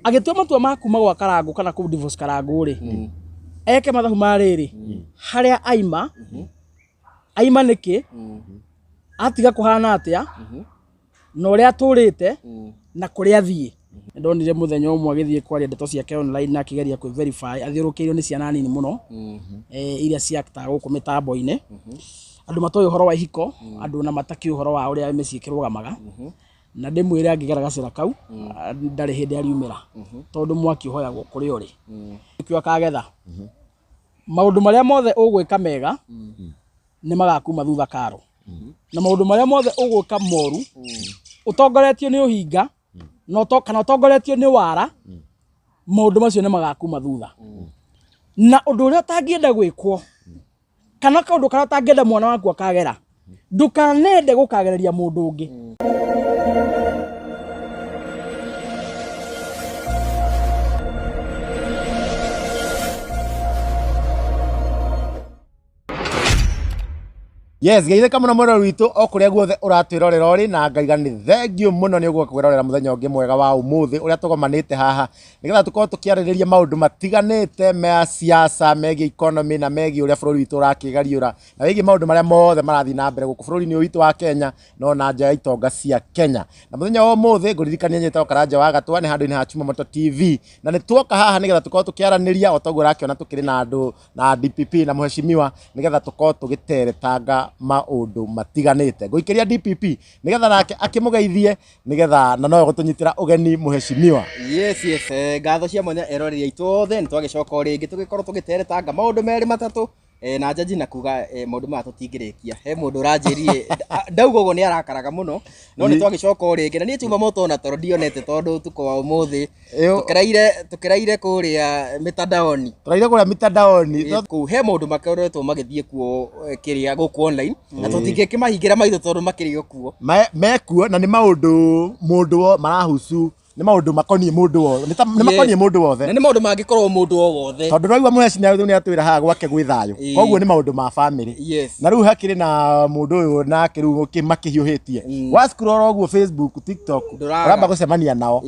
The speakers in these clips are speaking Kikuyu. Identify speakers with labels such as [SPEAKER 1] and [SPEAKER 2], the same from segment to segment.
[SPEAKER 1] Agĩtua matua ma kuma gwa Karangũ kana kũ divorce Karangũ rĩ, eke mathabu ma rĩrĩ, harĩa aima, aima nĩkĩ, atiga kũhana atĩa, na ũrĩa atũrĩte, na kũrĩa athiĩ. Ndonire mũthenya ũmwe agĩthiĩ kwaria ndeto ciake online na akĩgeria kwĩ verify athiũrũkĩirio nĩ ciana nini mũno, iria ciaktaga gũkũ mĩtambo-inĩ. Andũ matoĩ ũhoro wa ihiko, andũ ona matakĩũĩ ũhoro wa ũrĩa mĩciĩ ĩkĩrũgamaga. Na ndĩmwĩre angĩgera gacĩra kau, ndarĩ hĩndĩ ariumĩra, tondũ mwaki ũhoyagwo kũrĩa ũrĩ. Nĩkĩo akagetha. Maũndũ marĩa mothe ũgwĩka mega, nĩ magakuma thutha karo. Na maũndũ marĩa mothe ũgwĩka moru, ũtongoretio nĩ ũhinga, na kana ũtongoretio nĩ wara, maũndũ macio nĩ magakuma thutha. Na ũndũ ũrĩa ũtangĩenda gwĩkwo, kana kaũndũ karĩa ũtangĩenda mwana waku akagera, ndũkanende gũkagereria mũndũ ũngĩ.
[SPEAKER 2] Yes, geithĩka mũno mwĩroreri witũ o kũrĩa guothe ũratwĩrorera ũrĩ, na ngaiga nĩ thengiũ mũno nĩ ũgũka kwĩrorera mũthenya ũngĩ mwega wa ũmũthĩ ũrĩa tũgomanĩte haha nĩgetha tũkorwo tũkĩarĩrĩria maũndũ matiganĩte ma siasa, megiĩ economy na megiĩ ũrĩa bũrũri witũ ũrakĩgariũra, na wĩgiĩ maũndũ marĩa mothe marathiĩ na mbere gũkũ bũrũri-inĩ ũyũ witũ wa Kenya no na nja ya itonga cia Kenya. Na mũthenya wa ũmũthĩ ngũririkania nyĩtagwo Karanja wa Gatwa, nĩ handũ-inĩ ha Chuma Moto TV, na nĩ tuoka haha nĩgetha tũkorwo tũkĩaranĩria o toguo ũrakĩona tũkĩrĩ na andũ na DPP na mheshimiwa nĩgetha tũkorwo tũgĩteretanga maũndũ matiganĩte. Ngũikĩria DPP nĩgetha nake akĩmũgeithie nĩgetha na nowe gũtũnyitĩra ũgeni mheshimiwa.
[SPEAKER 3] Yes, yes, ngatho cia mwanya eroreri aitũ othe, nĩ twagĩcoka o rĩngĩ tũgĩkorwo tũgĩteretanga maũndũ merĩ matatũ, na njaji na kuga, maũndũ maya tũtingĩrĩkia. He mũndũ ũranjĩrire ndauga ũguo nĩ arakaraga mũno, no nĩ twagĩcoka o rĩngĩ na niĩ Chuma Moto ona toro ndionete tondũ ũtukũ wa ũmũthĩ tũkĩraire kũrĩa mitandaoni.
[SPEAKER 2] Tũraire kũrĩa mitandaoni.
[SPEAKER 3] Kũu he maũndũ makoretwo magĩthiĩ kuo, kĩrĩa gũkũ online, na tũtingĩkĩmahingĩra maitho tondũ makĩrĩ o kuo.
[SPEAKER 2] Mekuo na nĩ maũndũ mũndũ marahusu, nĩ maũndũ makoniĩ mũndũ wothe, nĩ makoniĩ mũndũ wothe.
[SPEAKER 3] Na nĩ maũndũ mangĩkorwo mũndũ o wothe.
[SPEAKER 2] Tondũ raigua mũheci nĩ atwĩra haha gwake gwĩ thayũ. Koguo nĩ maũndũ ma family. Na rĩu hakĩrĩ na mũndũ ũyũ nake rĩu makĩhiũhĩtie. Wa scroll ũguo Facebook, TikTok, ũramba gũcemania nao.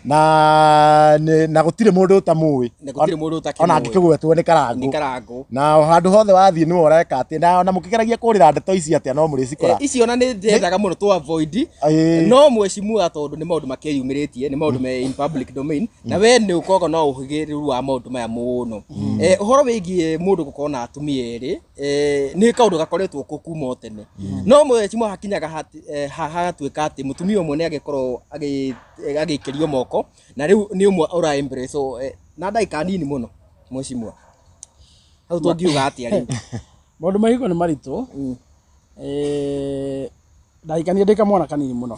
[SPEAKER 2] Na na gũtirĩ mũndũ ũtamũĩ.
[SPEAKER 3] Na gũtirĩ mũndũ ũtakĩmũĩ.
[SPEAKER 2] Ona angĩkĩgwetwo nĩ Karangũ.
[SPEAKER 3] Nĩ Karangũ.
[SPEAKER 2] Na handũ hothe wathiĩ nĩwe ũreka atĩ, na ona mũkĩgeragia kũrĩra ndeto ici atĩa no mũrĩcikora.
[SPEAKER 3] Ici ona nĩ ndendaga mũno tũ avoid. No mheshimiwa tondũ nĩ maũndũ makĩyumĩrĩtie, nĩ maũndũ me in public domain, na we nĩ ũkoragwo na ũhĩgĩrĩru wa maũndũ maya mũno. Ũhoro wĩgiĩ mũndũ gũkorwo na atumia erĩ, nĩ kaũndũ gakoretwo kuo kuma o tene. No mheshimiwa hakinyaga hagatuĩka atĩ mũtumia ũmwe nĩ agĩkorwo agĩikĩrio moko, na rĩu nĩ ũmwe ũra embrace, na ndagĩka nini mũno mheshimiwa. Hau tũngiuga atĩa rĩu?
[SPEAKER 1] Maũndũ ma ihiko nĩ maritũ. Ndahikania ndĩ kamwana kanini mũno.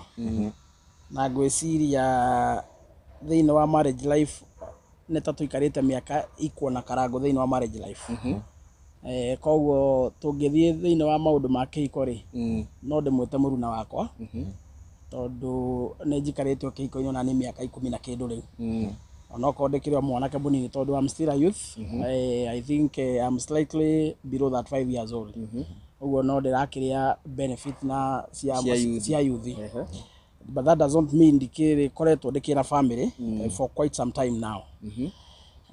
[SPEAKER 1] Na ngwĩciria thĩinĩ wa marriage life nĩ ta tũikarĩte mĩaka ikuona Karangũ thĩinĩ wa marriage life. Koguo tũngĩthiĩ thĩinĩ wa maũndũ ma kĩhiko rĩ, no ndĩmwĩte mũruna wakwa, tondũ nĩ njikarĩte kĩhiko-inĩ ona nĩ mĩaka 10 na kĩndũ rĩu. Onokorwo ndĩkĩrĩ o mwanake mũnini tondũ I'm still a youth. I think I'm slightly below that 5 years old. Ũguo no ndĩrakĩrĩa benefit na cia youth. But that does not mean ndikĩrĩ koretwo ndĩkĩra family for quite some time now.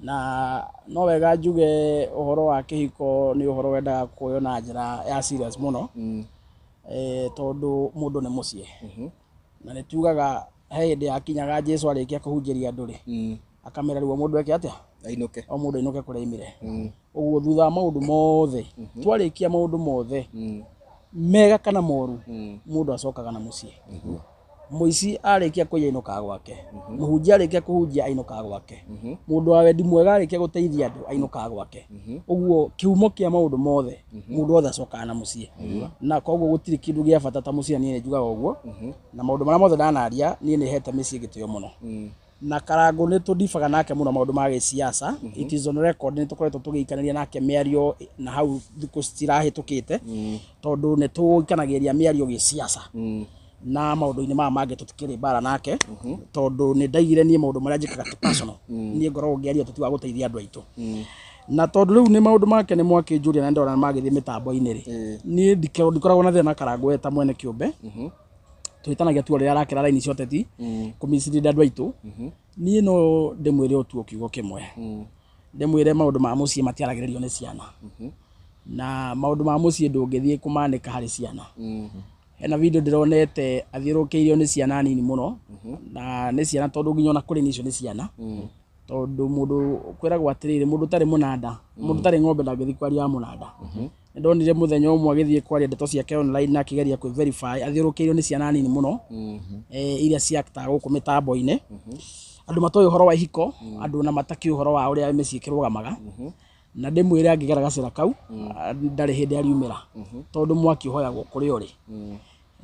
[SPEAKER 1] Na no wega njuge ũhoro wa kĩhiko nĩ ũhoro wendaga kuoywo na njĩra ya serious mũno. Tondũ mũndũ nĩ mũciĩ. Na nĩ tugaga he hĩndĩ yakinyaga Jesu arĩkia kũhunjĩria andũ rĩ, akamera rĩu o mũndũ eke atĩa?
[SPEAKER 3] Ainũke.
[SPEAKER 1] O mũndũ ainũke kũrĩa aimire. Ũguo thutha wa maũndũ mothe, twarĩkia maũndũ mothe, mega kana moru, mũndũ acokaga na mũciĩ. Mũici arĩkia kũiya ainũkaga gwake. Mũhunjia arĩkia kũhunjia ainũkaga gwake. Mũndũ wa wendi mwega arĩkia gũteithia andũ ainũkaga gwake. Ũguo kĩhumo kĩa maũndũ mothe, mũndũ wothe acokaga na mũciĩ. Na koguo gũtirĩ kĩndũ gĩa bata ta mũciĩ, niĩ nĩ njugaga ũguo. Na maũndũ marĩa mothe ndanaria, niĩ nĩ hete mĩciĩ gĩtĩo mũno. Na Karangũ nĩ tũndibaga nake mũno maũndũ ma gĩsiasa. It is on record, nĩ tũkoretwo tũgĩikanĩria nake mĩario na hau thikũ cirahĩtũkĩte, tondũ nĩ tũikanagĩria mĩario gĩsiasa. Na maũndũ-inĩ maya mangĩ tũtikĩrĩ mbara nake, tondũ nĩ ndaigire niĩ maũndũ marĩa njĩkaga ti personal. Niĩ ngoragwo ngĩaria ũteti wa gũteithia andũ aitũ. Na tondũ rĩu nĩ maũndũ make nĩ mwakĩnjũria na ndona magĩthiĩ mĩtambo-inĩ rĩ, niĩ ndikoragwo na thĩna na Karangũ we ta mwene kĩũmbe. Tũhĩtanagia tu o rĩrĩa arakĩra raini cia ũteti kũmislead andũ aitũ. Niĩ no ndĩmwĩre o tu o kiugo kĩmwe, ndĩmwĩre maũndũ ma mũciĩ matiaragĩrĩrio nĩ ciana, na maũndũ ma mũciĩ ndũngĩthiĩ kũmanĩka harĩ ciana. Hena video ndĩronete athiũrũrũkĩirio nĩ ciana nini mũno, na nĩ ciana tondũ nginya ona kũrĩ nicio nĩ ciana, tondũ mũndũ kwĩragwo atĩrĩrĩ, mũndũ ũtarĩ mũnanda, mũndũ ũtarĩ ng'ombe ndangĩthiĩ kwaria ya mũnanda. Nĩ ndonire mũthenya ũmwe agĩthiĩ kwaria ndeto ciake online na akĩgeria kwĩ verify athiũrũrũkĩirio nĩ ciana nini mũno, iria ciaktaga gũkũ mĩtambo-inĩ, andũ matoĩ ũhoro wa ihiko, andũ ona matakĩũĩ ũhoro wa ũrĩa mĩciĩ ĩkĩrũgamaga. Na ndĩmwĩre angĩgera gacĩra kau ndarĩ hĩndĩ ariumĩra, tondũ mwaki ũhoyagwo kũrĩa ũrĩ.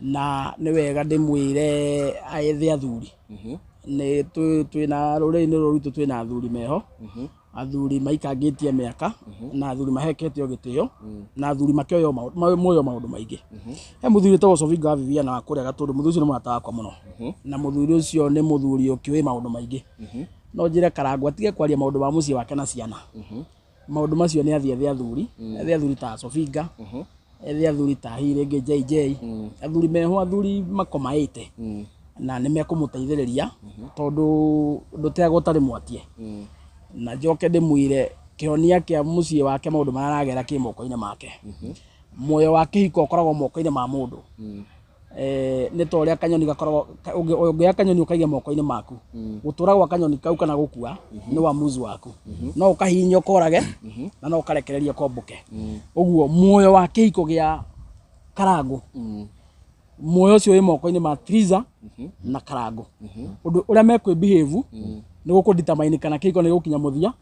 [SPEAKER 1] Na nĩ wega ndĩmwĩre ethe athuri. Nĩ twĩna rũrĩrĩ-inĩ rũrũ rwitũ, twĩna athuri meho, athuri maikangĩtie mĩaka, na athuri maheketio gĩtĩo, na athuri makĩoyo moyo maũndũ maingĩ. He mũthuri wĩtagwo Sofinga wa Viviana wa kũrĩa Gatũndũ. Mũthuri ũcio nĩ mũrata wakwa mũno, na mũthuri ũcio nĩ mũthuri ũkĩũĩ maũndũ maingĩ. No njĩre Karangũ atige kwaria maũndũ ma mũciĩ wake na ciana. Maũndũ macio nĩ athiĩ ethe athuri, ethe athuri ta Sofinga, ethe athuri ta hihi rĩngĩ JJ, athuri meho, athuri makomaĩte na nĩ mekũmũteithĩrĩria, tondũ ndũteagwo ũtarĩ mwatie. Na njoke ndĩmwĩre kĩhonia kĩa mũciĩ wake, maũndũ marĩa aragera, kĩ moko-inĩ make. Muoyo wa kĩhiko ũkoragwo moko-inĩ ma mũndũ. Nĩ ta ũrĩa kanyoni gakoragwo, ũngĩoya kanyoni ũkaige moko-inĩ maku, gũtũra gwa kanyoni kau kana gũkua nĩ wamuzi waku. No ũkahihinya ũkorage, na no ũkarekereria kombũke. Ũguo muoyo wa kĩhiko gĩa Karangũ, muoyo ũcio wĩ moko-inĩ ma Triza na Karangũ. Ũndũ ũrĩa mekwĩ behave nĩ gũkũ determine kana kĩhiko nĩ gĩgũkinya mũthia,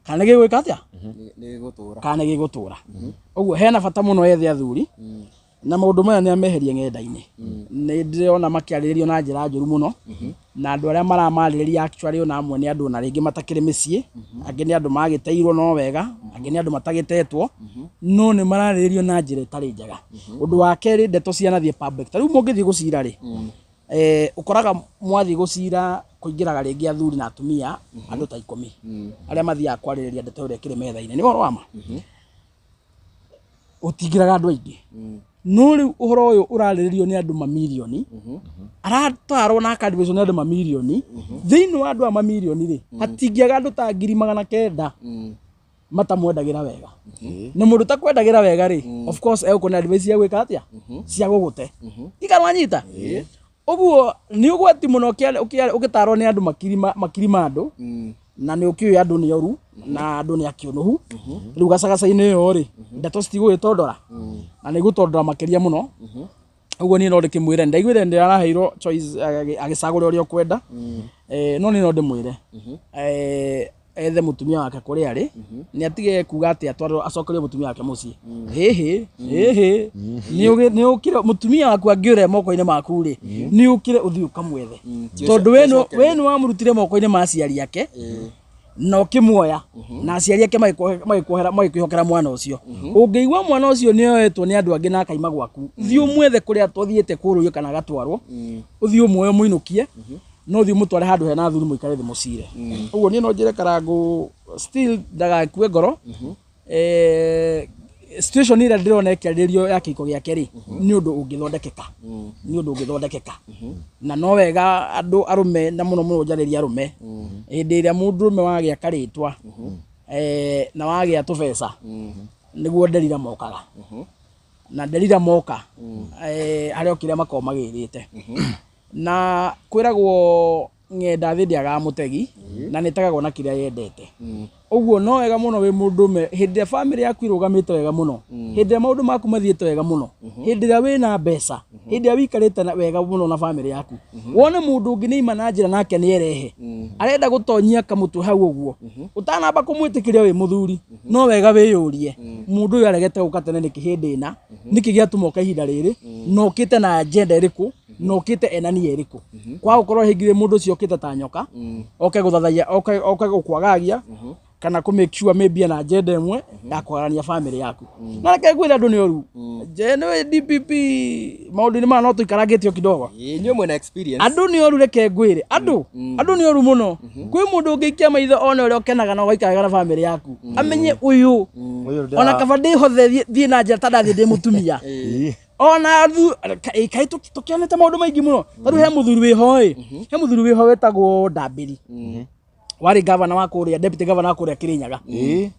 [SPEAKER 1] kana nĩ gĩgwĩka atĩa,
[SPEAKER 3] Nĩ gũtũra.
[SPEAKER 1] Kana nĩ gĩgũtũra. Ũguo hena bata mũno ethe athuri, na maũndũ maya nĩ ameherie ng'enda-inĩ. Nĩ ndĩrona makĩarĩrĩrio na njĩra njũru mũno, na andũ arĩa maramarĩrĩria actually ona amwe nĩ andũ ona rĩngĩ matakĩrĩ mĩciĩ, angĩ nĩ andũ magĩteirwo no wega, angĩ nĩ andũ matagĩtetwo, no nĩ mararĩrĩrio na njĩra ĩtarĩ njega. Ũndũ wa kerĩ, ndeto cianathiĩ public. Ta rĩu mũngĩthiĩ gũcira rĩ, ũkoraga mwathiĩ gũcira kũingĩraga rĩngĩ athuri na atumia andũ ta 10 arĩa mathiaga kwarĩrĩria ndeto ĩrĩa ĩkĩrĩ metha-inĩ. Nĩ ũhoro wa ma gũtingĩraga andũ aingĩ, no rĩu ũhoro ũyũ ũrarĩrĩrio nĩ andũ mamirioni, aratarwo na akadivicwo nĩ andũ mamirioni. Thĩinĩ wa andũ a mamirioni rĩ, hatingĩaga andũ ta 900,000 matamwendagĩra wega. Na mũndũ takwendagĩra wega rĩ, of course egũkũna advice cia gwĩka atĩa, cia gũgũte ikarwanyita. Ũguo nĩ ũgwati mũno ũgĩtarwo nĩ andũ makiri makiri ma andũ, na nĩ ũkĩũĩ andũ nĩ oru na andũ nĩ akĩũnũhu. Rĩu gacagaca-inĩ ĩyo rĩ, ndeto citigũgĩtondora na nĩ igũtondora makĩria mũno. Ũguo niĩ no ndĩkĩmwĩre, ndaiguire nĩ araheirwo choice agĩcagũra ũrĩa ũkwenda. No niĩ no ndĩmwĩre ethe mũtumia wake kũrĩa arĩ, nĩ atige kuga atĩ atwarwo acokerio mũtumia wake mũciĩ. Hĩhĩ hĩhĩ, nĩ ũkire mũtumia waku angĩũre moko-inĩ maku rĩ, nĩ ũkire ũthiĩ ũkamwethe, tondũ we nĩ wamũrutire moko-inĩ ma aciari ake na ũkĩmuoya, na aciari ake magĩkuohera, magĩkwĩhokera mwana ũcio. Ũngĩigua mwana ũcio nĩ oetwo nĩ andũ angĩ na akaima gwaku, thiĩ ũmwethe kũrĩa tũthiĩte kũrũrio kana agatwarwo, ũthiĩ ũmuoye ũmũinũkie, no ũthiĩ ũmũtware handũ hena athuri mũikare thĩ mũcire. Ũguo niĩ no njĩre Karangũ still ndagakue ngoro. Situation ĩrĩa ndĩrona ĩkĩarĩrĩrio ya kĩhiko gĩake rĩ, nĩ ũndũ ũngĩthondekeka, nĩ ũndũ ũngĩthondekeka. Na no wega andũ arũme, na mũno mũno njarĩrie arũme, hĩndĩ ĩrĩa mũndũrũme wagĩa karĩtwa na wagĩa tũbeca, nĩguo nderira mokaga, na nderira moka harĩa o kĩrĩa makoragwo magĩrĩte. Na kwĩragwo ng'enda thĩ ndĩagaga mũtegi, na nĩ ĩtegagwo na kĩrĩa yendete. Ũguo no wega mũno wĩ mũndũrũme, hĩndĩ ĩrĩa bamĩrĩ yaku ĩrũgamĩte wega mũno, hĩndĩ ĩrĩa maũndũ maku mathiĩte wega mũno, hĩndĩ ĩrĩa wĩna mbeca, hĩndĩ ĩrĩa wĩikarĩte wega mũno na bamĩrĩ yaku, wone mũndũ ũngĩ nĩ ima na njĩra nake nĩ erehe arenda gũtonyia kamũtwe hau ũguo, ũtanamba kũmwĩtĩkĩria wĩ mũthuri, no wega wĩyũrie, mũndũ ũyũ aregete gũka tene nĩkĩ? Hĩndĩ ĩna nĩkĩ gĩatũma oka ihinda rĩrĩ? Na ũkĩte na agenda ĩrĩkũ? Na ũkĩte ena nia ĩrĩkũ? Kwaga gũkorwo hĩngĩ mũndũ ũcio okĩte ta nyoka, oke gũthathaiya, oke gũkwagagia, kana kũ make sure maybe ena agenda ĩmwe ya kũharania family yaku. Na reke ngwĩre, andũ nĩ oru. Je, nĩ DPP maũndũ-inĩ maya no tũikarangĩte o kidogo.
[SPEAKER 3] Inyuĩ mwĩna experience.
[SPEAKER 1] Andũ nĩ oru, reke ngwĩre, andũ nĩ oru mũno. Kwĩ mũndũ ũngĩikia maitho one ũrĩa ũkenaga na ũgaikara wega na family yaku, amenye ũyũ
[SPEAKER 2] Ũyũ
[SPEAKER 1] ona kaba ndĩhothe thiĩ na njĩra ta ndathiĩ ndĩ mũtumia. Ona kaĩ tũkĩonete maũndũ maingĩ mũno. Ta rĩu he mũthuri wĩho ĩ, he mũthuri wĩho wĩtagwo Ndambĩri, warĩ gavana wa kũrĩa, deputy governor wa kũrĩa Kĩrĩnyaga.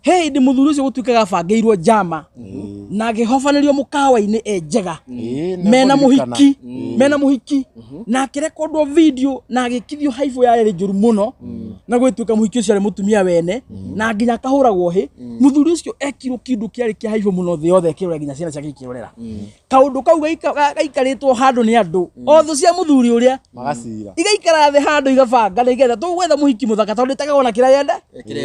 [SPEAKER 1] He hĩndĩ mũthuri ũcio gũtuĩkaga abangĩirwo njama na akĩhobanĩrio mũkawa-inĩ e njega
[SPEAKER 2] Ĩĩ,
[SPEAKER 1] mena
[SPEAKER 2] nĩngũririkana.
[SPEAKER 1] mũhiki, mena mũhiki, na akĩrekondwo video na agĩkithio haibũ yarĩ njũru mũno, na gwĩtuĩka mũhiki ũcio arĩ mũtumia wene na nginya akahũragwo hĩ. Mũthuri ũcio ekirwo kĩndũ kĩarĩ kĩa haibũ mũno thĩ yothe ĩkĩrora, nginya ciana ciake ikĩrorera. Kaũndũ kau gaikarĩtwo handũ nĩ andũ o thũ cia mũthuri ũrĩa
[SPEAKER 2] Magacira.
[SPEAKER 1] Igaikara thĩ handũ igabanga nĩgetha tũgwetha mũhiki mũthaka, tondũ ĩtagwo na kĩrĩa yende,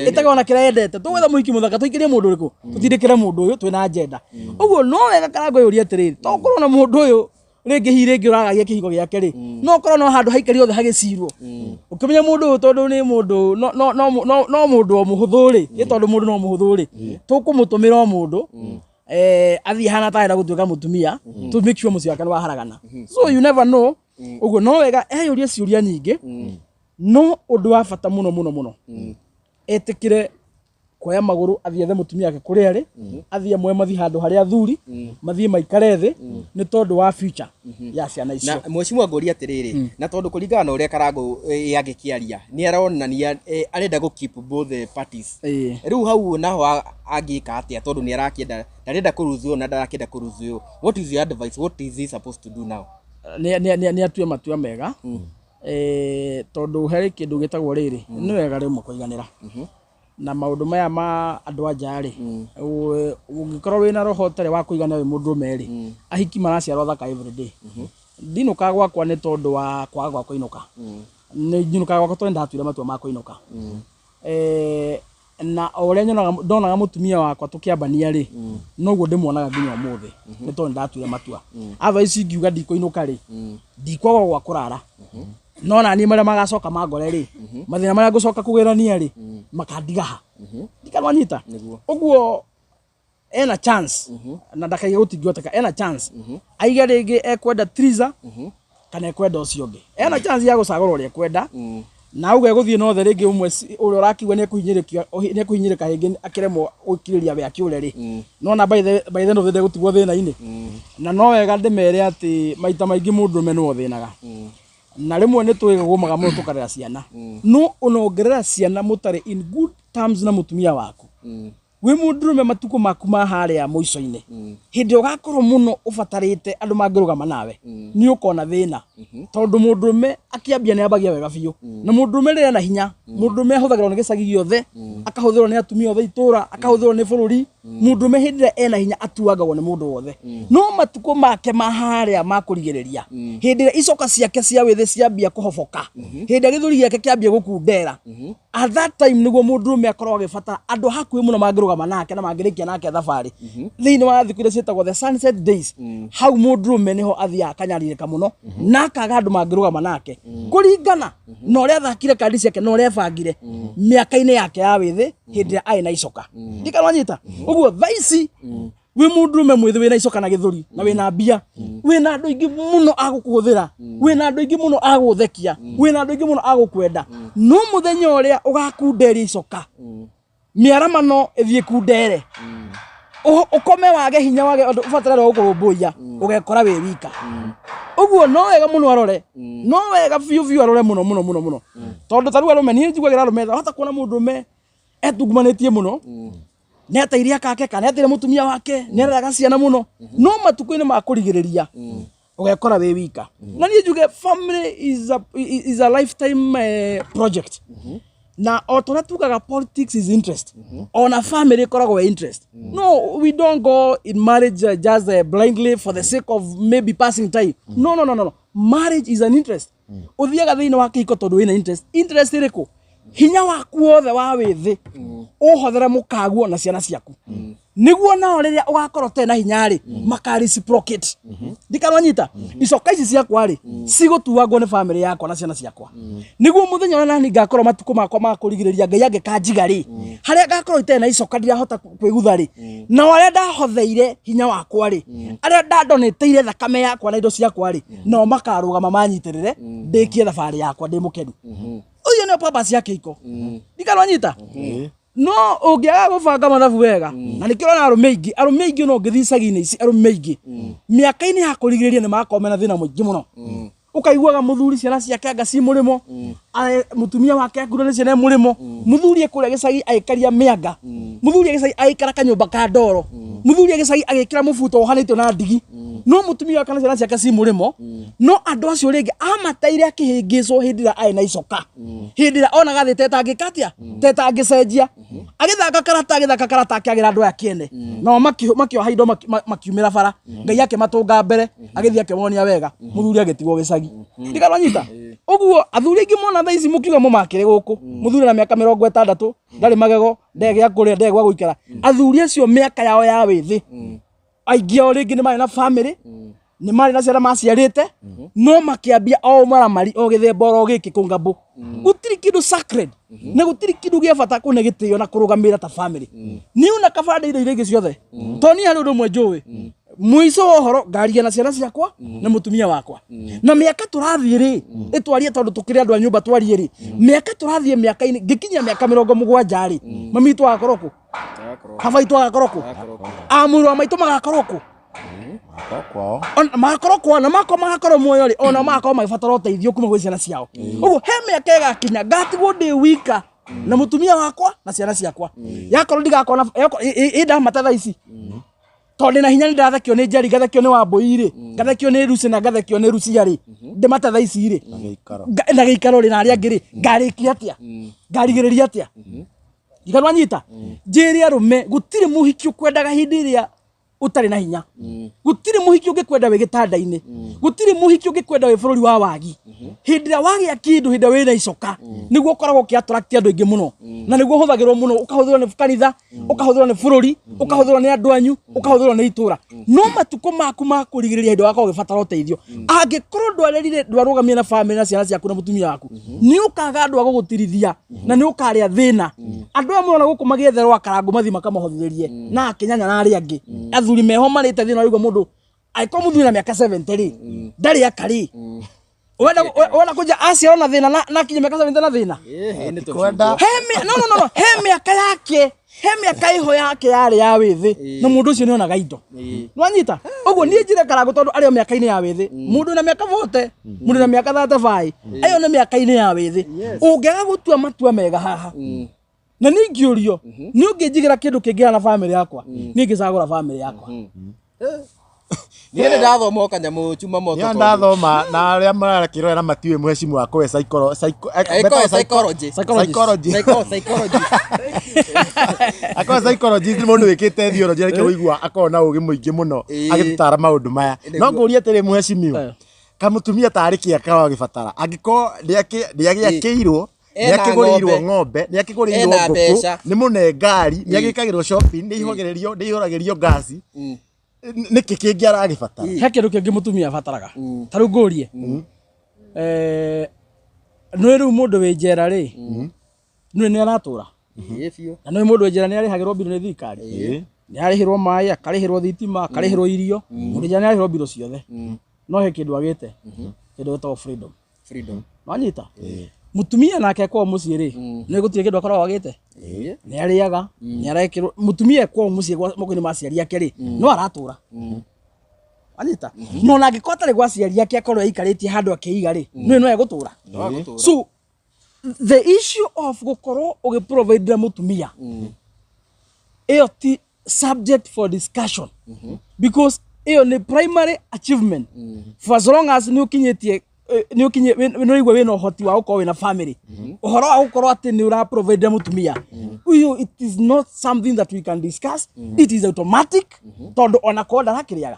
[SPEAKER 1] ĩtagwo na kĩrĩa yendete. Tũgwetha mũhiki mũthaka, tũikĩrie mũndũ ũrĩkũ, tũtindĩkĩre mũndũ ũyũ twĩna agenda. Ũguo no wega Karangũ yũrie atĩrĩrĩ, to ũkorwo na mũndũ ũyũ rĩngĩ hihi rĩngĩ ũragagia kĩhiko gĩake rĩ, no ũkorwo no handũ haikari othe hagĩcirwo ũkĩmenya mũndũ ũyũ, tondũ nĩ mũndũ no no no no no mũndũ o mũhũthũ rĩ, ĩ tondũ mũndũ no mũhũthũ rĩ, tũkũmũtũmĩra o mũndũ athiĩ hana tarenda gũtuĩka mũtumia to make sure mũciĩ wake nĩ waharagana. So you never know. Ũguo no wega eyũrie ciũria nyingĩ, no ũndũ wa bata mũno mũno mũno, etĩkĩre kuoya magũrũ athiĩ ethe mũtumia wake kũrĩa arĩ, athiĩ amwe mathiĩ handũ harĩa athuri mathiĩ maikare thĩ, nĩ tondũ wa future ya ciana icio.
[SPEAKER 3] Na mheshimiwa, ngũria atĩrĩrĩ, na tondũ kũringana na ũrĩa Karangũ angĩkĩaria, nĩ aronania arenda gũ keep both the parties. Rĩu hau naho angĩka atĩa, tondũ nĩ arakĩenda, ndarenda kũruzu ũyũ na ndarakĩenda kũruzu ũyũ? What is your advice? What is he supposed to do now?
[SPEAKER 1] Nĩ atue matua mega, tondũ harĩ kĩndũ gĩtagwo rĩrĩ, nĩ wega rĩmwe kũiganĩra na maũndũ maya ma andũ a nja rĩ. Ũngĩkorwo wĩna roho ũtarĩ wa kũiganĩra wĩ mũndũrũme rĩ, ahiki maraciarwo thaka every day. Ndinũkaga gwakwa nĩ tondũ wa kwaga gwa kũinũka, nĩ njinũkaga gwakwa tondũ nĩndatuire matua ma kũinũka. Na o ũrĩa nyonaga ndonaga mũtumia wakwa tũkĩambania rĩ, noguo ndĩmuonaga nginya ũmũthĩ, nĩ tondũ nĩndatuire matua. Otherwise ingiuga ndikũinũka rĩ, ndikwaga gwa kũrara, no na niĩ marĩa magacoka mangore rĩ, mathĩna marĩa ngũcoka kũgerania rĩ, makandiga ha ndikanwanyita.
[SPEAKER 3] Nĩguo.
[SPEAKER 1] Ũguo ena chance na ndakaige gũtingĩhoteka. Ena chance aige rĩngĩ ekwenda Triza kana ekwenda ũcio ũngĩ. Ena chance ya gũcagũra ũrĩa ekwenda, na auga egũthiĩ nothe rĩngĩ ũmwe ũrĩa ũrakiuga nĩekũhinyĩrĩka rĩngĩ akĩremwo gũkirĩria we akĩũre rĩ, nona by the end of the day gũtigwo thĩna-inĩ. Na no wega ndĩmere atĩ maita maingĩ mũndũrũme nĩwe ũthĩnaga, na rĩmwe nĩ twĩgũmaga mũno tũkarera ciana, no onongerera ciana mũtarĩ in good terms na mũtumia waku, wĩ mũndũrũme, matukũ maku ma harĩa mũico-inĩ, hĩndĩ ĩrĩa ũgakorwo mũno ũbatarĩte andũ mangĩrũgama nawe, nĩ ũkona thĩna, tondũ mũndũrũme akĩambia nĩ ambagia wega biũ. Na mũndũrũme rĩrĩa ena hinya, mũndũrũme ahũthagĩrwo nĩ gĩcagi gĩothe, akahũthĩrwo nĩ atumia othe itũra, akahũthĩrwo nĩ bũrũri. Mũndũrũme hĩndĩ ĩrĩa ena hinya atuangagwo nĩ mũndũ wothe, no matukũ make ma harĩa ma kũrigĩrĩria, hĩndĩ ĩrĩa icoka ciake cia wĩthĩ ciambia kũhoboka, hĩndĩ ĩrĩa gĩthũri gĩake kĩambia gũkundera, at that time nĩguo mũndũrũme akoragwo agĩbatara andũ a hakuhĩ mũno mangĩrũgama nake na mangĩrĩkia nake thabarĩ thĩinĩ wa thikũ iria ciĩtagwo the sunset days. Hau mũndũrũme nĩho athiaga akanyarirĩka mũno na akaga andũ mangĩrũgama nake kũringana na ũrĩa athakire kandi ciake na ũrĩa ebangire mĩaka-inĩ yake ya wĩthĩ, hĩndĩ ĩrĩa arĩ na icoka. Ndikanwanyita ũguo. Thaa ici wĩ mũndũrũme mwĩthĩ wĩna icoka na gĩthũri na wĩna mbia, wĩna andũ aingĩ mũno a gũkũhũthĩra, wĩna andũ aingĩ mũno a gũgũthekia, wĩna andũ aingĩ mũno a gũkwenda, no mũthenya ũrĩa ũgakunderia icoka, mĩaramano ĩthiĩ kundere, ũkome wage hinya, wage ũndũ ũbatara wa gũkũrũmbũiya, ũgekora wĩ wika. Ũguo no wega mũno arore, no wega biũ biũ arore mũno mũno mũno mũno, tondũ ta rĩu arũme, niĩ njiguagĩra arũme tha. Hota kuona mũndũrũme etungumanĩtie mũno, nĩ ateire akake kana nĩ ateire mũtumia wake, nĩ areraga ciana mũno, no matukũ-inĩ ma kũrigĩrĩria ũgekora wĩ wika. Na niĩ njuge family is a lifetime project, na o ta ũrĩa tugaga politics is interest, ona family ĩkoragwo ĩ interest. No, we don't go in marriage just blindly for the sake of maybe passing time. No, no, no, no, no. Marriage is an interest. Ũthiaga thĩinĩ wa kĩhiko tondũ wĩna interest. Interest ĩrĩkũ? Hinya waku wothe wa wĩthĩ ũhothere mũkaguo na ciana ciaku, nĩguo nao rĩrĩa ũgakorwo ũtarĩ na hinya rĩ, maka reciprocate. Ndikanwanyita icoka ici ciakwa rĩ, cigũtuangwo nĩ family yakwa na ciana ciakwa, nĩguo mũthenya ũrĩa nani ngakorwo matukũ makwa ma kũrigĩrĩria, Ngai angĩkanjiga rĩ, harĩa ngakorwo itarĩ na icoka, ndirahota kwĩgutha rĩ, nao arĩa ndahotheire hinya wakwa rĩ, arĩa ndandonĩteire thakame yakwa na indo ciakwa rĩ, nao makarũgama manyitĩrĩre ndĩkie thabarĩ yakwa ndĩ mũkenu. Ũcio nĩyo purpose ya kĩhiko. Ndikanwanyita. No ũngĩaga gũbanga mathabu wega, na nĩkĩo ũrona arũme aingĩ, arũme aingĩ ona ũngĩthiĩ icagi-inĩ ici, arũme aingĩ mĩaka-inĩ ya kũrigĩrĩria nĩ magakorwo mena thĩna mũingĩ mũno. Ũkaiguaga mũthuri ciana ciake anga ci mũrĩmo, mũtumia wake akuire nĩ ciana e mũrĩmo, mũthuri e kũrĩa gĩcagi agĩkaria mĩanga, mũthuri e gĩcagi agĩikara kanyũmba ka ndoro, mũthuri e gĩcagi agĩkĩra mũbuto wohanĩtio na ndigi, no mũtumia wake na ciana ciake ci mũrĩmo. No andũ acio rĩngĩ amateire akĩhĩngĩcwo hĩndĩ ĩrĩa arĩ na icoka, hĩndĩ ĩrĩa onaga thĩ tetangĩka atĩa, tetangĩcenjia, agĩthaka karata, agĩthaka karata akĩagĩra andũ aya kĩene, nao makĩoha indo makiumĩra bara. Ngai akĩmatũnga mbere, agĩthiĩ akĩmonia wega, mũthuri agĩtigwo gĩcagi. Ndikarwanyita ũguo athuri aingĩ mona thaa ici mũkiuga mũmakĩre gũkũ, mũthuri na mĩaka 60 ndarĩ magego, ndarĩ gĩa kũrĩa, ndarĩ gwa gũikara. Athuri acio mĩaka yao ya wĩthĩ, aingĩ ao rĩngĩ nĩ marĩ na family, nĩ marĩ na ciana maciarĩte, no makĩambia o maramari o gĩthemba oro gĩkĩ kũngambũ. Gũtirĩ kĩndũ sacred na gũtirĩ kĩndũ gĩa bata kũne gĩtĩo na kũrũgamĩrĩra ta family. Niĩ ona kaba ndĩ indo iria ingĩ ciothe, tondũ niĩ harĩ ũndũ ũmwe njũĩ, mũico wa ũhoro ngaria na ciana ciakwa na mũtumia wakwa. Na mĩaka tũrathiĩ rĩ, ĩtwarie tondũ tũkĩrĩ andũ a nyũmba twarie rĩ, mĩaka tũrathiĩ mĩaka-inĩ ngĩkinyia mĩaka 70 rĩ, mami witũ agakorwo kũ, baba witũ agakorwo kũ, amũrũ wa maitũ magakorwo kũ,
[SPEAKER 2] kwao.
[SPEAKER 1] Magakorwo kwao, na makorwo magakorwo muoyo rĩ, ona magakorwo magĩbatara ũteithio kuma gwĩ ciana ciao. Ũguo he mĩaka ĩgakinya ngatigwo ndĩ wika na mũtumia wakwa na ciana ciakwa. Yakorwo ndigakorwo na ĩ ndamata thaa ici, tondũ ndĩna hinya, nĩ ndathekio nĩ Njeri, ngathekio nĩ Wambũi rĩ, ngathekio nĩ Lucy na ngathekio nĩ Lucia rĩ, ndĩmate thaa ici rĩ,
[SPEAKER 2] gĩikaro.
[SPEAKER 1] Na gĩikaro rĩ, na arĩa angĩ rĩ, ngarĩkia atĩa, ngarigĩrĩria atĩa? Ndikanwanyita njĩre arũme, gũtirĩ mũhiki ũkwendaga hĩndĩ ĩrĩa ũtarĩ na hinya, gũtirĩ mũhiki ũngĩkwenda wĩ gĩtanda-inĩ, gũtirĩ mũhiki ũngĩkwenda wĩ bũrũri wa wagi. Hĩndĩ ĩrĩa wagĩa kĩndũ, hĩndĩ ĩrĩa wĩna icoka, nĩguo ũkoragwo ũkĩ attract andũ aingĩ mũno, na nĩguo ũhũthagĩrwo mũno, ũkahũthĩrwo nĩ kanitha, ũkahũthĩrwo nĩ bũrũri, ũkahũthĩrwo nĩ andũ anyu, ũkahũthĩrwo nĩ itũra. No matukũ maku ma kũrigĩrĩria, hĩndĩ wakorwo ũgĩbatara ũteithio, angĩkorwo ndwarerire, ndwarũgamire na famĩlĩ na ciana ciaku na mũtumia waku, nĩ ũkaga andũ a gũgũtirithia na nĩ ũkarĩa thĩna. Andũ aya mũrona gũkũ magĩetherwo akarangũ mathiĩ makamohorithĩrie na akĩnyanya na arĩa angĩ athuri meho marĩte thĩna. Ũraigua mũndũ angĩkorwo mũthuri na mĩaka 70 rĩ, ndarĩ aka rĩ, wenda kũnja aciarwo na thĩna na akinye mĩaka 70 na thĩna.
[SPEAKER 2] Kwenda.
[SPEAKER 1] He no no no no, he mĩaka yake, he mĩaka ĩho yake yarĩ ya wĩthĩ, na mũndũ ũcio nĩonaga indo. Nwanyita ũguo niĩ njĩre karangũ, tondũ arĩ o mĩaka-inĩ ya wĩthĩ. Mũndũ na mĩaka 40, mũndũ na mĩaka 35, ayo nĩ mĩaka-inĩ ya wĩthĩ. Ũngĩaga gũtua matua mega haha, na niĩ ingĩũrio nĩ ũngĩnjigĩra kĩndũ kĩngĩhana famĩlĩ yakwa, niĩ ngĩcagũra famĩlĩ yakwa.
[SPEAKER 3] Niĩ nĩ ndathoma o kanyamũ chuma moto.
[SPEAKER 2] Niĩ ndathoma na arĩa marakĩrora matiũĩ mũhecimu wakwa we
[SPEAKER 3] Akorwo psychology.
[SPEAKER 2] Psychology.
[SPEAKER 3] Psychology.
[SPEAKER 2] Akorwo psychologist nĩ mũndũ wĩkĩte theology, arĩkia kũigua akorwo na ũgĩ mũingĩ mũno agĩtũtara maũndũ maya. No ngũrie atĩrĩ, mũhecimiwa, kamũtumia tarĩ kĩ akoragwo agĩbatara angĩkorwo nĩagĩakĩirwo,
[SPEAKER 3] Ena
[SPEAKER 2] nĩakĩgũrĩirwo
[SPEAKER 3] ng'ombe.
[SPEAKER 2] Ng'ombe, nĩakĩgũrĩirwo,
[SPEAKER 3] Ena
[SPEAKER 2] ngũkũ,
[SPEAKER 3] mbeca.
[SPEAKER 2] nĩ mũne ngari, nĩagĩkagĩrwo shopping, nĩihũgĩrĩrio, nĩihũragĩrio ngasi, nĩkĩ kĩngĩ aragĩbatara?
[SPEAKER 1] He kĩndũ kĩngĩ mũtumia abataraga. Ta rĩu ngũrie, nĩ rĩu mũndũ wĩ njera rĩ, nĩ nĩ aratũra?
[SPEAKER 3] Ĩĩ biũ.
[SPEAKER 1] Na nĩ mũndũ wĩ njera nĩ arĩhagĩrwo mbirũ nĩ thirikari, nĩ arĩhĩrwo maĩ, akarĩhĩrwo thitima, akarĩhĩrwo irio. Mũndũ njera nĩ arĩhĩrwo mbirũ ciothe, no he kĩndũ agĩte, kĩndũ gĩtagwo freedom.
[SPEAKER 3] Freedom.
[SPEAKER 1] Wanyita mũtumia nake kwao mũciĩ rĩ, nĩ gũtirĩ kĩndũ akoragwo agĩte? Nĩ arĩaga, nĩ arekĩrwo. Mũtumia kwao mũciĩ moko-inĩ ma aciari ake rĩ, no aratũra. Wanyita? No ona angĩkorwo atarĩ gwa aciari ake, akorwo aikarĩtie handũ akĩiga rĩ, nĩ no egũtũra. So the issue of gũkorwo ũgĩprovidera mũtumia, ĩyo ti subject for discussion, because ĩyo nĩ primary achievement. For as long as nĩ ũkinyĩtie nĩ ũkinye nĩ ũraigua wĩna ũhoti wa gũkorwo wĩna family, ũhoro wa gũkorwo atĩ nĩ ũraprovide mũtumia ũyũ, it is not something that we can discuss. It is automatic, tondũ ona korwo ndarakĩrĩaga,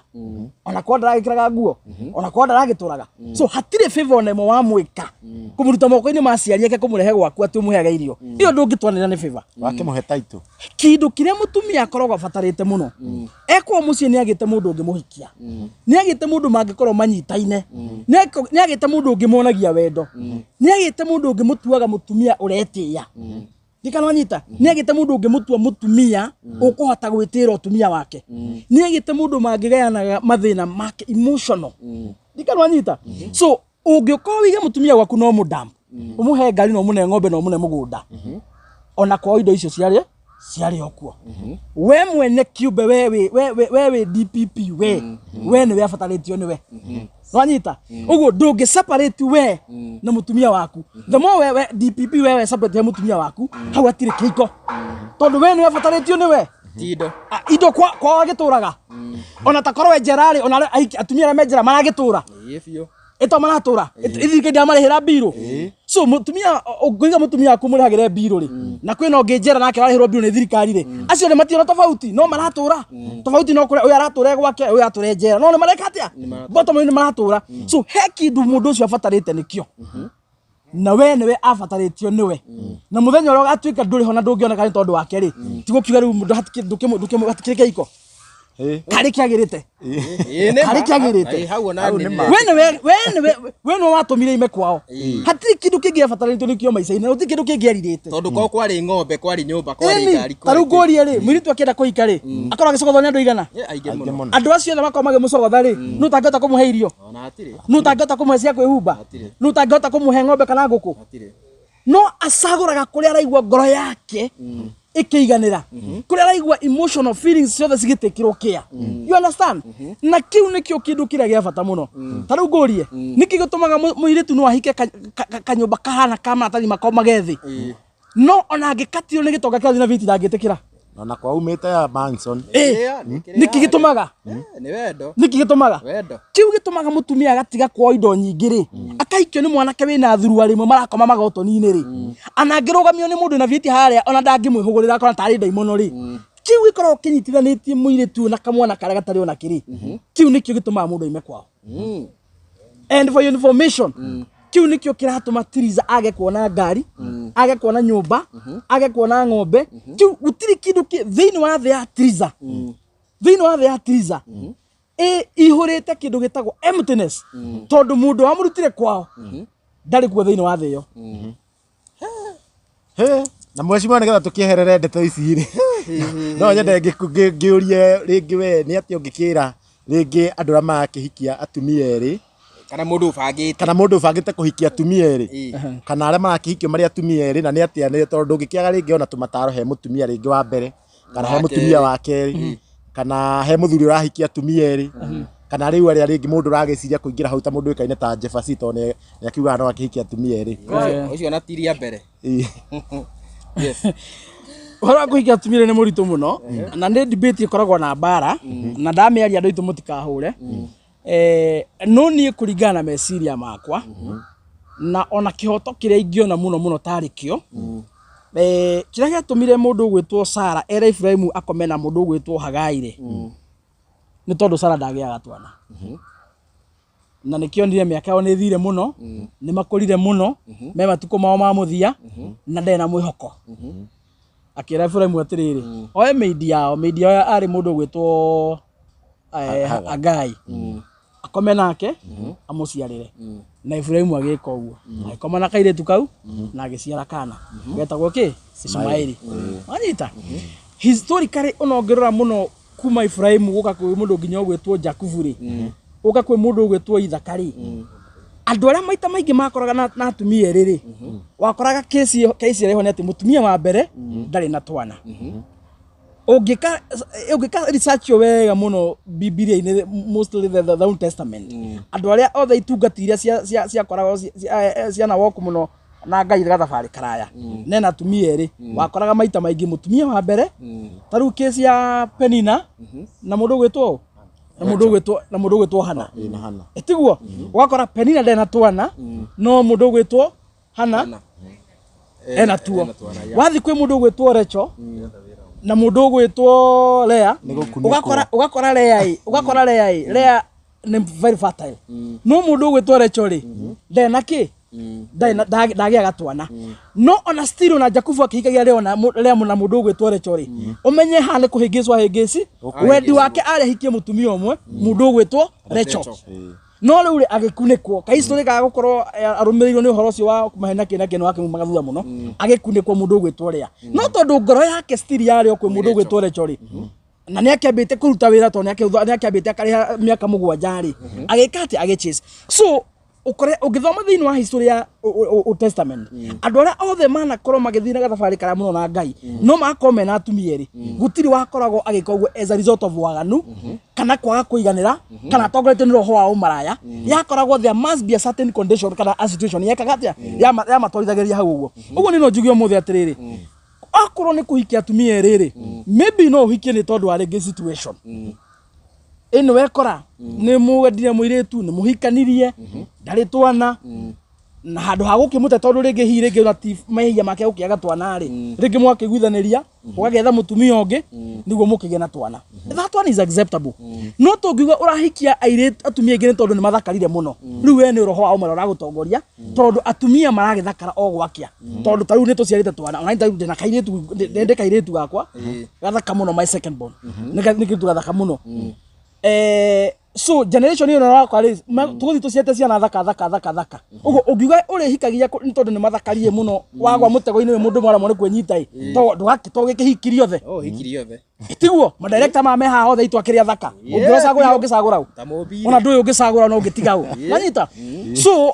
[SPEAKER 1] ona korwo ndaragĩkĩraga nguo, ona korwo ndaragĩtũraga, so hatirĩ favor ona ĩmwe wamwĩka kũmũruta moko-inĩ ma aciari ake kũmũrehe gwaku atĩ ũmũheage irio, ĩyo ndũngĩtwanĩra nĩ favor.
[SPEAKER 2] Wakĩmũhe taitũ.
[SPEAKER 1] Kĩndũ kĩrĩa mũtumia akoragwo abatarĩte mũno ekwo mũciĩ, nĩ agĩte mũndũ ũngĩmũhikia, nĩ agĩte mũndũ mangĩkorwo manyitaine, nĩ agĩte mũndũ ũngĩmuonagia wendo, nĩ agĩte mũndũ ũngĩmũtuaga mũtumia ũretĩĩa. Ndikana wanyita, nĩ agĩte mũndũ ũngĩmũtua mũtumia ũkũhota gwĩtĩra ũtumia wake, nĩ agĩte mũndũ mangĩgayanaga mathĩna make emotional. Ndikana wanyita? So ũngĩkorwo wĩige mũtumia gwaku no mũdam, ũmũhe ngari na ũmũne ng'ombe na ũmũne mũgũnda. Ona kwao indo icio ciarĩ ciarĩ o kuo. We mwene kiumbe, we wĩ we we we wĩ DPP, we we nĩwe abatarĩtio nĩwe. Nwanyita ũguo ndũngĩ separate we na mũtumia waku. The more we we DPP, we we separate he mũtumia waku, hau hatirĩ kĩhiko, tondũ we nĩwe abatarĩtio nĩwe.
[SPEAKER 3] Ti indo.
[SPEAKER 1] Ah, indo kwa kwao agĩtũraga ona takorwo we njera rĩ, ona arĩa atumia arĩa me njera maragĩtũra.
[SPEAKER 3] Ĩĩ biũ.
[SPEAKER 1] Ĩto maratũra ithirikari ndĩramarĩhĩra mbirũ. So mũtumia ũngĩiga mũtumia waku mũrĩhagĩre mbirũ rĩ, na kwĩna ũngĩ njera nake ararĩhĩrwo mbirũ nĩ thirikari rĩ, acio nĩ mationa tofauti, no maratũra tofauti, no kũrĩa ũyũ aratũra e gwake, ũyũ aratũra e njera, no nĩ mareka atĩa? Bottom line nĩ maratũra. So he kĩndũ mũndũ ũcio abatarĩte nĩkĩo, na we nĩwe abatarĩtio nĩwe, na mũthenya ũrĩa ũgatuĩka ndũrĩ ho na ndũngĩoneka nĩ tondũ wake rĩ, tigũkiuga rĩu mũndũ hatikĩrĩ kĩhiko karĩ kĩagĩrĩte.
[SPEAKER 3] Ĩĩ nĩ
[SPEAKER 1] Karĩ
[SPEAKER 3] ma.
[SPEAKER 1] kĩagĩrĩte.
[SPEAKER 3] Ĩĩ, hau ona nĩ
[SPEAKER 1] We nĩwe we nĩwe we nĩwe watũmire ime kwao. Hatirĩ kĩndũ kĩngĩ abatarĩtio nĩkĩo maica-inĩ, na gũtirĩ kĩndũ kĩngĩ erirĩte.
[SPEAKER 3] Tondũ kwao kwarĩ ng'ombe, kwarĩ nyũmba, kwarĩ
[SPEAKER 1] Ĩni,
[SPEAKER 3] ngari.
[SPEAKER 1] Ta rĩu ngũrie rĩ, mũirĩtu akĩenda kũhika rĩ, akorwo agĩcogothwo nĩ andũ aigana?
[SPEAKER 3] Ĩ, aingĩ
[SPEAKER 2] Aingĩ
[SPEAKER 3] mũno.
[SPEAKER 2] mũno.
[SPEAKER 1] Andũ acio othe makorwo magĩmũcogotha rĩ, nũ ũtangĩhota kũmũhe irio?
[SPEAKER 3] Ona hatirĩ.
[SPEAKER 1] Nũ ũtangĩhota kũmũhe cia kwĩhumba?
[SPEAKER 3] Hatirĩ.
[SPEAKER 1] Nũ ũtangĩhota kũmũhe ng'ombe kana ngũkũ?
[SPEAKER 3] Hatirĩ.
[SPEAKER 1] No acagũraga kũrĩa araigua ngoro yake ĩkĩiganĩra, kũrĩa araigua emotional feelings ciothe cigĩtĩkĩrwo kĩa, you understand? Na kĩu nĩkĩo kĩndũ kĩrĩa gĩa bata mũno. Ta rĩu ngũrie, nĩkĩ gĩtũmaga mũirĩtu no ahike kanyũmba kahana ka maratathi makomage thĩ, no ona angĩkatirwo nĩ gĩtonga kĩrathiĩ na viti ndangĩtĩkĩra?
[SPEAKER 2] Ona kwa umĩte ya Manson.
[SPEAKER 1] Ĩ,
[SPEAKER 3] Ĩĩ, nĩ kĩrĩa.
[SPEAKER 1] Nĩkĩ gĩtũmaga?
[SPEAKER 3] Eh, nĩ wendo.
[SPEAKER 1] Nĩkĩ gĩtũmaga?
[SPEAKER 3] Wendo.
[SPEAKER 1] Kĩu gĩtũmaga mũtumia agatiga kwao indo nyingĩ rĩ, akaikio nĩ mwanake wĩna thuruarĩ ĩmwe marakoma magotoni-inĩ rĩ, ana angĩrũgamio nĩ mũndũ na viti harĩa ona ndangĩmwĩhũgũrĩra, akona tarĩ ndaimono rĩ. Kĩu gĩkoragwo kĩnyitithanĩtie mũirĩtu ũyũ na kamwana karĩa gatarĩ ona kĩrĩ. Kĩu nĩkĩo gĩtũmaga mũndũ aime kwao. And for your information, kĩu nĩkĩo kĩratũma Tiriza age kuona ngari, age kuona nyũmba, age kuona ng'ombe. Kĩu gũtirĩ kĩndũ thĩinĩ wa thĩ ya Tiriza, thĩinĩ wa thĩ ya Tiriza ĩ ihũrĩte kĩndũ gĩtagwo emptiness, tondũ mũndũ wamũrutire kwao ndarĩ kuo thĩinĩ wa thĩ ĩyo.
[SPEAKER 2] He, na mheshimiwa, nĩgetha tũkĩeherere ndeto ici rĩ, no nyende ngĩũrie rĩngĩ, we nĩ atĩa ũngĩkĩra rĩngĩ andũ arĩa marakĩhikia atumia erĩ?
[SPEAKER 3] Kana mũndũ ũbangĩte.
[SPEAKER 2] Kana mũndũ ũbangĩte kũhikia atumia erĩ, kana arĩa marakĩhikio marĩ atumia erĩ, na nĩ atĩa, nĩ tondũ ndũngĩkĩaga rĩngĩ ona tũmataro he mũtumia rĩngĩ wa mbere, kana he
[SPEAKER 3] Wa
[SPEAKER 2] mũtumia
[SPEAKER 3] kerĩ.
[SPEAKER 2] wa kerĩ, kana he mũthuri ũrahikia atumia erĩ, kana rĩu arĩa rĩngĩ mũndũ ũragĩciria kũingĩra hau ta mũndũ ũĩkaine ta Jefferson, tondũ nĩ akiugaga no akĩhikia atumia erĩ.
[SPEAKER 3] Ũcio ona tiria mbere.
[SPEAKER 2] Ĩ.
[SPEAKER 3] Yes.
[SPEAKER 1] Ũhoro wa kũhikia atumia nĩ mũritũ mũno, na nĩ debate ĩkoragwo na mbara, na ndamĩaria andũ aitũ mũtikahũre. No niĩ kũringana na meciria makwa na ona kĩhoto kĩrĩa ingĩona mũno mũno tarĩ kĩo, kĩrĩa gĩatũmire mũndũ ũgwĩtwo Sara ere Ibrahimu akome na mũndũ ũgwĩtwo Hagai rĩ, nĩ tondũ Sara ndagĩaga twana, na nĩkĩonire mĩaka yao nĩ ĩthire mũno, nĩ makũrire mũno, me matukũ mao ma mũthia, na ndarĩ na mwĩhoko. Akĩra Ibrahimu atĩrĩrĩ, oe maid yao. Maid yao arĩ mũndũ ũgwĩtwo Agai, akome nake amũciarĩre. Na Ibrahimu agĩka ũguo, agĩkoma na kairĩtu kau na agĩciara kana getagwo kĩ? Ismaili. Wanyita? Historically, ona ũngĩrora mũno kuma Ibrahimu gũka kwĩ mũndũ nginya ũgwĩtwo Jakubu rĩ, gũka kwĩ mũndũ ũgwĩtwo Ithaka rĩ, andũ arĩa maita maingĩ makoraga na atumia erĩ rĩ, wakoraga kesi kesi ĩrĩa ĩho nĩ atĩ mũtumia wa mbere ndarĩ na twana. Ũngĩka research ĩyo wega mũno Bibilia-inĩ, mostly the Old Testament, andũ arĩa othe itungati iria ciakoragwo ciana woku mũno na Ngai gathabarĩ karaya nena atumia erĩ, wakoraga maita maingĩ mũtumia wa mbere, ta rĩu kesi ya Penina na mũndũ ũgwĩtwo Hana.
[SPEAKER 2] Ĩ, na Hana.
[SPEAKER 1] Tiguo ũgakora Penina ndarĩ na twana, no mũndũ ũgwĩtwo Hana ena tuo.
[SPEAKER 3] Ena twana, yeah.
[SPEAKER 1] Wathi kwĩ mũndũ ũgwĩtwo Rachel na mũndũ ũgwĩtwo Lea,
[SPEAKER 2] Nĩ gũkunĩkwo.
[SPEAKER 1] ũgakora Lea ĩ Lea nĩ very fertile, no mũndũ ũgwĩtwo Rachel rĩ, ndarĩ na kĩ, ndarĩ na ndagĩaga twana. No ona still ona Jakubu akĩhikagia Lea na mũndũ ũgwĩtwo Rachel rĩ, ũmenye haha nĩ kũhĩngĩcwo ahĩngĩci wendi wake, arĩ ahikie mũtumia ũmwe, mũndũ ũgwĩtwo Rachel. No rĩu rĩ, agĩkunĩkwo kahistory ga gũkorwo arũmĩrĩirwo nĩ ũhoro ũcio wa kũmahena kĩ na kĩ, wakiumaga thutha mũno, agĩkunĩkwo mũndũ ũgwĩtwo Lea. No tondũ ngoro yake still yarĩ o kwĩ mũndũ ũgwĩtwo Rachel rĩ, na nĩ akĩambĩte kũruta wĩra, tondũ nĩ akĩambĩte akarĩha mĩaka 7 rĩ, agĩka atĩ agĩchase. So Ũkore ũngĩthoma thĩinĩ wa history ya Old Testament, andũ arĩa othe manakorwo magĩthiĩ na gathabarĩ karaya mũno na Ngai, no magakorwo mena atumia erĩ, gũtirĩ wakoragwo agĩka ũguo as a result of waganu kana kwaga kũiganĩra kana atongoretio nĩ roho wa ũmaraya. Yakoragwo there must be a certain condition kana a situation yekaga atĩa yamatwarithagĩria hau ũguo. Ũguo nĩ no njuge ũmũthĩ atĩrĩrĩ, akorwo nĩ kũhikia atumia erĩ rĩ, maybe no ũhikie nĩ tondũ wa rĩngĩ situation ĩno wekora nĩ mũwendire mũirĩtu, nĩ mũhikanirie, ndarĩ twana, na handũ ha gũkĩmũte tondũ rĩngĩ hihi rĩngĩ ona ti mehia make gũkĩaga twana rĩ, rĩngĩ mwakĩiguithanĩria ũgagĩetha mũtumia ũngĩ nĩguo mũkĩgĩe na twana. That one is acceptable. No tũngiuga ũrahikia airĩtu atumia aingĩ nĩ tondũ nĩ mathakarire mũno, rĩu we nĩ roho wa ũmara ũragũtongoria, tondũ atumia maragĩthakara o gwakĩa, tondũ ta rĩu nĩ tũciarĩte twana, ona ta rĩu ndĩna kairĩtu, ndĩ kairĩtu gakwa gathaka mũno, my second born nĩ kairĩtu gathaka mũno. So generation ĩyo wakwa rĩ, tũgũthiĩ tũciarĩte ciana thaka thaka thaka thaka ũguo. Ũngiuga ũrĩhikagia nĩ tondũ nĩ mathakarie mũno, wagwa mũtego-inĩ ũyũ mũndũ mwaramwo nĩ kwĩnyita ĩ, to ndũgakĩhikirie othe.
[SPEAKER 3] Oh, hikirie othe.
[SPEAKER 1] Tiguo madirector ma me haha othe itũ akĩrĩa thaka, ũngĩracagũra ũngĩcagũra ũ?
[SPEAKER 3] Ta mũbire.
[SPEAKER 1] Ona ndũĩ ũngĩcagũra no ũngĩtiga ũ, wanyita? So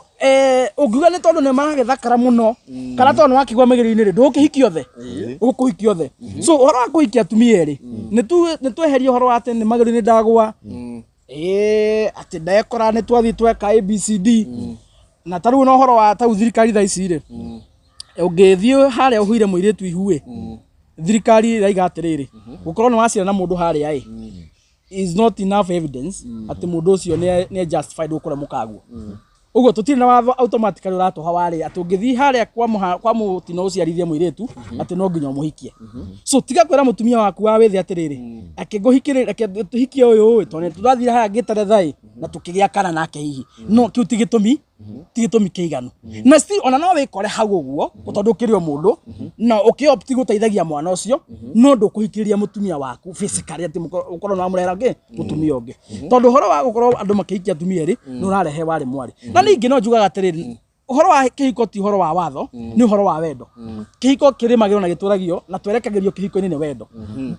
[SPEAKER 1] ũngiuga nĩ tondũ nĩ maragĩthakara mũno kana tondũ nĩ wakĩgwa mĩgerio-inĩ rĩ, ndũgũkĩhikia othe, ũgũkũhikia othe. So ũhoro wa kũhikia atumia erĩ, nĩ tweherie ũhoro wa atĩ nĩ magerio-inĩ ndagwa, ĩĩ, atĩ ndekora nĩ twathiĩ tweka ABCD. Na ta rĩu na ũhoro wa tau thirikari thaa ici rĩ, ũngĩthiĩ harĩa ũhuire mũirĩtu ihu ĩ, thirikari ĩraiga atĩrĩrĩ, gũkorwo nĩ waciara na mũndũ harĩa ĩ is not enough evidence atĩ mũndũ ũcio nĩ justified gũkũre mũkaguo. Ũguo tũtirĩ na watho automatically ũratũha warĩ atĩ ũngĩthiĩ harĩa kwa mũtino ũciarithie mũirĩtu atĩ no nginya ũmũhikie. So tiga kwĩra mũtumia waku wa wĩthĩ atĩrĩrĩ, akĩngũhikĩrĩ, reke tũhikie ũyũ ĩ, tondũ tũrathire harĩa ngĩteretha ĩ na tũkĩgĩa kana nake hihi. No kĩu ti gĩtũmi kĩiganu. Na still ona no wĩkore hau ũguo tondũ ũkĩrĩ o mũndũ na ũkĩopt gũteithagia mwana ũcio, no ndũkũhikĩrĩria mũtumia waku physically atĩ ũkorwo nĩ wamũrehera ngĩ mũtumia ũngĩ, tondũ ũhoro wa gũkorwo andũ makĩhikia atumia erĩ nĩ ũrarehe warĩ mwarĩ. Na ningĩ no njugaga atĩrĩrĩ, ũhoro wa kĩhiko ti ũhoro wa watho, nĩ ũhoro wa wendo. Kĩhiko kĩrĩmagĩrwo na gĩtũragio na twerekagĩrio kĩhiko-inĩ nĩ wendo.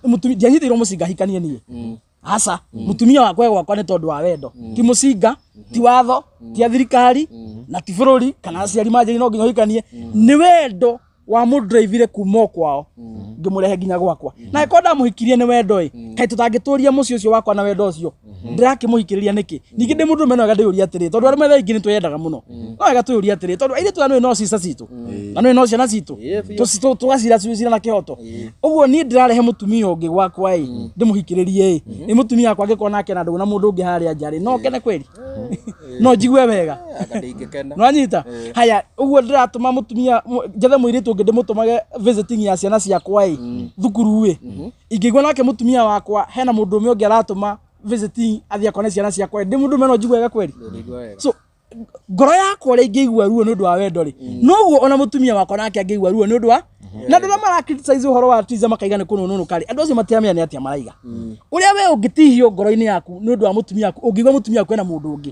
[SPEAKER 1] Mũtumia ndianyitĩirwo mũcinga hikanie niĩ, aca. Mũtumia wakwa e gwakwa nĩ tondũ wa wendo, ti mũcinga, ti watho, ti a thirikari na ti bũrũri kana aciari manjĩri no nginya ũhikanie. Nĩ wendo wa mũndrive kuma o kwao ngĩmũrehe nginya gwakwa, na angĩkorwo ndamũhikirie nĩ wendo ĩ, kaĩ tũtangĩtũria mũciĩ ũcio wakwa na wendo ũcio? Ndĩrakĩmũhikĩrĩria nĩkĩ? Ningĩ ndĩ mũndũrũme no wega ndĩyũrie atĩrĩ, tondũ arũme thaa ingĩ nĩ twĩyendaga mũno, no wega twĩyũrie atĩrĩ, tondũ airĩtu aya nĩũĩ no cica citũ na nĩũĩ no ciana citũ, tũgacira cira na kĩhoto. Ũguo niĩ ndĩrarehe mũtumia ũngĩ gwakwa ĩ, ndĩmũhikĩrĩrie ĩ, nĩ mũtumia wakwa angĩkorwo nake na ndũgũ na mũndũ ũngĩ harĩa nja rĩ, no ngene kweli? No njigue wega?
[SPEAKER 3] Anga ndingĩkena.
[SPEAKER 1] Nwanyita haya ũguo ndĩratũma mũtumia njethe mũirĩtu ũngĩ ndĩmũtũmage visiting ya ciana ciakwa ĩ thukuru ĩ, ingĩigua nake mũtumia wakwa hena mũndũ ũmwe ũngĩ aratũma visiting athiĩ akone ciana ciakwa ĩ, ndĩ mũndũ ũmwe no njigue wega kweli?
[SPEAKER 3] Ndũngĩigua wega.
[SPEAKER 1] So ngoro yakwa ũrĩa ingĩigua ruo nĩ ũndũ wa wendo rĩ, noguo ona mũtumia wakwa nake angĩigua ruo nĩ ũndũ wa. Na andũ arĩa mara criticize ũhoro wa tiza makaiga nĩ kũnũnũnũka rĩ, andũ acio matiramenya nĩ atĩa maraiga. Ũrĩa we ũngĩtihio ngoro-inĩ yaku nĩ ũndũ wa mũtumia waku, ũngĩigua mũtumia waku ena mũndũ ũngĩ,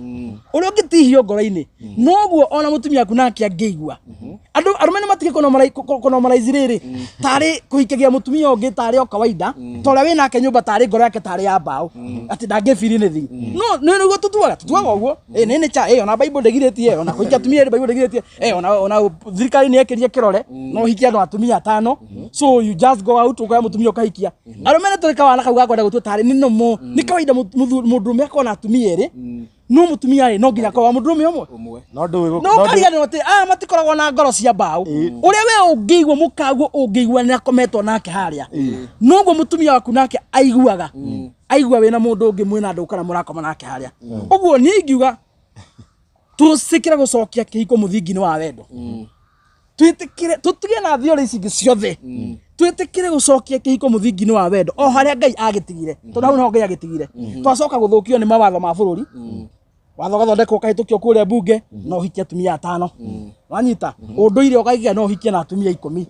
[SPEAKER 1] ũrĩa ũngĩtihio ngoro-inĩ noguo ona mũtumia waku nake angĩigua. Andũ arũme nĩ matige kũnormalize rĩrĩ tarĩ kũhikagia mũtumia ũngĩ tarĩ o kawaida, ta ũrĩa wĩ nake nyũmba tarĩ ngoro yake tarĩ ya mbaũ atĩ ndangĩbiri anything. No nĩ nĩguo tũtuaga ũguo ĩ nĩ cha ĩ ona Bible ndĩgirĩtie ona kũhikia atumia ĩrĩ, Bible ndĩgirĩtie ĩ ona thirikari nĩ yekĩrie kĩrore no ũhikie andũ atumia atano. So you just go out ũkoya mũtumia ũkahikia. Arũme nĩ tũrĩ kawana kau gakwenda gũtua tarĩ nĩ nomo, nĩ kawaida mũndũrũme akorwo na atumia erĩ, no mũtumia rĩ no nginya akorwo wa mũndũrũme ũmwe.
[SPEAKER 3] Ũmwe.
[SPEAKER 2] No ndũĩ
[SPEAKER 1] no ũkariganĩrwo atĩ aya matikoragwo na ngoro cia mbaũ. Ũrĩa we ũngĩigua mũkaguo ũngĩigua nĩ akometwo nake harĩa, noguo mũtumia waku nake aiguaga aigua wĩna mũndũ ũngĩ mwĩna ndũgũ kana mũrakoma nake harĩa ũguo. Niĩ ingiuga tũcikĩre gũcokia kĩhiko mũthingi-inĩ wa wendo, twĩtĩkĩre tũtige na theory ici ingĩ ciothe, twĩtĩkĩre gũcokia kĩhiko mũthingi-inĩ wa wendo o harĩa Ngai agĩtigire, tondũ hau niho Ngai agĩtigire. Twacoka gũthũkio nĩ mawatho ma bũrũri, watho ũgathondekwo ũkahĩtũkio kũrĩa bunge no ũhikie atumia atano, wanyita? Ũndũire ũkaiga no ũhikie na atumia 10.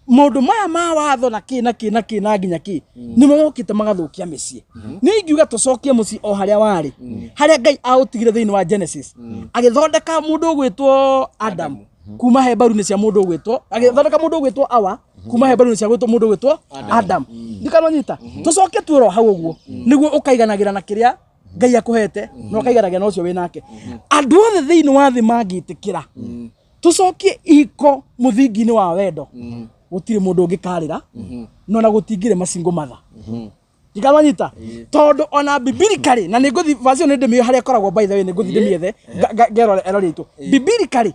[SPEAKER 1] Maũndũ maya ma watho na kĩ na kĩ na kĩ na nginya kĩ nĩmo mokĩte magathũkia mĩciĩ. Nĩ ingiuga tũcokie mũciĩ o harĩa warĩ, harĩa Ngai aũtigire thĩinĩ wa Genesis, agĩthondeka mũndũ ũgwĩtwo Adam kuma he mbaru-inĩ cia mũndũ ũgwĩtwo, agĩthondeka mũndũ ũgwĩtwo Awa kuma he mbaru-inĩ cia gwĩtwo mũndũ ũgwĩtwo Adam. Ndikanonyita tũcoke tuoro hau ũguo nĩguo ũkaiganagĩra na kĩrĩa. Ngai akũhete na ũkaiganagia na ũcio wĩ nake. Andũ othe thĩinĩ wa thĩ mangĩtĩkĩra tũcokie ihiko mũthingi-inĩ wa wendo, gũtirĩ mũndũ ũngĩkarĩra no na gũtingĩrĩ masingle mother. Ndikamanyita tondũ ona biblically, na nĩngũthi verse ĩyo, nĩ ndĩmĩũĩ harĩa ĩkoragwo. By the way, nĩngũthi ndĩmĩethe ngerore erore itũ biblically.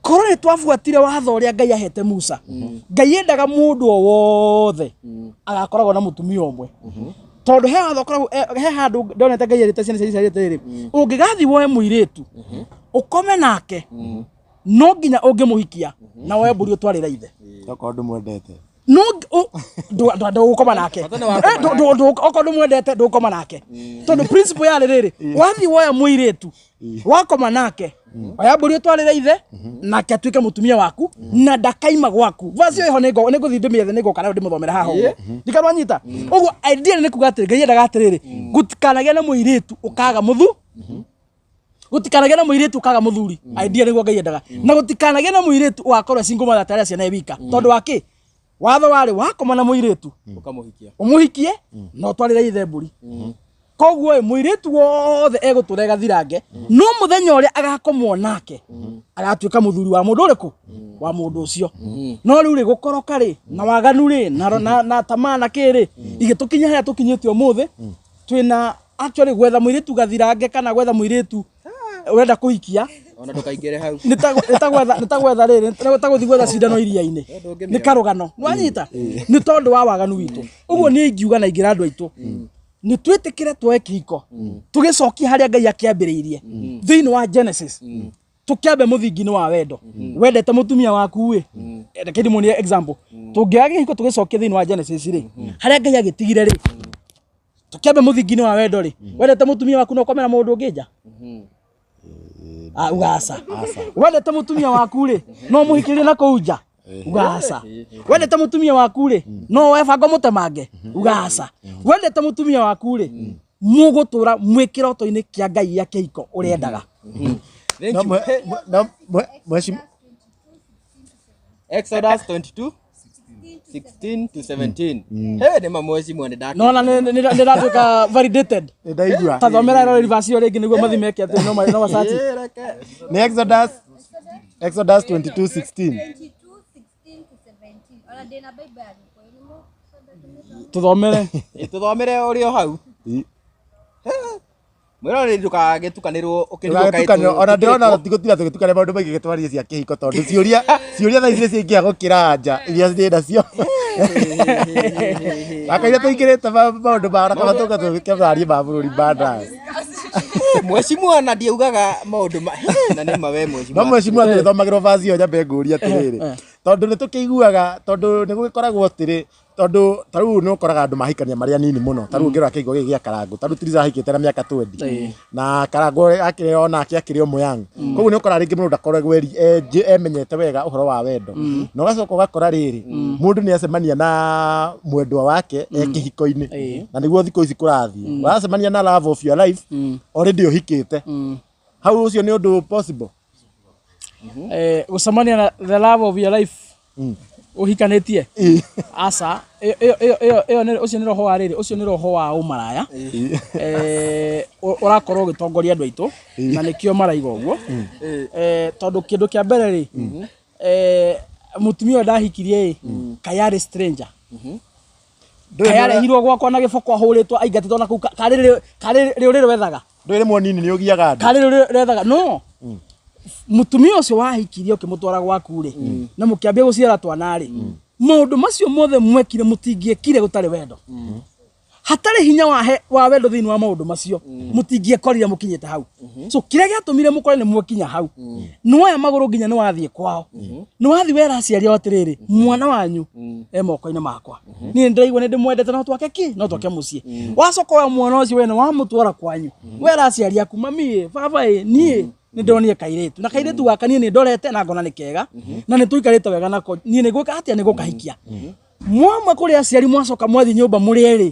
[SPEAKER 1] Korwo nĩ twabuatire watho ũrĩa Ngai ahete Musa, Ngai endaga mũndũ o wothe agakoragwo na mũtumia ũmwe, tondũ he watho ũkoragwo he handũ ndonete Ngai erĩte ciana cia Isiraeli atĩrĩrĩ, ũngĩgathiĩ woe mũirĩtu ũkome nake, no nginya ũngĩmũhikia na woe mbũri ũtwarĩre ithe.
[SPEAKER 2] Okorwo ndũmwendete.
[SPEAKER 1] No ndũgũkoma nake.
[SPEAKER 3] Bata nĩ wakoma.
[SPEAKER 1] Okorwo ndũmwendete, ndũgũkoma nake, tondũ principle yarĩ rĩrĩ: wathiĩ woya mũirĩtu wakoma nake, oya mbũri ũtwarĩre ithe, nake atuĩke mũtumia waku na ndakaima gwaku. Verse ĩyo ĩho, nĩngũthiĩ ndĩmĩethe, nĩngũka nayo ndĩmũthomere haha ũguo. Ndikanwanyita ũguo. Idea nĩ kuga atĩrĩ, Ngai endaga atĩrĩrĩ, gũtikanagĩa na mũirĩtu ũkaga mũthu gũtikanagĩa na mũirĩtu ũkaga mũthuri. Idea nĩguo Ngai endaga, na gũtikanagĩa na mũirĩtu ũgakorwo single mother atarĩ ciana e wika, tondũ wa kĩ? Watho warĩ wakoma na mũirĩtu,
[SPEAKER 3] ũkamũhikia,
[SPEAKER 1] ũmũhikie na ũtwarĩre ithe mbũri. Koguo ĩ, mũirĩtu wothe egũtũra gathirange, no mũthenya ũrĩa agakomwo nake agatuĩka mũthuri wa mũndũ ũrĩkũ, wa mũndũ ũcio. No rĩu rĩ, gũkoroka rĩ, na waganu rĩ, na tamaa na kĩ rĩ, igĩtũkinya harĩa tũkinyĩte ũmũthĩ. Twĩna actually gwetha mũirĩtu gathirange kana gwetha mũirĩtu ũrenda kũhikia,
[SPEAKER 3] ona ndũkaingĩre hau.
[SPEAKER 1] Nĩ ta gwetha rĩrĩ, nĩ ta gũthiĩ gwetha cindano iria-inĩ.
[SPEAKER 3] Ndũngĩmĩona.
[SPEAKER 1] Nĩ karũgano nĩwanyita, nĩ tondũ wa waganu witũ. Ũguo niĩ ingiuga na ingĩra andũ aitũ nĩ twĩtĩkĩre tuoe kĩhiko tũgĩcokie harĩa Ngai akĩambĩrĩirie thĩinĩ wa Genesis, tũkĩambe mũthingi-inĩ wa wendo. Wendete mũtumia waku ĩ, reke ndĩmuonie example. Tũngĩoya kĩhiko tũgĩcokie thĩinĩ wa Genesis rĩ, harĩa Ngai agĩtigire rĩ, tũkĩambe mũthingi-inĩ wa wendo rĩ, wendete mũtumia waku no ũkome na mũndũ ũngĩ nja? Ah, uga aca. Wendete mũtumia waku rĩ, no mũhikĩrie na kũu nja? Uga aca. Wendete mũtumia waku rĩ, no woe bango mũtemange? Uga aca. Wendete mũtumia waku rĩ, mũgũtũra mwĩ kĩroto-inĩ kĩa Ngai gĩa kĩhiko ũrĩendaga.
[SPEAKER 3] Thank
[SPEAKER 2] No,
[SPEAKER 3] you.
[SPEAKER 2] no, mheshimiwa.
[SPEAKER 3] Exodus 22 16 to 17. He nĩ ma mheshimiwa nĩ ndakena.
[SPEAKER 1] Nona nĩ ndatuĩka validated.
[SPEAKER 2] Nĩ ndaigua.
[SPEAKER 1] Ta thomera ĩro verse ĩyo rĩngĩ nĩguo mathi meke atĩ no macaci.
[SPEAKER 3] Eh, reke.
[SPEAKER 2] Nĩ Exodus 22:16.
[SPEAKER 4] 22, 16 to 17. Ona ndĩna Bible ya Gĩkũyũ, nĩ mũkwenda?
[SPEAKER 1] Tũthomere.
[SPEAKER 3] Ĩ, tũthomere ũrĩ o hau. Mwĩroreri, ndũkagĩtukanĩrwo ũkĩrigwo kaĩ.
[SPEAKER 2] Ndũgagĩtukanĩrwo. Ona ndĩrona tigũtinda tũgĩtukania maũndũ maingĩ gĩtwarie cia kĩhiko, tondũ ciũria thaa ici nĩ ciaingĩha gũkĩra anja iria ndĩ nacio. Gakaira tũingĩrĩte maũndũ ma ona tũka tũkĩarie ma bũrũri baadaye.
[SPEAKER 3] Mheshimiwa na ndiaugaga maũndũ ma na nĩ ma we
[SPEAKER 2] No
[SPEAKER 3] mheshimiwa.
[SPEAKER 2] Mheshimiwa, tũgĩthomagĩrwo verse ĩyo, nyambe ngũrie atĩrĩrĩ, tondũ nĩ tũkĩiguaga, tondũ nĩ gũgĩkoragwo atĩrĩ, tondũ ta rĩu nĩ ũkoraga andũ mahikania marĩ anini mũno. Ta rĩu ũngĩrora kĩhiko gĩkĩ gĩa Karangũ, ta rĩu Tiriza ahikĩte na mĩaka 20, na Karangũ akĩrĩ onake akĩrĩ o mũyang. Koguo nĩ ũkoraga rĩngĩ mũndũ ndakoragwo emenyete wega ũhoro wa wendo, na ũgacoka ũgakora rĩrĩ, mũndũ nĩ acemania na mwendwa wake e kĩhiko-inĩ, na nĩguo thikũ ici kũrathiĩ, ũracemania na love of your life already ũhikĩte hau. Ũcio nĩ ũndũ possible?
[SPEAKER 1] Gũcemania na the love of your life ũhikanĩtie? Aca, ĩyo ũcio nĩ roho wa rĩrĩ, ũcio nĩ roho wa ũmaraya ũrakorwo ũgĩtongoria andũ aitũ, na nĩkĩo maraiga ũguo. Tondũ kĩndũ kĩa mbere rĩ, mũtumia ũyũ ndahikirie ĩ, kaĩ arĩ stranger, kaĩ arehirwo gwakwa na gĩboko, ahũrĩtwo, aingatĩtwo na kũu, karĩ rĩũrĩrĩ wethaga.
[SPEAKER 2] Ndũĩ rĩmwe nini nĩ ũgiaga andũ.
[SPEAKER 1] Karĩ rĩũrĩrĩ wethaga, no mũtumia ũcio wahikirie ũkĩmũtwara gwaku rĩ, na mũkĩambia gũciara twana rĩ, maũndũ macio mothe mwekire mũtingĩekire gũtarĩ wendo. Hatarĩ hinya wa wendo thĩinĩ wa maũndũ macio, mũtingĩekorire mũkinyĩte hau. So kĩrĩa gĩatũmire mũkore nĩ mwakinya hau, nĩ woya magũrũ nginya nĩ wathiĩ kwao, nĩ wathiĩ wera aciari ao atĩrĩrĩ, mwana wanyu e moko-inĩ makwa, niĩ nĩ ndĩraigua nĩ ndĩmwendete, no twake kĩ, no twake mũciĩ. Wacoka oya mwana ũcio we nĩ wamũtwara kwanyu, wera aciari aku, mami ĩ, baba ĩ, niĩ nĩ ndonire kairĩtu, na kairĩtu gaka niĩ nĩ ndorete na ngona nĩ kega na nĩ tũikarĩte wega nako, niĩ nĩ gwĩka atĩa, nĩ gũkahikia. Mwama kũrĩ aciari, mwacoka mwathiĩ nyũmba mũrĩ erĩ,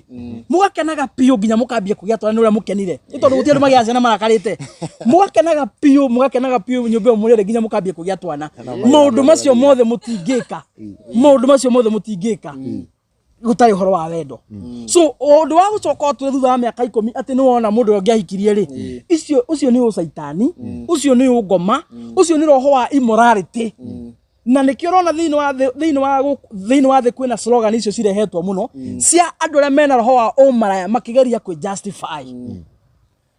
[SPEAKER 1] mũgakenaga biũ nginya mũkambia kũgĩa twana nĩ ũrĩa mũkenire, nĩ tondũ gũtirĩ andũ magĩaga ciana marakarĩte. Mũgakenaga biũ, mũgakenaga biũ nyũmba ĩyo mũrĩ erĩ nginya mũkambia kũgĩa twana. Maũndũ macio mothe mũtingĩka, maũndũ macio mothe mũtingĩka. Gũtarĩ ũhoro wa wendo. So ũndũ wa gũcoka ũtwĩre thutha wa mĩaka 10 atĩ nĩ wona mũndũ ũrĩa ũngĩahikirie rĩ, icio ũcio nĩ ũcaitani, ũcio nĩ ũngoma, ũcio nĩ roho wa immorality. Na nĩkĩo ũrona thĩinĩ wa thĩ kwĩna slogan icio cirehetwo mũno cia andũ arĩa mena roho wa ũmaraya makĩgeria kwĩ justify.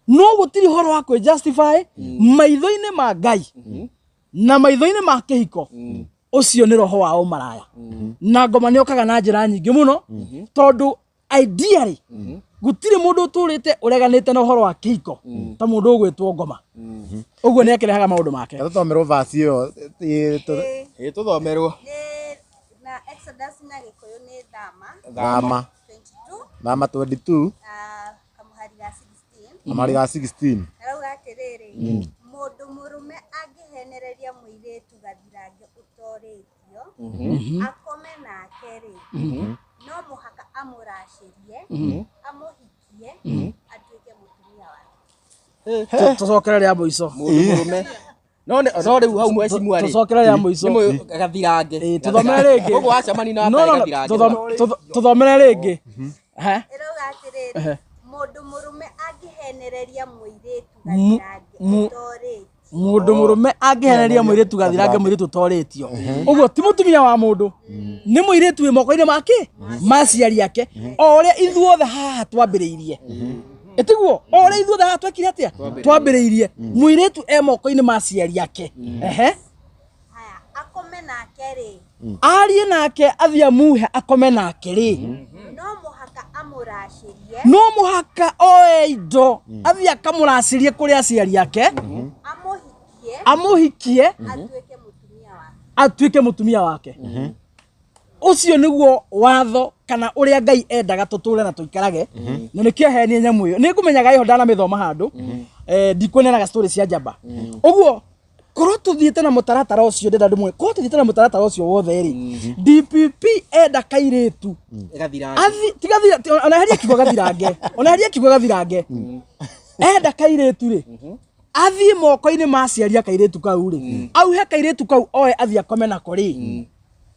[SPEAKER 1] No gũtirĩ ũhoro wa kwĩ justify maitho-inĩ ma Ngai na maitho-inĩ ma kĩhiko. Ũcio nĩ roho wa ũmaraya. Na ngoma nĩ okaga na njĩra nyingĩ mũno, tondũ ideally gũtirĩ mũndũ ũtũrĩte ũreganĩte na ũhoro wa kĩhiko ta mũndũ ũgwĩtwo ngoma. Ũguo nĩ akĩrehaga maũndũ make.
[SPEAKER 2] Tũthomerwo verse ĩyo.
[SPEAKER 3] Ĩ, tũthomerwo.
[SPEAKER 4] Nĩ na Exodus na Gĩkũyũ nĩ Thama.
[SPEAKER 2] Thama.
[SPEAKER 4] 22.
[SPEAKER 2] Thama 22.
[SPEAKER 4] Kamũhari ga 16.
[SPEAKER 2] Kamũhari ga 16.
[SPEAKER 4] Karauga atĩrĩrĩ, mũndũ mũrũme angĩhenereria mũirĩtu gathirange ũtorĩtio akome nake rĩ, no mũhaka amũracĩrie, amũhikie, atuĩke mũtumia wake.
[SPEAKER 1] Tũcokere rĩa mũico.
[SPEAKER 3] Mũndũ mũrũme no no rĩu hau mheshimiwa rĩ,
[SPEAKER 1] Tũcokere rĩa mũico.
[SPEAKER 3] nĩ gathirange.
[SPEAKER 1] Ĩ, tũthomere rĩngĩ.
[SPEAKER 3] Koguo wacemania na
[SPEAKER 1] No, no, no,
[SPEAKER 3] gathirange.
[SPEAKER 1] tũthomere rĩngĩ. Ha?
[SPEAKER 4] Ĩrauga atĩrĩrĩ, mũndũ mũrũme angĩhenereria mũirĩtu gathirange ũtorĩtio.
[SPEAKER 1] Mũndũ mũrũme angĩhenereria mũirĩtu gathirange, mũirĩtu ũtorĩtio, ũguo ti mũtumia wa mũndũ, nĩ mũirĩtu wĩ moko-inĩ make ma aciari ake, o ũrĩa ithuothe haha twambĩrĩirie. Ĩtiguo o ũrĩa ithuothe haha twekire atĩa, twambĩrĩirie, mũirĩtu e moko-inĩ ma aciari ake. Ehe.
[SPEAKER 4] Haya, akome nake rĩ,
[SPEAKER 1] Arie nake, athiĩ amuhe akome nake rĩ,
[SPEAKER 4] no mũhaka amũracĩrie,
[SPEAKER 1] no mũhaka oe indo athiĩ akamũracĩrie kũrĩ aciari ake,
[SPEAKER 4] amũhikie,
[SPEAKER 1] amũhikie,
[SPEAKER 4] atuĩke mũtumia wake.
[SPEAKER 1] Atuĩke mũtumia wake. Ũcio nĩguo watho kana ũrĩa Ngai endaga tũtũre na tũikarage. Na nĩkĩo henie nyamũ ĩyo nĩ ngũmenyaga ĩho ndanamĩthoma handũ. Ndikuonenaga story cia njamba ũguo. Korwo tũthiĩte na mũtaratara ũcio, ndĩrenda ndĩmwe, korwo tũthiĩte na mũtaratara ũcio wothe rĩ, DPP enda kairĩtu
[SPEAKER 3] Gathirange.
[SPEAKER 1] athi tigathira, ona heria kiugo gathirange, ona heria kiugo gathirange. Enda kairĩtu rĩ, athiĩ moko-inĩ ma aciari a kairĩtu kau rĩ, auhe kairĩtu kau oe athiĩ akome nako rĩ,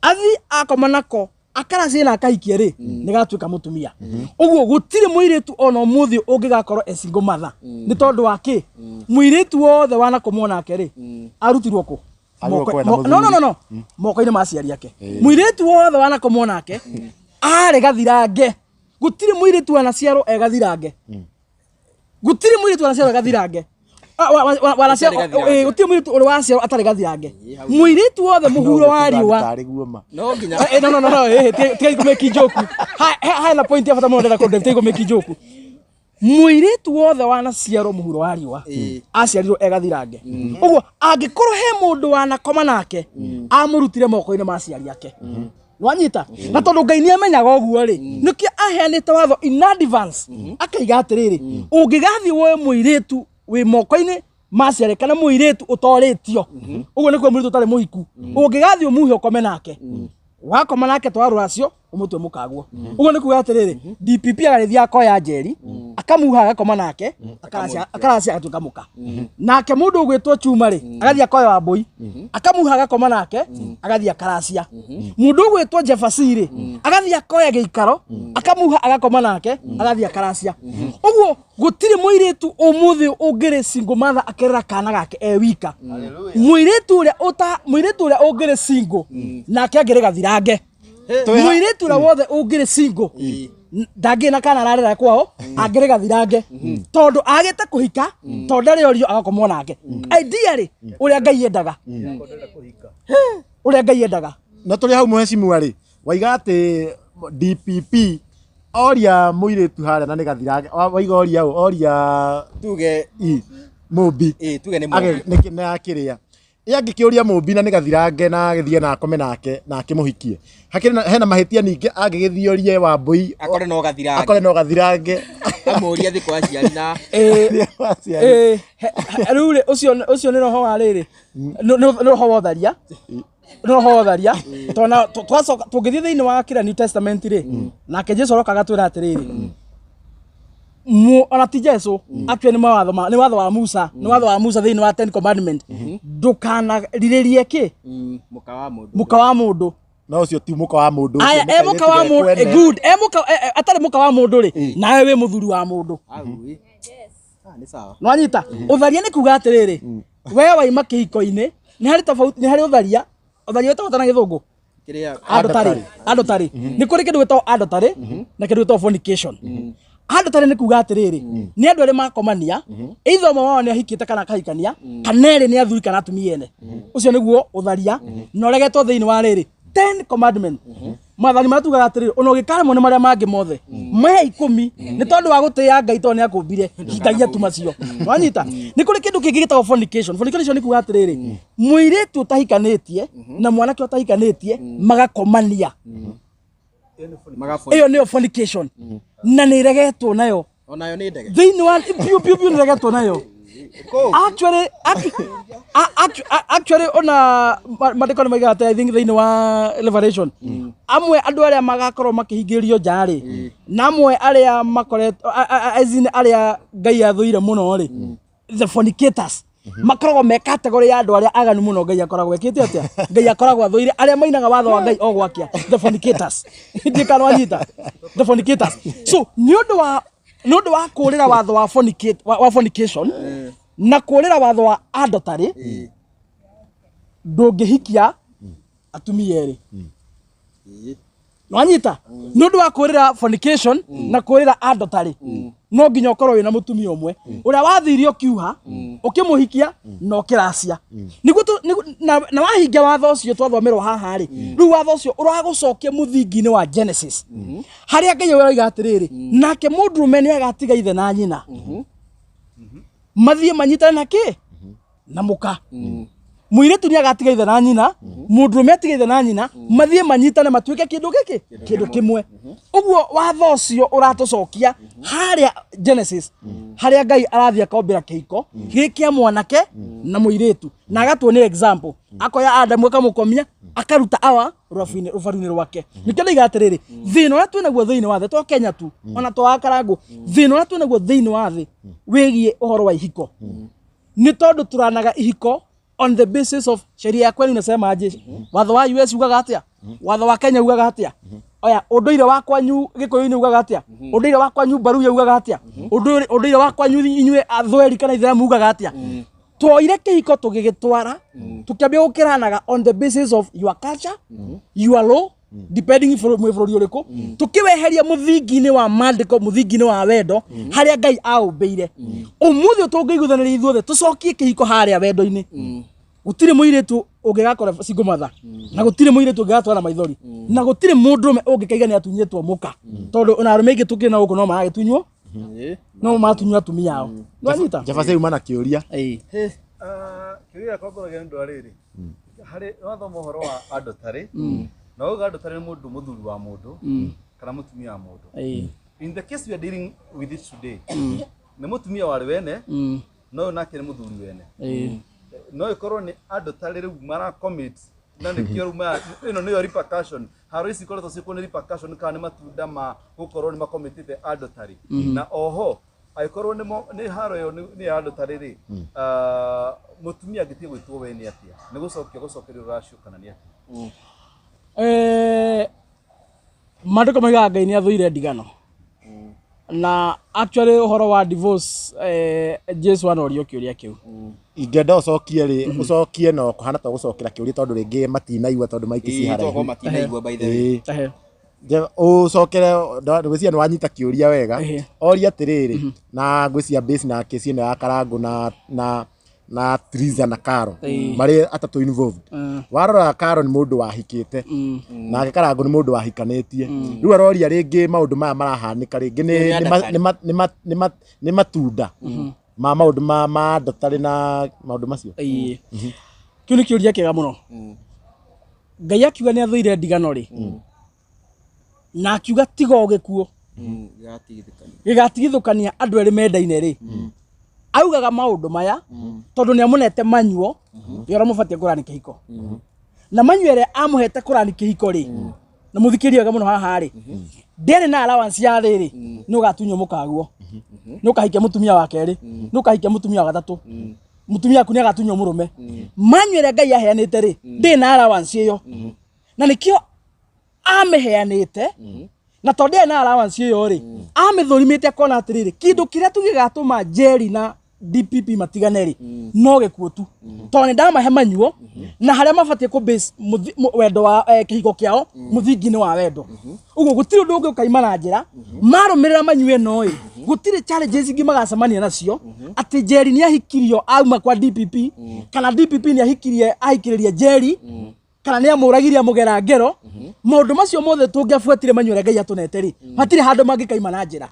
[SPEAKER 1] athiĩ akoma nako akaracie na akahikie rĩ, nĩ gatuĩka mũtumia. Ũguo gũtirĩ mũirĩtu ona ũmũthĩ ũngĩgakorwo e single mother. Nĩ tondũ wa kĩ? Mũirĩtu wothe wanakomwo nake rĩ, arutirwo kũ?
[SPEAKER 2] Agĩrĩirwo kwenda
[SPEAKER 1] No, no, no, no, moko-inĩ ma aciari ake. Mũirĩtu wothe wanakomwo nake arĩ gathirange. Gũtirĩ mũirĩtu wanaciarwo e gathirange. Gũtirĩ mũirĩtu wanaciarwo e gathirange.
[SPEAKER 3] Atarĩ gathirange.
[SPEAKER 1] Gũtirĩ mũirĩtu ũrĩ waciarwo atarĩ gathirange. Mũirĩtu wothe mũhuro wa riũa.
[SPEAKER 2] Tarĩ guo ma.
[SPEAKER 3] No nginya.
[SPEAKER 1] No, no, no, no, tigai kũmĩki joke. Hena point ya bata mũno ndĩrenda kũndĩ, tigai kũmĩki joke. Mũirĩtu wothe wanaciarwo mũhuro wa riũa aciarirwo e gathirange. Ũguo angĩkorwo he mũndũ wanakoma nake, amũrutire moko-inĩ ma aciari ake. Wanyita? Na tondũ Ngai nĩ amenyaga ũguo rĩ, nĩkĩo aheanĩte watho in advance, akaiga atĩrĩrĩ, ũngĩgathiĩ woe mũirĩtu wĩ moko-inĩ ma aciari kana mũirĩtu ũtorĩtio, ũguo nĩkuo mũirĩtu ũtarĩ mũhiku, ũngĩgathiĩ ũmuhe ũkome nake, wakoma nake twara rũracio ũmũtue mũkaguo. Ũguo nĩ kuga atĩrĩrĩ, DPP agagĩthiĩ akoya Njeri, akamuha agakoma nake, akaracia agatuĩka mũka. Nake mũndũ ũgwĩtwo Chuma rĩ, agathiĩ akoya Wambũi, akamuha agakoma nake, agathiĩ akaracia. Mũndũ ũgwĩtwo Jefasi rĩ, agathiĩ akoya gĩikaro, akamuha agakoma nake, agathiĩ akaracia. Ũguo gũtirĩ mũirĩtu ũmũthĩ ũngĩrĩ single mother akerera kana gake e wika. Mũirĩtu ũrĩa ũngĩrĩ single nake angĩrĩ gathirange. Mũirĩtu ũrĩa wothe ũngĩrĩ single ndangĩ na kana ararera kwao angĩrĩ gathirange, tondũ agĩte kũhika, tondũ ndarĩ orio agakomwo nake. Ideally ũrĩa Ngai endaga, ũrĩa Ngai endaga.
[SPEAKER 2] Na tũrĩ hau mheshimiwa rĩ, waiga atĩ DPP oria mũirĩtu harĩa na nĩ gathirange, waiga oria ũ, oria
[SPEAKER 3] Tuge.
[SPEAKER 2] I mũmbi.
[SPEAKER 3] Ĩ, tuge nĩ
[SPEAKER 2] Age
[SPEAKER 3] mũmbi.
[SPEAKER 2] Nĩ nĩ akĩrĩa ĩ angĩkĩũria mũmbi na nĩ gathirange na agĩthiĩ na akome nake na akĩmũhikie, hakĩrĩ hena mahĩtia ningĩ angĩgĩthiĩ orie Wambũi?
[SPEAKER 3] Akore no gathirange.
[SPEAKER 2] Akore no gathirange.
[SPEAKER 3] Amũrie thĩ kwa aciari na
[SPEAKER 1] Ĩ.
[SPEAKER 2] Aciari.
[SPEAKER 1] Ĩ, rĩu rĩ, ũcio nĩ roho wa rĩrĩ, nĩ roho wa ũtharia, nĩ roho wa ũtharia. Tondũ na twacoka tũngĩthiĩ thĩinĩ wa kĩrĩa New Testament rĩ, nake Jesu aroka agatwĩra atĩrĩrĩ, ona ti Jesu actually, nĩ mawatho nĩ watho wa Musa, nĩ watho wa Musa thĩinĩ wa Ten Commandment, ndũkanarirĩrie kĩ?
[SPEAKER 3] Mũka wa mũndũ.
[SPEAKER 1] Mũka wa mũndũ.
[SPEAKER 2] No ũcio ti mũka wa mũndũ ũcio,
[SPEAKER 1] Aya,
[SPEAKER 2] nĩ
[SPEAKER 1] e mũka wa
[SPEAKER 2] kairĩtu
[SPEAKER 1] mũndũ,
[SPEAKER 2] gekwene.
[SPEAKER 1] good, e mũka atarĩ mũka wa mũndũ rĩ, nawe wĩ mũthuri wa mũndũ.
[SPEAKER 3] Au, ĩ. Ah, nĩ sawa.
[SPEAKER 1] Nwanyita ũtharia nĩ kuga atĩrĩrĩ, we waima kĩhiko-inĩ, nĩ harĩ tofauti, nĩ harĩ ũtharia, ũtharia wĩtagwo atĩa na gĩthũngũ?
[SPEAKER 3] Kĩrĩa
[SPEAKER 1] Adultery. Adultery. Nĩ kũrĩ kĩndũ gĩtagwo adultery na kĩndũ gĩtagwo fornication. Adultery nĩ kuga atĩrĩrĩ, nĩ andũ erĩ makomania, either ũmwe wao nĩ ahikĩte kana akahikania, kana erĩ nĩ athuri kana atumia ene. Ũcio nĩguo ũtharia, na ũregetwo thĩinĩ wa rĩrĩ 10 commandment. Maathani marĩa tugaga atĩrĩrĩ, ona ũngĩkaremwo nĩ marĩa mangĩ mothe, maya 10 nĩ tondũ wa gũtĩĩa Ngai tondũ nĩ akũmbire, hingagia tu macio. Wanyita? Nĩ kũrĩ kĩndũ kĩngĩ gĩtagwo fornication. Fornication nĩ kuga atĩrĩrĩ, mũirĩtu ũtahikanĩtie na mwanake ũtahikanĩtie magakomania.
[SPEAKER 3] Magaboni.
[SPEAKER 1] Ĩyo nĩyo fornication. Na nĩ ĩregetwo nayo.
[SPEAKER 3] Onayo nĩ ndege.
[SPEAKER 1] Thĩinĩ wa piũ piũ piũ nĩ ĩregetwo nayo. Actually, actually ona maandĩko nĩ maigaga atĩ I think thĩinĩ wa Revelation amwe andũ arĩa magakorwo makĩhingĩrĩrio nja rĩ, na amwe arĩa makoretwo as in arĩa Ngai athũire mũno rĩ, the fornicators makoragwo me category ya andũ arĩa aganu mũno. Ngai akoragwo ekĩte atĩa? Ngai akoragwo athũire arĩa mainaga watho wa Ngai o gwakia, the fornicators. Ndiĩ kana wanyita, the fornicators. So nĩ ũndũ wa kũrĩra watho wa fornicate, wa fornication na kũrĩra watho wa adultery, ndũngĩhikia atumia erĩ. Nwanyita? Nĩ ũndũ wa kũrĩra fornication na kũrĩra adultery, no nginya ũkorwo wĩna mũtumia ũmwe ũrĩa wathire ũkiuha ũkĩmũhikia na ũkĩracia nĩguo na wahingia watho ũcio twathomerwo haha rĩ. Rĩu watho ũcio ũragũcokia mũthingi-inĩ wa Genesis, harĩa Ngai ũroiga atĩrĩrĩ, nake mũndũrũme nĩ agatiga ithe na nyina, mathiĩ manyitane na kĩ na mũka. Mũirĩtu nĩ agatiga ithe na nyina, mũndũrũme atiga ithe na nyina, mathiĩ manyitane matuĩke kĩndũ gĩkĩ, kĩndũ kĩmwe. Ũguo watho ũcio ũratũcokia harĩa Genesis, harĩa Ngai arathiĩ akombĩra kĩhiko gĩ kĩa mwanake na mũirĩtu, na agatuonia example, akoya Adamu akamũkomia, akaruta awa rũbaru-inĩ rũbaru-inĩ rwake. Nĩkĩo ndaiga atĩrĩrĩ, thĩna ũrĩa twĩnaguo thĩinĩ wa thĩ, to Kenya tu, ona to Akarangũ, thĩna ũrĩa twĩnaguo thĩinĩ wa thĩ wĩgiĩ ũhoro wa ihiko nĩ tondũ turanaga ihiko on the basis of sheria ya kwenu inasema aje, watho wa US ugaga atia, watho wa Kenya ugaga atia, oya ũndũire wa kwanyu Gĩkũyũ-inĩ ugaga atia, ũndũire wa kwanyu Baruya ugaga atia, ũndũire wa kwanyu inyuĩ Athweri kana Ithĩramu ugaga atia. Twoire kĩhiko tũgĩgĩtwara, tũkĩambia gũkĩranaga on the basis of your culture, your law, depending mwĩ bũrũri ũrĩkũ, tũkĩweheria mũthingi-inĩ wa maandĩko, mũthingi-inĩ wa wendo harĩa Ngai aũmbĩire. Ũmũthĩ tũngĩiguithanĩria ithuothe tũcokie kĩhiko harĩa wendo-inĩ, gũtirĩ mũirĩtu ũngĩgakora single mother, na gũtirĩ mũirĩtu ũngĩgatwara maithori, na gũtirĩ mũndũrũme ũngĩkaiga nĩ atunyĩtwo mũka, tondũ ona arũme aingĩ tũkĩrĩ na gũkũ no maragĩtunywo, no maratunywo atumia ao. Nĩwanyita?
[SPEAKER 2] Jabacĩ uma na kĩũria.
[SPEAKER 1] Ĩĩ.
[SPEAKER 5] Kĩũria gĩakwa ngoragwo nĩ ũndũ wa rĩrĩ, harĩ wathoma ũhoro wa adultery, na uga adultery nĩ mũndũ mũthuri wa mũndũ kana mũtumia wa mũndũ. In the case we are dealing with it today, nĩ mũtumia warĩ wene, no ũyũ nake nĩ mũthuri wene. No ĩkorwo nĩ adultery rĩu mara commit, na nĩkĩo rĩu ĩno nĩyo repercussion, haro ici ikoretwo ciĩkuo nĩ repercussion kana nĩ matunda ma gũkorwo nĩ makomitĩte adultery. Na oho angĩkorwo nĩ haro ĩyo nĩ ya adultery rĩ, mũtumia angĩtiga gwĩtwo we nĩ atĩa? Nĩ gũcokia gũcokerio rũracio kana nĩ atĩa?
[SPEAKER 1] Maandĩko maigaga Ngai nĩ athũire ndigano, na actually ũhoro wa divorce, Jesu anorio kĩũria kĩu.
[SPEAKER 2] Ingĩenda ũcokie rĩ, ũcokie no kũhana ta gũcokera kĩũria, tondũ rĩngĩ matinaigua, tondũ maiki ci
[SPEAKER 3] Ĩĩ, tokorwo
[SPEAKER 2] haraihu.
[SPEAKER 3] matinaigua, by the way.
[SPEAKER 2] Ĩĩ. Ũcokere, ngwĩciria nĩ wanyita kĩũria wega. Oria atĩrĩrĩ, na ngwĩciria base na kesi ĩno ya Karangũ na Triza na Karo marĩ atatũ involved. Warora, Karo nĩ mũndũ wahikĩte, nake Karangũ nĩ mũndũ wahikanĩtie. Rĩu aroria rĩngĩ maũndũ maya marahanĩka rĩngĩ nĩ
[SPEAKER 3] Nĩ
[SPEAKER 2] nĩ ma- nĩ ma- nĩ ma- nĩ matunda ma maũndũ ma adultery na maũndũ macio.
[SPEAKER 1] Ĩĩ. Kĩu nĩ kĩũria kĩega mũno. Ngai akiuga nĩ athũire ndigano rĩ, na akiuga tiga o gĩkuũ
[SPEAKER 3] Gĩgatigithũkania.
[SPEAKER 1] Gĩgatigithũkania andũ erĩ mendaine rĩ, augaga maũndũ maya tondũ nĩ amũnete manyuo ya ũrĩa mũbatiĩ kũrani kĩhiko, na manyuo ĩrĩa amũhete kũrani kĩhiko rĩ, na mũthikĩrie wega mũno haha rĩ, ndĩarĩ na allowance ya rĩrĩ, nĩ ũgatunywo mũkaguo, nĩ ũkahikia mũtumia wa kerĩ, nĩ ũkahikia mũtumia wa gatatũ, mũtumia waku nĩ agatunywo mũrũme. Manyuo ĩrĩa Ngai aheanĩte rĩ, ndĩrĩ na allowance ĩyo, na nĩkĩo Amĩheanĩte na tondũ ena allowance ĩyo rĩ, amĩthũrimĩte akona atĩrĩrĩ, kĩndũ kĩrĩa tu gĩgatũma Jerry na DPP matigane rĩ, no gĩkuũ tu, tondũ nĩ ndamahe manyuo na harĩa mabatiĩ kũ base wendo wa kĩhiko kĩao mũthingi-inĩ wa wendo. Ũguo gũtirĩ ũndũ ũngĩ ũkaima na njĩra marũmĩrĩra manyue ĩno ĩ, gũtirĩ challenges ingĩ magacemania nacio atĩ Jerry nĩ ahikirio auma kwa DPP, kana DPP nĩ ahikirie ahikĩrĩria Jerry, kana nĩ amũragirie amũgera ngero. Maũndũ macio mothe tũngĩabuatire manyua ũrĩa Ngai atũnete rĩ, hatirĩ handũ mangĩkaima na njĩra.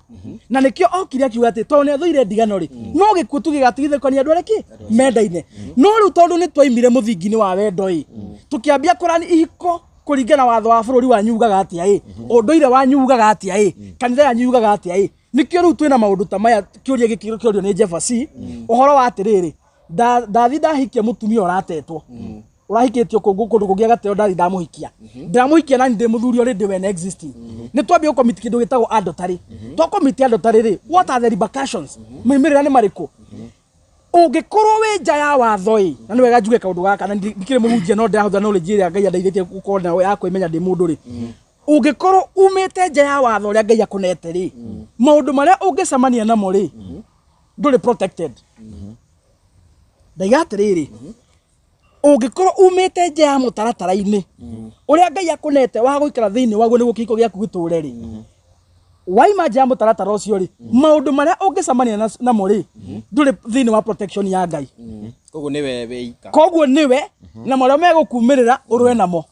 [SPEAKER 1] Na nĩkĩo okire akiuga atĩ tondũ nĩ athũire ndigano rĩ, no gĩkuũ tu gĩgatigithũkania andũ arĩa kĩ mendaine. No rĩu tondũ nĩ twaimire mũthingi-inĩ wa wendo ĩ, tũkĩambia kũrani ihiko kũringana na watho wa bũrũri wanyu ugaga atĩa ĩ, ũndũire wanyu ugaga atĩa ĩ, kanitha yanyu yugaga atĩa ĩ. Nĩkĩo rĩu twĩna maũndũ ta maya. Kĩũria gĩkĩ kĩũrio nĩ Jefferson, ũhoro wa atĩrĩrĩ, ndathi ndahikia mũtumia ũratetwo, ũrahikĩtio kũndũ kũngĩ agateo, ndathi ndamũhikia, ndĩramũhikia nani ndĩ mũthuri already when existing. Nĩ twambia gũcommit kĩndũ gĩtagwo adultery. Twacommit adultery rĩ, what are the repercussions? Moimĩrĩra nĩ marĩkũ ũngĩkorwo wĩ nja ya watho ĩ? Na nĩ wega njuge kaũndũ gaka, na ndikĩrĩ mũhunjia, no ndĩrahũthĩra knowledge ĩrĩa Ngai andeithĩtie gũkorwo nayo ya kwĩmenya ndĩ mũndũ rĩ. Ũngĩkorwo umĩte nja ya watho ũrĩa Ngai akũnete rĩ, maũndũ marĩa ũngĩcemania namo rĩ, ndũrĩ protected. Ndaiga atĩrĩrĩ, ũngĩkorwo umĩte nja ya mũtaratara-inĩ ũrĩa Ngai akũnete wa gũikara thĩinĩ waguo nĩguo kĩhiko gĩaku gĩtũre rĩ, waima nja ya mũtaratara ũcio rĩ, maũndũ marĩa ũngĩcemania namo rĩ, ndũrĩ thĩinĩ wa protection ya Ngai.
[SPEAKER 3] Koguo nĩwe wĩika.
[SPEAKER 1] Koguo nĩwe na marĩa megũkumĩrĩra ũrũe namo.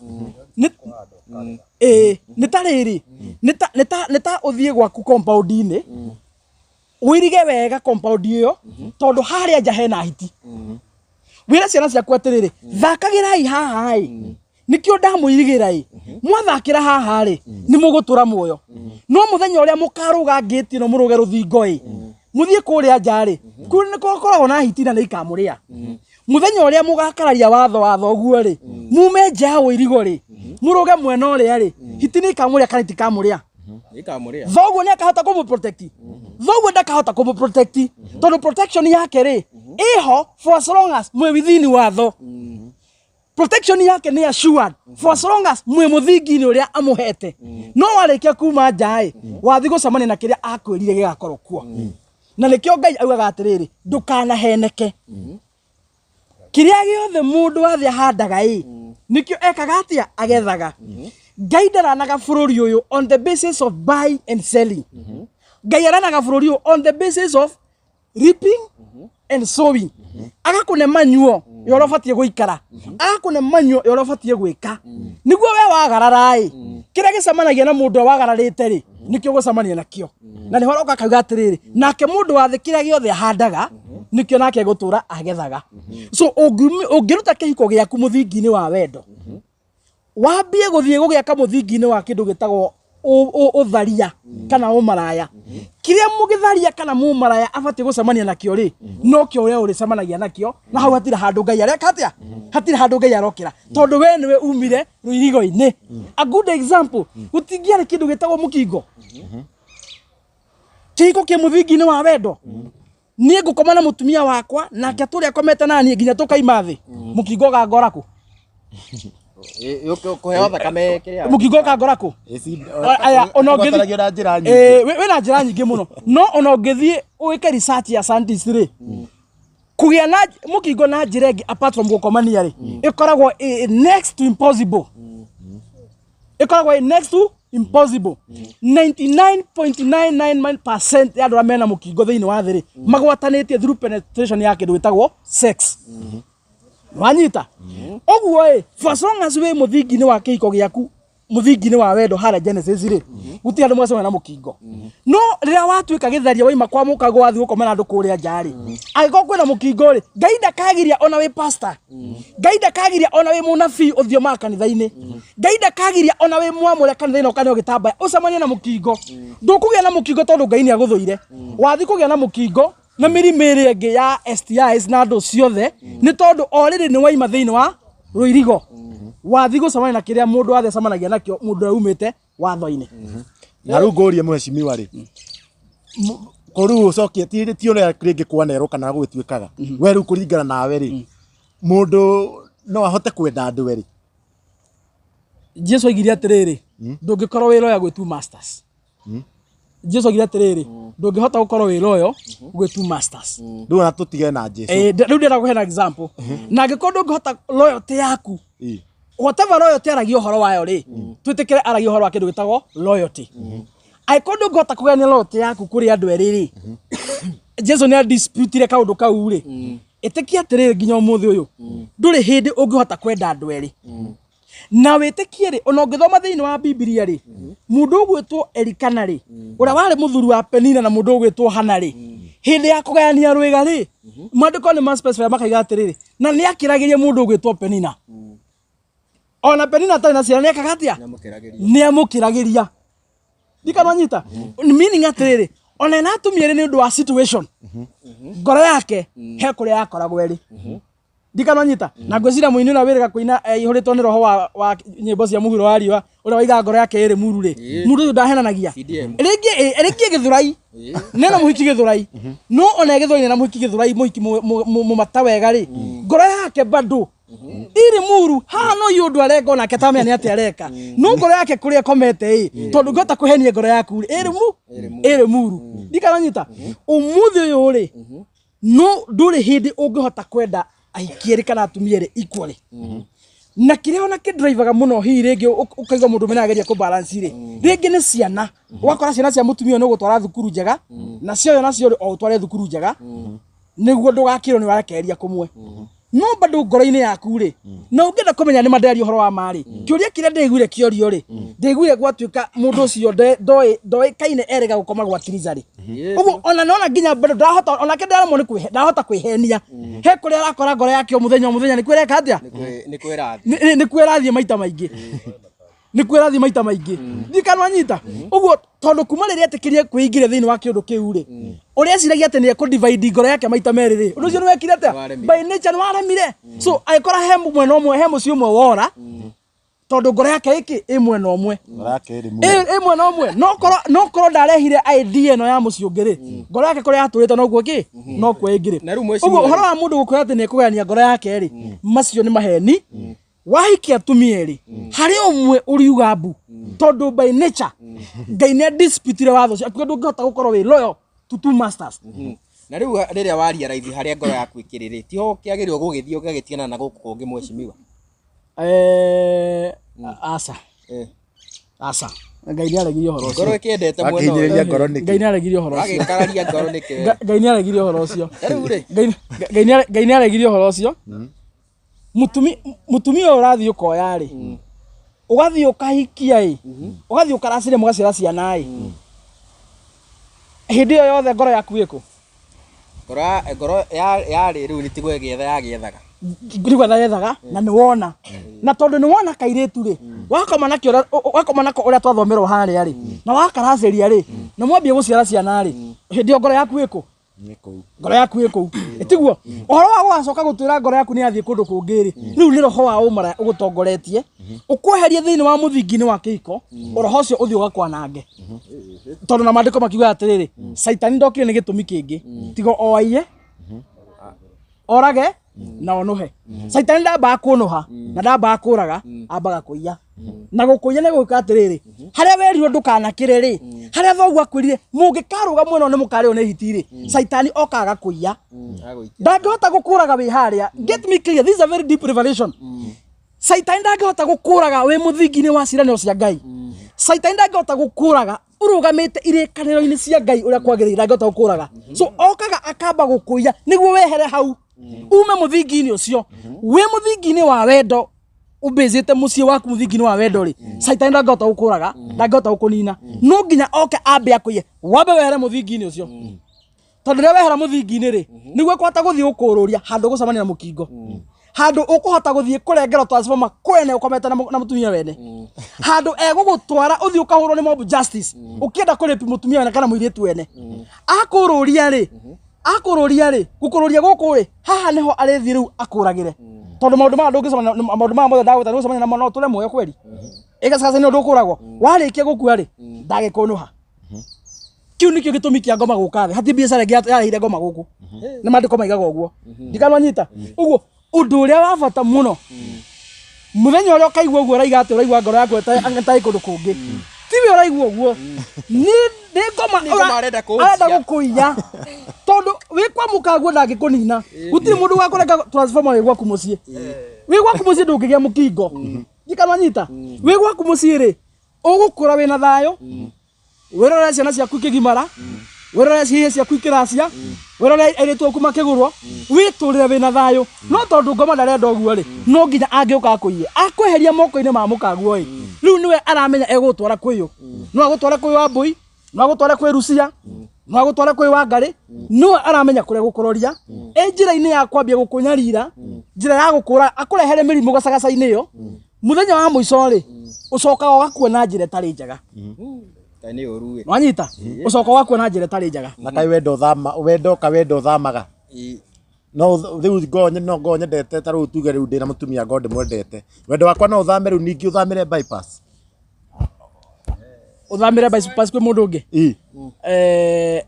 [SPEAKER 1] Ĩĩ, nĩ ta rĩrĩ, nĩ ta ũthiĩ gwaku compound-inĩ, ũirige wega compound ĩyo, tondũ harĩa nja hena hiti. Wĩre ciana ciaku atĩrĩrĩ, thakagĩrai haha ĩ, nĩkĩo ndamũirigĩra ĩ, mwathakĩra haha rĩ, nĩ mũgũtũra muoyo. No mũthenya ũrĩa mũkarũga ngĩti ĩno, mũrũge rũthingo ĩ, mũthiĩ kũrĩa nja rĩ, kũu nĩ gũkoragwo na hiti na nĩ ikamũrĩa. Mũthenya ũrĩa mũgakararia watho wa thoguo rĩ, mume nja ya ũirigo rĩ, mũrũge mwena ũrĩa rĩ, hiti nĩ ikamũrĩa kana itikamũrĩa?
[SPEAKER 3] Ikamũrĩa.
[SPEAKER 1] Thoguo nĩ akahota kũmũ protect? Thoguo ndakahota kũmũ protect, tondũ protection yake rĩ, ĩho for as long as mwĩ within watho. Protection yake nĩ assured for as long as mwĩ mũthingi-inĩ ũrĩa amũhete. No warĩkia kuma nja ĩ, wathi gũcemania na kĩrĩa akwĩrire gĩgakorwo kuo. Na nĩkĩo Ngai augaga atĩrĩrĩ, ndũkanaheneke. Kĩrĩa gĩothe mũndũ wathe ahandaga ĩ, nĩkĩo ekaga atĩa? Agethaga. Ngai ndaranaga bũrũri ũyũ on the basis of buying and selling. Ngai aranaga bũrũri ũyũ on the basis of reaping and sowing. Agakũne manyuo ya ũrĩa ũbatiĩ gũikara, agakũne manyuo ya ũrĩa ũbatiĩ gwĩka, nĩguo we wagarara ĩ, kĩrĩa gĩcemanagia na mũndũ ũrĩa wagararĩte rĩ, nĩkĩo gũcemania nakĩo. Na nĩho aroka akauga atĩrĩrĩ, nake mũndũ wa thĩ kĩrĩa gĩothe ahandaga, nĩkĩo nake gũtũra agethaga. So ũngĩruta kĩhiko gĩaku mũthingi-inĩ wa wendo, wambie gũthiĩ gũgĩaka mũthingi-inĩ wa kĩndũ gĩtagwo ũtharia kana ũmaraya, kĩrĩa mũgĩtharia kana mũmaraya abatiĩ gũcemania nakĩo rĩ, no kĩo we ũrĩcemanagia nakĩo. Na hau hatirĩ handũ Ngai areka atĩa, hatirĩ handũ Ngai arokĩra, tondũ we nĩwe umire rũirigo-inĩ. A good example, gũtingĩarĩ kĩndũ gĩtagwo mũkingo kĩhiko kĩ mũthingi-inĩ wa wendo. Niĩ ngũkoma na mũtumia wakwa, nake atũrĩ akomete na niĩ nginya tũkaima thĩ, mũkingo ũgangora kũ?
[SPEAKER 3] Kũheo thakame kĩrĩa.
[SPEAKER 1] Mũkingo ũkangora kũ? Aya, ona ũngĩthiĩ
[SPEAKER 2] Ũgwatanagio na njĩra nyingĩ.
[SPEAKER 1] Wĩna njĩra nyingĩ mũno, no ona ũngĩthiĩ wĩke research ya scientist rĩ, kũgĩa na mũkingo na njĩra ĩngĩ apart from gũkomania rĩ, ĩkoragwo ĩ next to impossible. Ĩkoragwo ĩ next to impossible. 99.99% ya andũ arĩa mena mũkingo thĩinĩ wa thĩ rĩ, magwatanĩtie through penetration ya kĩndũ gĩtagwo sex. Wanyita ũguo ĩ, for as long as wĩ mũthingi-inĩ wa kĩhiko gĩaku, mũthingi-inĩ wa wendo harĩa Genesis rĩ, gũtirĩ andũ mwacemania na mũkingo. No rĩrĩa watuĩka gĩtharia, waima kwa mũkago, wathiĩ gũkoma na andũ kũrĩa nja rĩ, angĩkorwo kwĩna mũkingo rĩ, Ngai ndakagiria ona wĩ pastor, Ngai ndakagiria ona wĩ mũnabii ũthiomaga kanitha-inĩ, Ngai ndakagiria ona wĩ mwamũre kanitha-inĩ ũkane ũgĩtambaya ũcemanie na mũkingo. Ndũkũgĩa na mũkingo tondũ Ngai nĩ agũthũire. Wathiĩ kũgĩa na mũkingo na mĩrimũ ĩrĩa ĩngĩ ya STIs na andũ ciothe nĩ tondũ o rĩrĩ nĩ waima thĩinĩ wa rũirigo, wathiĩ gũcemania na kĩrĩa mũndũ wathe acemanagia nakĩo, mũndũ ũrĩa umĩte watho-inĩ.
[SPEAKER 2] Na rĩu ngũrie mheshimiwa rĩ, ko rĩu ũcokie ti ũrĩa rĩngĩ kwanerwo kana gũgĩtuĩkaga, we rĩu kũringana nawe rĩ, mũndũ no ahote kwenda andũ erĩ?
[SPEAKER 1] Jesu oigire atĩrĩrĩ, ndũngĩkorwo wĩ loyal gwĩ two masters. Jesu oigire atĩrĩrĩ, ndũngĩhota gũkorwo wĩ loyal gwĩ two masters.
[SPEAKER 2] Rĩu ona tũtige na Jesu.
[SPEAKER 1] Rĩu ndĩrenda kũheana example. Na angĩkorwo ndũngĩhota loyalty yaku, whatever loyalty aragia ũhoro wayo rĩ, twĩtĩkĩre aragia ũhoro wa kĩndũ gĩtagwo loyalty. Angĩkorwo ndũngĩhota kũgayania loyalty yaku kũrĩ andũ erĩ rĩ, Jesu nĩ adisputire kaũndũ kau rĩ, ĩtĩkia atĩrĩrĩ nginya ũmũthĩ ũyũ, ndũrĩ hĩndĩ ũngĩhota kwenda andũ erĩ. Na wĩtĩkie rĩ, ona ũngĩthoma thĩinĩ wa Bibilia rĩ, mũndũ ũgwĩtwo Elikana rĩ, ũrĩa warĩ mũthuri wa Penina na mũndũ ũgwĩtwo Hana rĩ, hĩndĩ ya kũgayania rwĩga rĩ, maandĩko nĩ ma-specify makaiga atĩrĩrĩ, na nĩ akĩragĩria mũndũ ũgwĩtwo Penina. Ona Penina atarĩ na ciana nĩ ekaga atĩa? Nĩ amũkĩragĩria. Ndikananyita. Meaning atĩrĩrĩ, ona ena atumia erĩ nĩ ũndũ wa situation, ngoro yake he kũrĩa yakoragwo ĩrĩ. Ndikananyita. Na ngwĩciria mũini ũrĩa wĩrĩga kũina aihũrĩtwo nĩ roho wa nyĩmbo cia mũhuro wa riũa, ũrĩa waigaga ngoro yake ĩrĩ muru rĩ, mũndũ ũyũ ndahenanagia. Rĩngĩ rĩngĩ Gĩthũrai, nena mũhiki Gĩthũrai, no ona Gĩthũrai na mũhiki Gĩthũrai, mũhiki mũmata wega rĩ, ngoro yake bado iri muru haha no yå ndå areka onake tamenya nä atä areka no ngoro yake kå rä a ĩkomete ĩ tondå ngĩhota kũhenia ngoro yaku rĩ ĩrĩ mu ĩrĩ muru ndikananyita ũmũthĩ ũyũ rĩ no ndũrĩ hĩndĩ ũngĩhota kwenda ahiki erĩ kana atumia erĩ equally. Na kĩrĩa ona kĩndrivaga mũno hihi rĩngĩ ũkaigua mũndũ ũmwe nĩarageria kũ balance rĩ, rĩngĩ nĩ ciana. Ũgakora ciana cia mũtumia ũyũ nĩ ũgũtwara thukuru njega, na cia ũyũ nacio rĩ o ũtware thukuru njega, nĩguo ndũgakĩrwo nĩ ũrarekereria kũmwe. No bado ngoro-inĩ yaku rĩ, na ũngĩenda kũmenya nĩ ma ndĩraria ũhoro wa ma rĩ, kĩũria kĩrĩa ndĩiguire kĩorio rĩ, ndĩiguire gwatuĩka mũndũ ũcio ndoĩkaine erĩga gũkoma gwa Tiriza rĩ. Ũguo ona nona nginya bado ndahota onake ndaremwo nĩ kwĩhe, ndahota kwĩhenia. He kũrĩa arakora ngoro yake o mũthenya o mũthenya nĩ kwĩreka atĩa?
[SPEAKER 3] Nĩ kwĩrathiĩ.
[SPEAKER 1] Nĩ kwĩrathiĩ maita maingĩ. Nĩ kwĩrathiĩ maita maingĩ. Ndikanwa nyita. Ũguo tondũ kuma rĩrĩa etĩkĩrie kwĩingĩria thĩinĩ wa kĩũndũ kĩu rĩ, ũrĩa eciragia atĩ nĩ ekũ-divide ngoro yake maita merĩ rĩ, ũndũ ũcio nĩ wekire atĩa? By nature nĩ waremire. So agĩkora he mwena ũmwe, he mũciĩ ũmwe wora, tondũ ngoro yake ĩkĩ ĩ mwena ũmwe.
[SPEAKER 2] Ngoro yake ĩrĩ
[SPEAKER 1] Ĩ mwena ũmwe. No korwo ndarehire idea ĩno ya mũciĩ ũngĩ rĩ, ngoro yake kũrĩa yatũrĩte noguo kĩ, nokuo ĩngĩrĩ.
[SPEAKER 3] Na rĩu mweci
[SPEAKER 1] Ũguo
[SPEAKER 3] mweri.
[SPEAKER 1] ũhoro wa mũndũ gũkwĩra atĩ nĩ ekũgayania ngoro yake rĩ, macio nĩ maheni. Wahikia atumia erĩ, harĩ ũmwe ũriuga mbu, tondũ by nature Ngai nĩ adisputire watho ũcio, akiuga ndũngĩhota gũkorwo wĩ loyal to two masters.
[SPEAKER 3] Na rĩu rĩrĩa waria raithi harĩa ngoro yaku ĩkĩrĩ rĩ, tiho kĩagĩrĩirwo gũgĩthiĩ ũgagĩtigana na gũkũ kũngĩ mheshimiwa?
[SPEAKER 1] Aca. Aca. Ngai nĩ aregirie ũhoro ũcio.
[SPEAKER 3] Ngoro ĩkĩendete mwena ũyũ.
[SPEAKER 2] Akĩhinyĩrĩria ngoro nĩkĩ?
[SPEAKER 1] Ngai nĩ aregirie ũhoro ũcio.
[SPEAKER 3] Agĩkararia ngoro nĩkĩ?
[SPEAKER 1] Ngai nĩ aregirie ũhoro ũcio.
[SPEAKER 3] Rĩu rĩ.
[SPEAKER 1] Ngai nĩ aregirie ũhoro ũcio. Mũtumia ũyũ ũrathiĩ ũkoya rĩ, ũgathiĩ ũkahikia ĩ, ũgathiĩ ũkaracĩria mũgaciara ciana ĩ, hĩndĩ ĩyo yothe ngoro yaku ĩkũ?
[SPEAKER 3] Ngoro yarĩ rĩu nĩ tigwo ĩgĩetha yagĩethaga.
[SPEAKER 1] Rĩu gwetha yethaga na nĩ wona. Na tondũ nĩ wona kairĩtu rĩ, wakoma nakĩo ũrĩa, wakoma nako ũrĩa twathomerwo harĩa rĩ, na wakaracĩria rĩ, na mwambie gũciara ciana rĩ, hĩndĩ ĩyo ngoro yaku ĩkũ? Ngoro yaku ĩ kũu. Ĩtiguo? Ũhoro wa gũgacoka gũtwĩra ngoro yaku nĩ yathiĩ kũndũ kũngĩ rĩ, rĩu nĩ roho wa ũmara ũgũtongoretie, ũkweherie thĩinĩ wa mũthingi-inĩ wa kĩhiko, roho ũcio ũthiĩ ũgakwanange. Tondũ na maandĩko makiuga atĩrĩrĩ, Caitani ndokire nĩ gĩtũmi kĩngĩ, tiga o aiye, orage na onuhe. Caitani ndambaga kũnũha na ndambaga kũraga, ambaga kũiya. Na gũkũiya nĩ gwĩka atĩrĩrĩ, harĩa werirwo ndũkanakĩre rĩ, harĩa thoguo akwĩrire mũngĩkarũga mwena ũyũ nĩ mũkarĩo nĩ hiti rĩ, Caitani okaga kũiya. Ndangĩhota gũkũraga wĩ harĩa. Get me clear, this is a very deep revelation. Caitani ndangĩhota gũkũraga wĩ mũthingi-inĩ wa ciĩranĩro cia Ngai. Caitani ndangĩhota gũkũraga ũrũgamĩte irĩkanĩro-inĩ cia Ngai ũrĩa kwagĩrĩire, ndangĩhota gũkũraga. So okaga akamba gũkũiya nĩguo wehere hau, ume mũthingi-inĩ ũcio. Wĩ mũthingi-inĩ wa wendo, ũmbĩcĩte mũciĩ waku mũthingi-inĩ wa wendo rĩ, Caitani ndangĩhota gũkũraga, ndangĩhota gũkũnina. No nginya oke ambe akũiye, wambe wehere mũthingi-inĩ ũcio. Tondũ rĩrĩa wehera mũthingi-inĩ rĩ, nĩguo ũkũhota gũthiĩ gũkũrũria handũ ũgũcemania na mũkingo. Handũ ũkũhota gũthiĩ kũrengerwo transformer kwene ũkomete na mũtumia wene. Handũ egũgũtwara ũthiĩ ũkahũrwo nĩ mob justice, ũkĩenda kũrĩpi mũtumia wene kana mũirĩtu wene. Akũrũria rĩ, akũrũria rĩ, gũkũrũria gũkũ rĩ, haha nĩho arĩthiĩ rĩu akũragĩre. Tondũ maũndũ maya ndũngĩcemania, maũndũ maya mothe ndagwĩta nĩũgũcemania namo no ũtũre muoyo kweri. Ĩgacaca nĩ ũndũ ũkũragwo. Warĩkia gũkua rĩ, ndagĩkũnũha. Kĩu nĩkĩo gĩtũmi kĩa ngoma gũka thĩ. Hatirĩ biacara ĩngĩ yarehire ngoma gũkũ. Nĩ maandĩko maigaga ũguo. Ndikanwanyita. Ũguo ũndũ ũrĩa wa bata mũno Mũthenya ũrĩa ũkaigua ũguo ũraiga atĩ ũraigua ngoro yaku ĩtarĩ kũndũ kũngĩ. Tiwe ũraigua ũguo. Nĩ nĩ ngoma
[SPEAKER 3] Nĩ ngoma arenda kũnjia.
[SPEAKER 1] arenda gũkũiya. Tondũ wĩ kwa mũkaguo ndangĩkũnina. Gũtirĩ mũndũ wakũrenga transformer wĩ gwaku mũciĩ. Wĩ gwaku mũciĩ ndũngĩgĩa mũkingo. Ndikanwanyita. Wĩ gwaku mũciĩ rĩ, ũgũkũra wĩna thayũ, wĩrore ciana ciaku ikĩgimara, wĩrore ciihĩ ciaku ikĩracia, wĩrore airĩtu aku makĩgũrwo, wĩtũrĩre wĩna thayũ. No tondũ ngoma ndarenda ũguo rĩ, no nginya angĩũka akũiye, akweheria moko-inĩ ma mũkaguo ĩ, rĩu nĩwe aramenya egũgũtwara kwĩyũ. No agũtware kwĩ Wambũi, no agũtware kwĩ Rucia, no agũtware kwĩ Wangarĩ, nĩwe aramenya kũrĩa gũkũroria. Ĩ njĩra-inĩ ya kwambia gũkũnyarira, njĩra ya gũkũra, akũrehere mĩrimũ gacagaca-inĩ ĩyo, mũthenya wa mũico rĩ, ũcokaga ũgakua na njĩra ĩtarĩ njega.
[SPEAKER 3] Kaĩ nĩ ũru ĩ.
[SPEAKER 1] Wanyita? Ũcoka ũgakua na njĩra ĩtarĩ njega.
[SPEAKER 2] Na kaĩ wendo ũthama wendo ka wendo ũthamaga. No rĩu ngorwo no ngorwo nyendete ta rĩu tuge rĩu ndĩna mũtumia ngorwo ndĩmwendete. Wendo wakwa no ũthame rĩu ningĩ ũthamĩre bypass.
[SPEAKER 1] Ũthamĩre bypass kwĩ mũndũ ũngĩ.
[SPEAKER 2] Ĩ.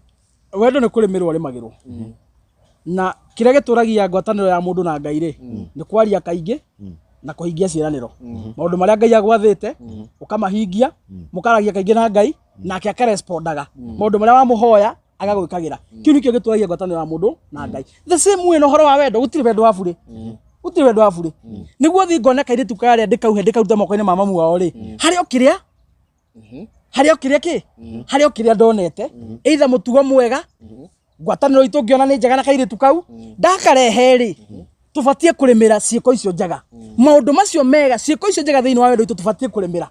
[SPEAKER 1] Wendo nĩ kũrĩmĩrwo ũrĩmagĩrwo. Na kĩrĩa gĩtũragia ngwatanĩro ya mũndũ na Ngai rĩ, nĩ kwaria kaingĩ na kũhingia ciĩranĩro. Maũndũ marĩa Ngai agwathĩte, ũkamahingia, mũkaragia kaingĩ na Ngai, nake akarespondaga. Maũndũ marĩa wamũhoya, agagwĩkagĩra. Kĩu nĩkĩo gĩtũragia ngwatanĩro ya mũndũ na Ngai. The same way na ũhoro wa wendo, gũtirĩ wendo wa burĩ. Gũtirĩ wendo wa burĩ. Nĩguo thiĩ ngone kairĩtu karĩa ndĩkauhe ndĩkarute moko-inĩ ma mamu wao rĩ, harĩ o kĩrĩa harĩ o kĩrĩa kĩ harĩ o kĩrĩa ndonete, either mũtugo mwega, ngwatanĩro itũ ngĩona nĩ njega na kairĩtu kau ndakarehe rĩ, tũbatiĩ kũrĩmĩra ciĩko icio njega, maũndũ macio mega, ciĩko icio njega thĩinĩ wa wendo witũ tũbatiĩ kũrĩmĩra.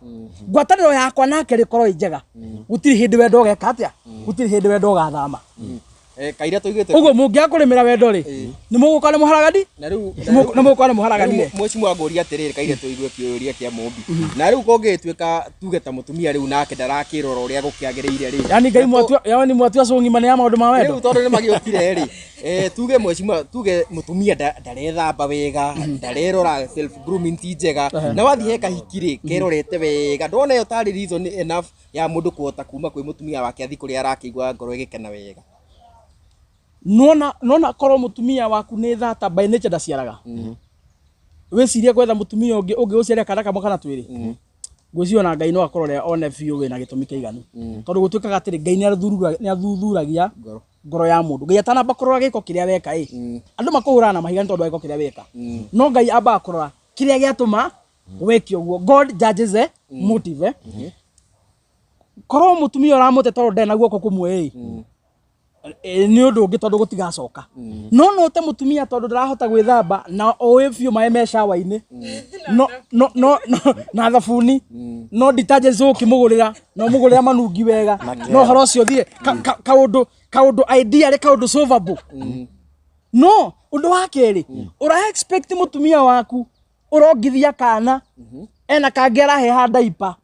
[SPEAKER 1] Ngwatanĩro yakwa nake rĩkorwo ĩ njega. Gũtirĩ hĩndĩ wendo ũgeka atĩa, gũtirĩ hĩndĩ wendo ũgathama.
[SPEAKER 3] Kaira tũigĩte
[SPEAKER 1] Ũguo mũngĩaga kũrĩmĩra wendo rĩ, nĩ mũgũkorwo nĩ mũharagani,
[SPEAKER 3] na rĩu
[SPEAKER 1] nĩ mũgũkorwo nĩ mũharaganire.
[SPEAKER 3] Mheshimiwa ngũria atĩrĩrĩ, kaire tũigue kĩũria kĩa Mũmbi. Na rĩu kũngĩtuĩka tuge ta mũtumia rĩu nake ndarakĩrora ũrĩa gũkĩagĩrĩire rĩ,
[SPEAKER 1] Yani Ngai mwatua, yani mwatua cũng'ima nĩ ya maũndũ ma wendo.
[SPEAKER 3] Rĩu tondũ nĩ magĩũkire rĩ, tuge mheshimiwa, tuge mũtumia ndarethamba wega, ndarerora, self grooming ti njega, na wathiĩ he kahiki rĩ kerorete wega, ndona ĩyo tarĩ reason enough ya mũndũ kũhota kuma kwĩ mũtumia wake athiĩ kũrĩa arakĩigua ngoro ĩgĩkena wega?
[SPEAKER 1] Nona korwo mũtumia waku nĩ thata by nature, ndaciaraga, wĩcirie gwetha mũtumia ũngĩ ũngĩgũciaria kana kamwe kana twĩrĩ, ngwĩciria ona Ngai no akorore one biũ wĩna gĩtũmi kĩiganu, tondũ gũtuĩkaga atĩrĩ, Ngai nĩ athuthuragia
[SPEAKER 3] Ngoro.
[SPEAKER 1] Ngoro ya mũndũ. Ngai atanamba kũrora gĩko kĩrĩa weka ĩ, andũ makũhũraga na mahiga nĩ tondũ wa gĩko kĩrĩa weka, no Ngai ambaga kũrora kĩrĩa gĩatũma weke ũguo. God judges the motive. Korwo mũtumia ũramũte tondũ ndarĩ na guoko kũmwe ĩ, nĩ ũndũ ũngĩ, tondũ gũtigacoka. No ũte mũtumia tondũ ndarahota gwĩthamba na ũĩ biũ maĩ me shower-inĩ, no na thabuni, no detergents ũkĩmũgũrĩra na ũmũgũrĩra manungi wega, no ũhoro ũcio ũthire. Kaũndũ ideally kaũndũ solvable. No ũndũ wa kerĩ, ũra expect mũtumia waku ũrongithia kana ena kangĩ araheha ndaipa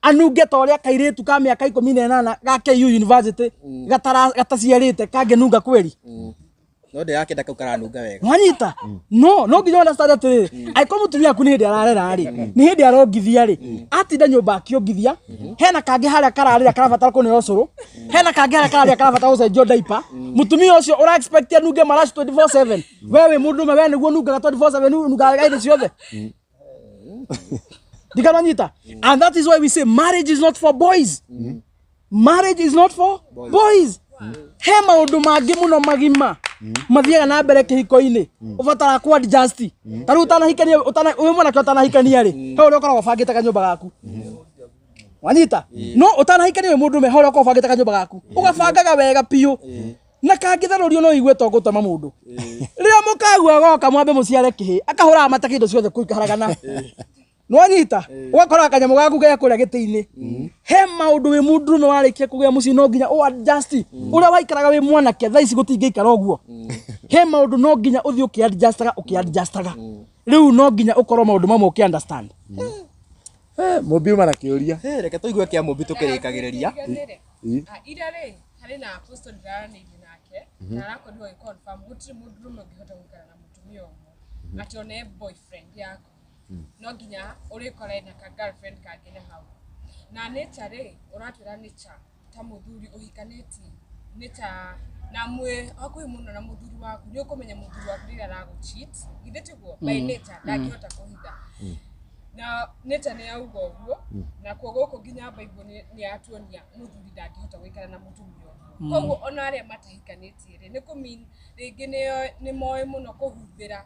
[SPEAKER 1] anunge ta ũrĩa kairĩtu ka mĩaka 18 ga KU University gataciarĩte kangĩnunga kweri?
[SPEAKER 3] No ndĩrakĩenda kau karanunga wega.
[SPEAKER 1] Mwanyita? No nginya understand atĩrĩrĩ, angĩkorwo mũtumia waku nĩ hĩndĩ ararera rĩ, nĩ hĩndĩ arongithia rĩ, atinda nyũmba akĩongithia, hena kangĩ harĩa kararĩra karabatara kũneo ũcũrũ, hena kangĩ harĩa kararĩra karabatara gũcenjio diaper, mũtumia ũcio ũra expect anunge maraci 24/7? We wĩ mũndũrũme, we nĩguo ũnungaga 24/7, ũnungaga hĩndĩ ciothe? Ndikananyita. And that is why we say marriage is not for boys. Marriage is not for boys. He maũndũ mangĩ mũno magima mathiaga na mbere kĩhiko-inĩ ũbataraga ku adjust. Ta rĩu ũtanahikania, ũtana wĩ mwanake, ũtanahikania rĩ, he ũrĩa ũkoragwo ũbangĩte kanyũmba gaku, wanyita? No ũtanahikania wĩ mũndũrũme, he ũrĩa ũkoragwo ũbangĩte kanyũmba gaku, ũgabangaga wega biũ, na kangĩtharũrio no igue to gũtema mũndũ. Rĩrĩa mũkagua goka mwambe mũciare kĩhĩ, akahũraga mataki indo ciothe kũu ikaharagana, nwanyita? Ũgakora kanyamũ gaku ge kũrĩa gĩtĩ-inĩ. He maũndũ wĩ mũndũrũme warĩkia kũgĩa mũciĩ no nginya ũ adjust. Ũrĩa waikaraga wĩ mwanake thaa ici gũtingĩikara ũguo. He maũndũ no nginya ũthiĩ ũkĩ-adjustaga, ũkĩ-adjustaga. Rĩu no nginya ũkorwo maũndũ mamwe ũkĩ understand.
[SPEAKER 2] Mũmbi uma na kĩũria.
[SPEAKER 3] Reke tũigue kĩa Mũmbi tũkĩrĩkagĩrĩria.
[SPEAKER 6] Ira rĩ, harĩ na apostle ndĩraranĩirie nake na arakorirwo agĩ confirm gũtirĩ mũndũrũme ũngĩhota gũikara na mũtumia ũmwe atĩ one boyfriend yaku, no nginya ũrĩkora ena ka girlfriend kangĩ na hau. Na nature rĩ, ũratwĩra nature ta mũthuri ũhikanĩtie. Nĩ ta na mwĩ hakuhĩ mũno na mũthuri waku, nĩ ũkũmenya mũthuri waku rĩrĩa aragũ-cheat, githĩ tiguo? By nature ndangĩhota kũhitha. Na nature nĩ yauga ũguo, na kuo gũkũ nginya Bible nĩ yatuonia mũthuri ndangĩhota gũikara na mũtumia ũmwe. Koguo ona arĩa matahikanĩtie rĩ, nĩ kũ-mean rĩngĩ nĩ moĩ mũno kũhumbĩra,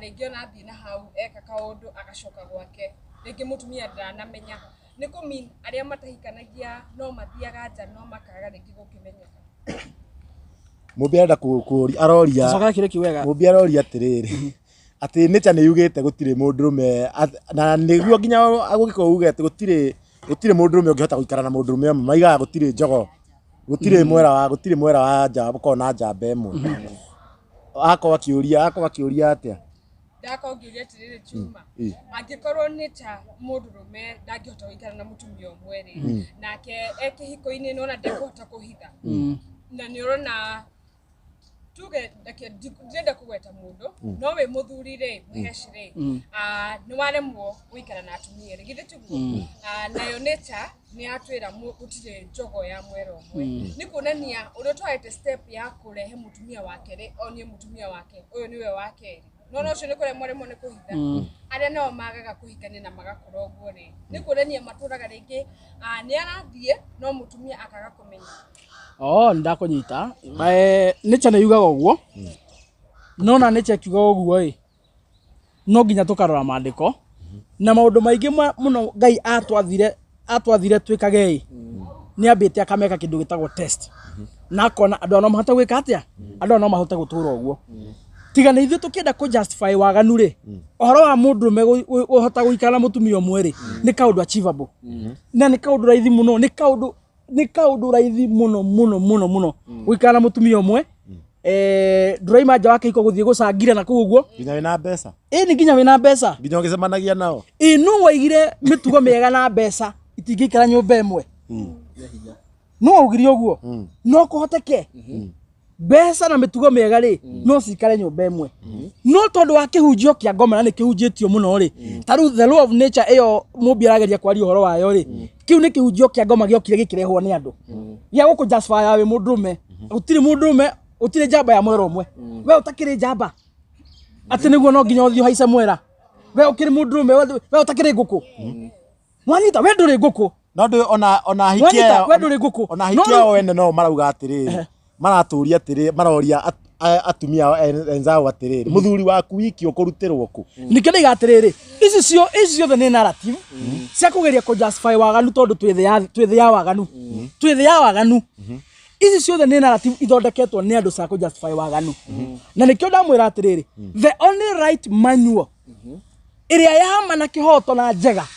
[SPEAKER 6] rĩngĩ ona athiĩ na hau eka kaũndũ agacoka gwake, rĩngĩ mũtumia ndaranamenya. Nĩ kũ-mean arĩa matahikanagia no mathiaga nja no makaga rĩngĩ gũkĩmenyeka.
[SPEAKER 2] Mũmbi arenda kũũria, aroria.
[SPEAKER 1] Cokera kĩũria kĩu wega.
[SPEAKER 2] Mũmbi aroria atĩrĩrĩ, atĩ nature nĩ yugĩte gũtirĩ mũndũrũme, na nĩguo nginya gũgĩkorwo uge atĩ gũtirĩ mũndũrũme ũngĩhota gũikara na mũndũrũme ũmwe. Maigaga gũtirĩ njogo, gũtirĩ mwera wa, gũtirĩ mwera wa nja, gũkorwo na njamba ĩmwe. Akorwo akĩũria atĩa?
[SPEAKER 6] Ndakorwo ngĩũria atĩrĩrĩ, Chuma, angĩkorwo nĩ ta mũndũrũme ndangĩhota gũikara na mũtumia ũmwe rĩ, nake e kĩhiko-inĩ nĩwona ndekũhota kũhitha, na nĩ ũrona tuge reke ndirenda kũgweta mũndũ, no wĩ mũthuri rĩ, mũheci rĩ, nĩ waremwo gũikara na atumia rĩ, githĩ tiguo? Nayo nature nĩ yatwĩra gũtirĩ njogo ya mwera ũmwe. Nĩ kuonania ũrĩa ũtwarĩte step ya kũrehe mũtumia wake rĩ, onie mũtumia wake ũyũ nĩwe wa kerĩ, nona ũcio nĩ kũremwo rĩmwe nĩ kũhitha. Arĩa nao magaga kũhikania na magakũra ũguo rĩ, nĩ kuonania matũraga rĩngĩ, nĩ arathiĩ no mũtumia akaga kũmenya.
[SPEAKER 1] Oh, nĩ ndakũnyita. Nature nĩ yugaga ũguo, no na nature ĩkiuga ũguo ĩ, no nginya tũkarora maandĩko na maũndũ maingĩ mũno Ngai atwathire twĩkage ĩ, nĩ ambĩte akameka kĩndũ gĩtagwo test na akona andũ aya no mahote gwĩka atĩa, andũ aya no mahote gũtũra ũguo. Tiga nĩ ithuĩ tũkĩenda kũ justify waganu rĩ, ũhoro wa mũndũrũme kũhota gũikara na mũtumia ũmwe rĩ, nĩ kaũndũ achievable na nĩ kaũndũ raithi mũno, nĩ kaũndũ raithi mũno mũno mũno mũno gũikara na mũtumia ũmwe. Ndũraima nja wa kĩhiko gũthiĩ gũcangira na kũu ũguo.
[SPEAKER 2] Nginya wĩna mbeca.
[SPEAKER 1] Ĩ, nĩ nginya wĩna mbeca.
[SPEAKER 2] Nginya ũgĩcemanagia nao.
[SPEAKER 1] Ĩ, nũ waigire mĩtugo mĩega na mbeca itingĩikara nyũmba ĩmwe? No waugire ũguo no kũhoteke mbeca na mĩtugo mĩega rĩ, no cikare nyũmba ĩmwe, no tondũ wa kĩhunjio kĩa ngoma na nĩ kĩhunjĩtio mũno rĩ, ta rĩu the law of nature ĩyo mũmbi arageria kwaria ũhoro wayo rĩ, kĩu nĩ kĩhunjio kĩa ngoma gĩokire gĩkĩrehwo nĩ andũ gĩa gũkũ justify wĩ mũndũrũme, gũtirĩ mũndũrũme, gũtirĩ njamba ya mwera ũmwe. We ũtakĩrĩ njamba atĩ nĩguo no nginya ũthiĩ ũhaice mwera? We ũkĩrĩ mũndũrũme, we ũtakĩrĩ ngũkũ? Mwanyita, we ndũrĩ ngũkũ.
[SPEAKER 2] No ndũ ona ahiki
[SPEAKER 1] Mwanyita,
[SPEAKER 2] aya
[SPEAKER 1] we ndũrĩ ngũkũ.
[SPEAKER 2] Ona ahiki
[SPEAKER 1] No
[SPEAKER 2] ao ene no marauga atĩrĩrĩ, maratũria atĩrĩ, maroria atumia ao enzao atĩrĩrĩ, mũthuri waku wiki ũkũrutĩrwo kũ?
[SPEAKER 1] Nĩkĩo ndaiga atĩrĩrĩ, ici ciothe nĩ narrative cia kũgeria kũ justify waganu, tondũ twĩ thĩ ya waganu, twĩ thĩ ya waganu. Ici ciothe nĩ narrative ithondeketwo nĩ andũ cia kũ justify waganu, na nĩkĩo ndamwĩra atĩrĩrĩ, the only right manual ĩrĩa ya ma na kĩhoto na njega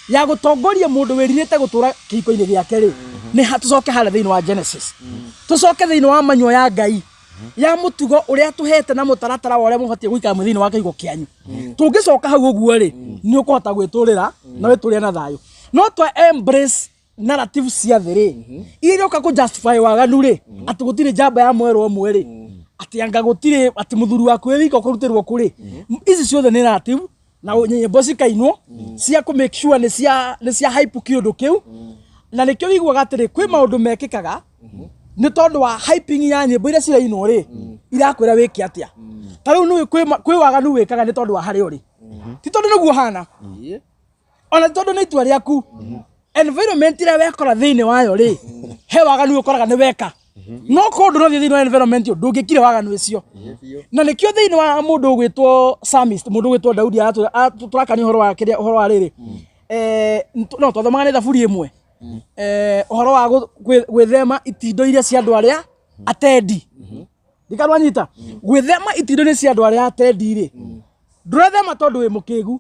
[SPEAKER 1] ya gũtongoria mũndũ wĩrirĩte gũtũra kĩhiko-inĩ gĩake rĩ, nĩ tũcoke harĩa thĩinĩ wa Genesis, tũcoke thĩinĩ wa manual ya Ngai ya mũtugo ũrĩa tũhete na mũtaratara wa ũrĩa mũbatiĩ gũikara mwĩ thĩinĩ wa kĩhiko kĩanyu. Tũngĩcoka hau ũguo rĩ, nĩ ũkũhota gwĩtũrĩra na wĩtũrĩre na thayũ. No twa embrace narrative cia thĩ rĩ, iria iroka kũ justify waganu rĩ, atĩ gũtirĩ njamba ya mwera ũmwe rĩ, atĩ anga gũtirĩ, atĩ mũthuri waku wĩ wika ũkũrutĩrwo kũ rĩ, ici ciothe nĩ narrative na nyĩmbo cikainwo cia kũ make sure nĩ cia hype kĩũndũ kĩu. Na nĩkĩo wĩiguaga atĩrĩ, kwĩ maũndũ mekĩkaga nĩ tondũ wa hyping ya nyĩmbo iria cirainwo rĩ, irakwĩra wĩke atĩa. Ta rĩu nĩũĩ kwĩ waganu wĩkaga nĩ tondũ wa harĩa ũrĩ, ti tondũ nĩguo hana, ona ti tondũ nĩ itua rĩaku. Environment ĩrĩa wekora thĩinĩ wayo rĩ, he waganu ũkoraga nĩ weka, no korwo ndũrathiĩ thĩinĩ wa environment ĩyo, ndũngĩkire waganu ũcio. Na nĩkĩo thĩinĩ wa mũndũ ũgwĩtwo psalmist, mũndũ ũgwĩtwo Daudi, tũrakania ũhoro wa kĩrĩa, ũhoro wa rĩrĩ, no twathomaga nĩ thaburi ĩmwe, ũhoro wa gwĩthema itindo iria cia andũ arĩa atendi. Ndikanwanyita gwĩthema itindo-inĩ cia andũ arĩa atendi rĩ, ndũrethema tondũ wĩ mũkĩgu,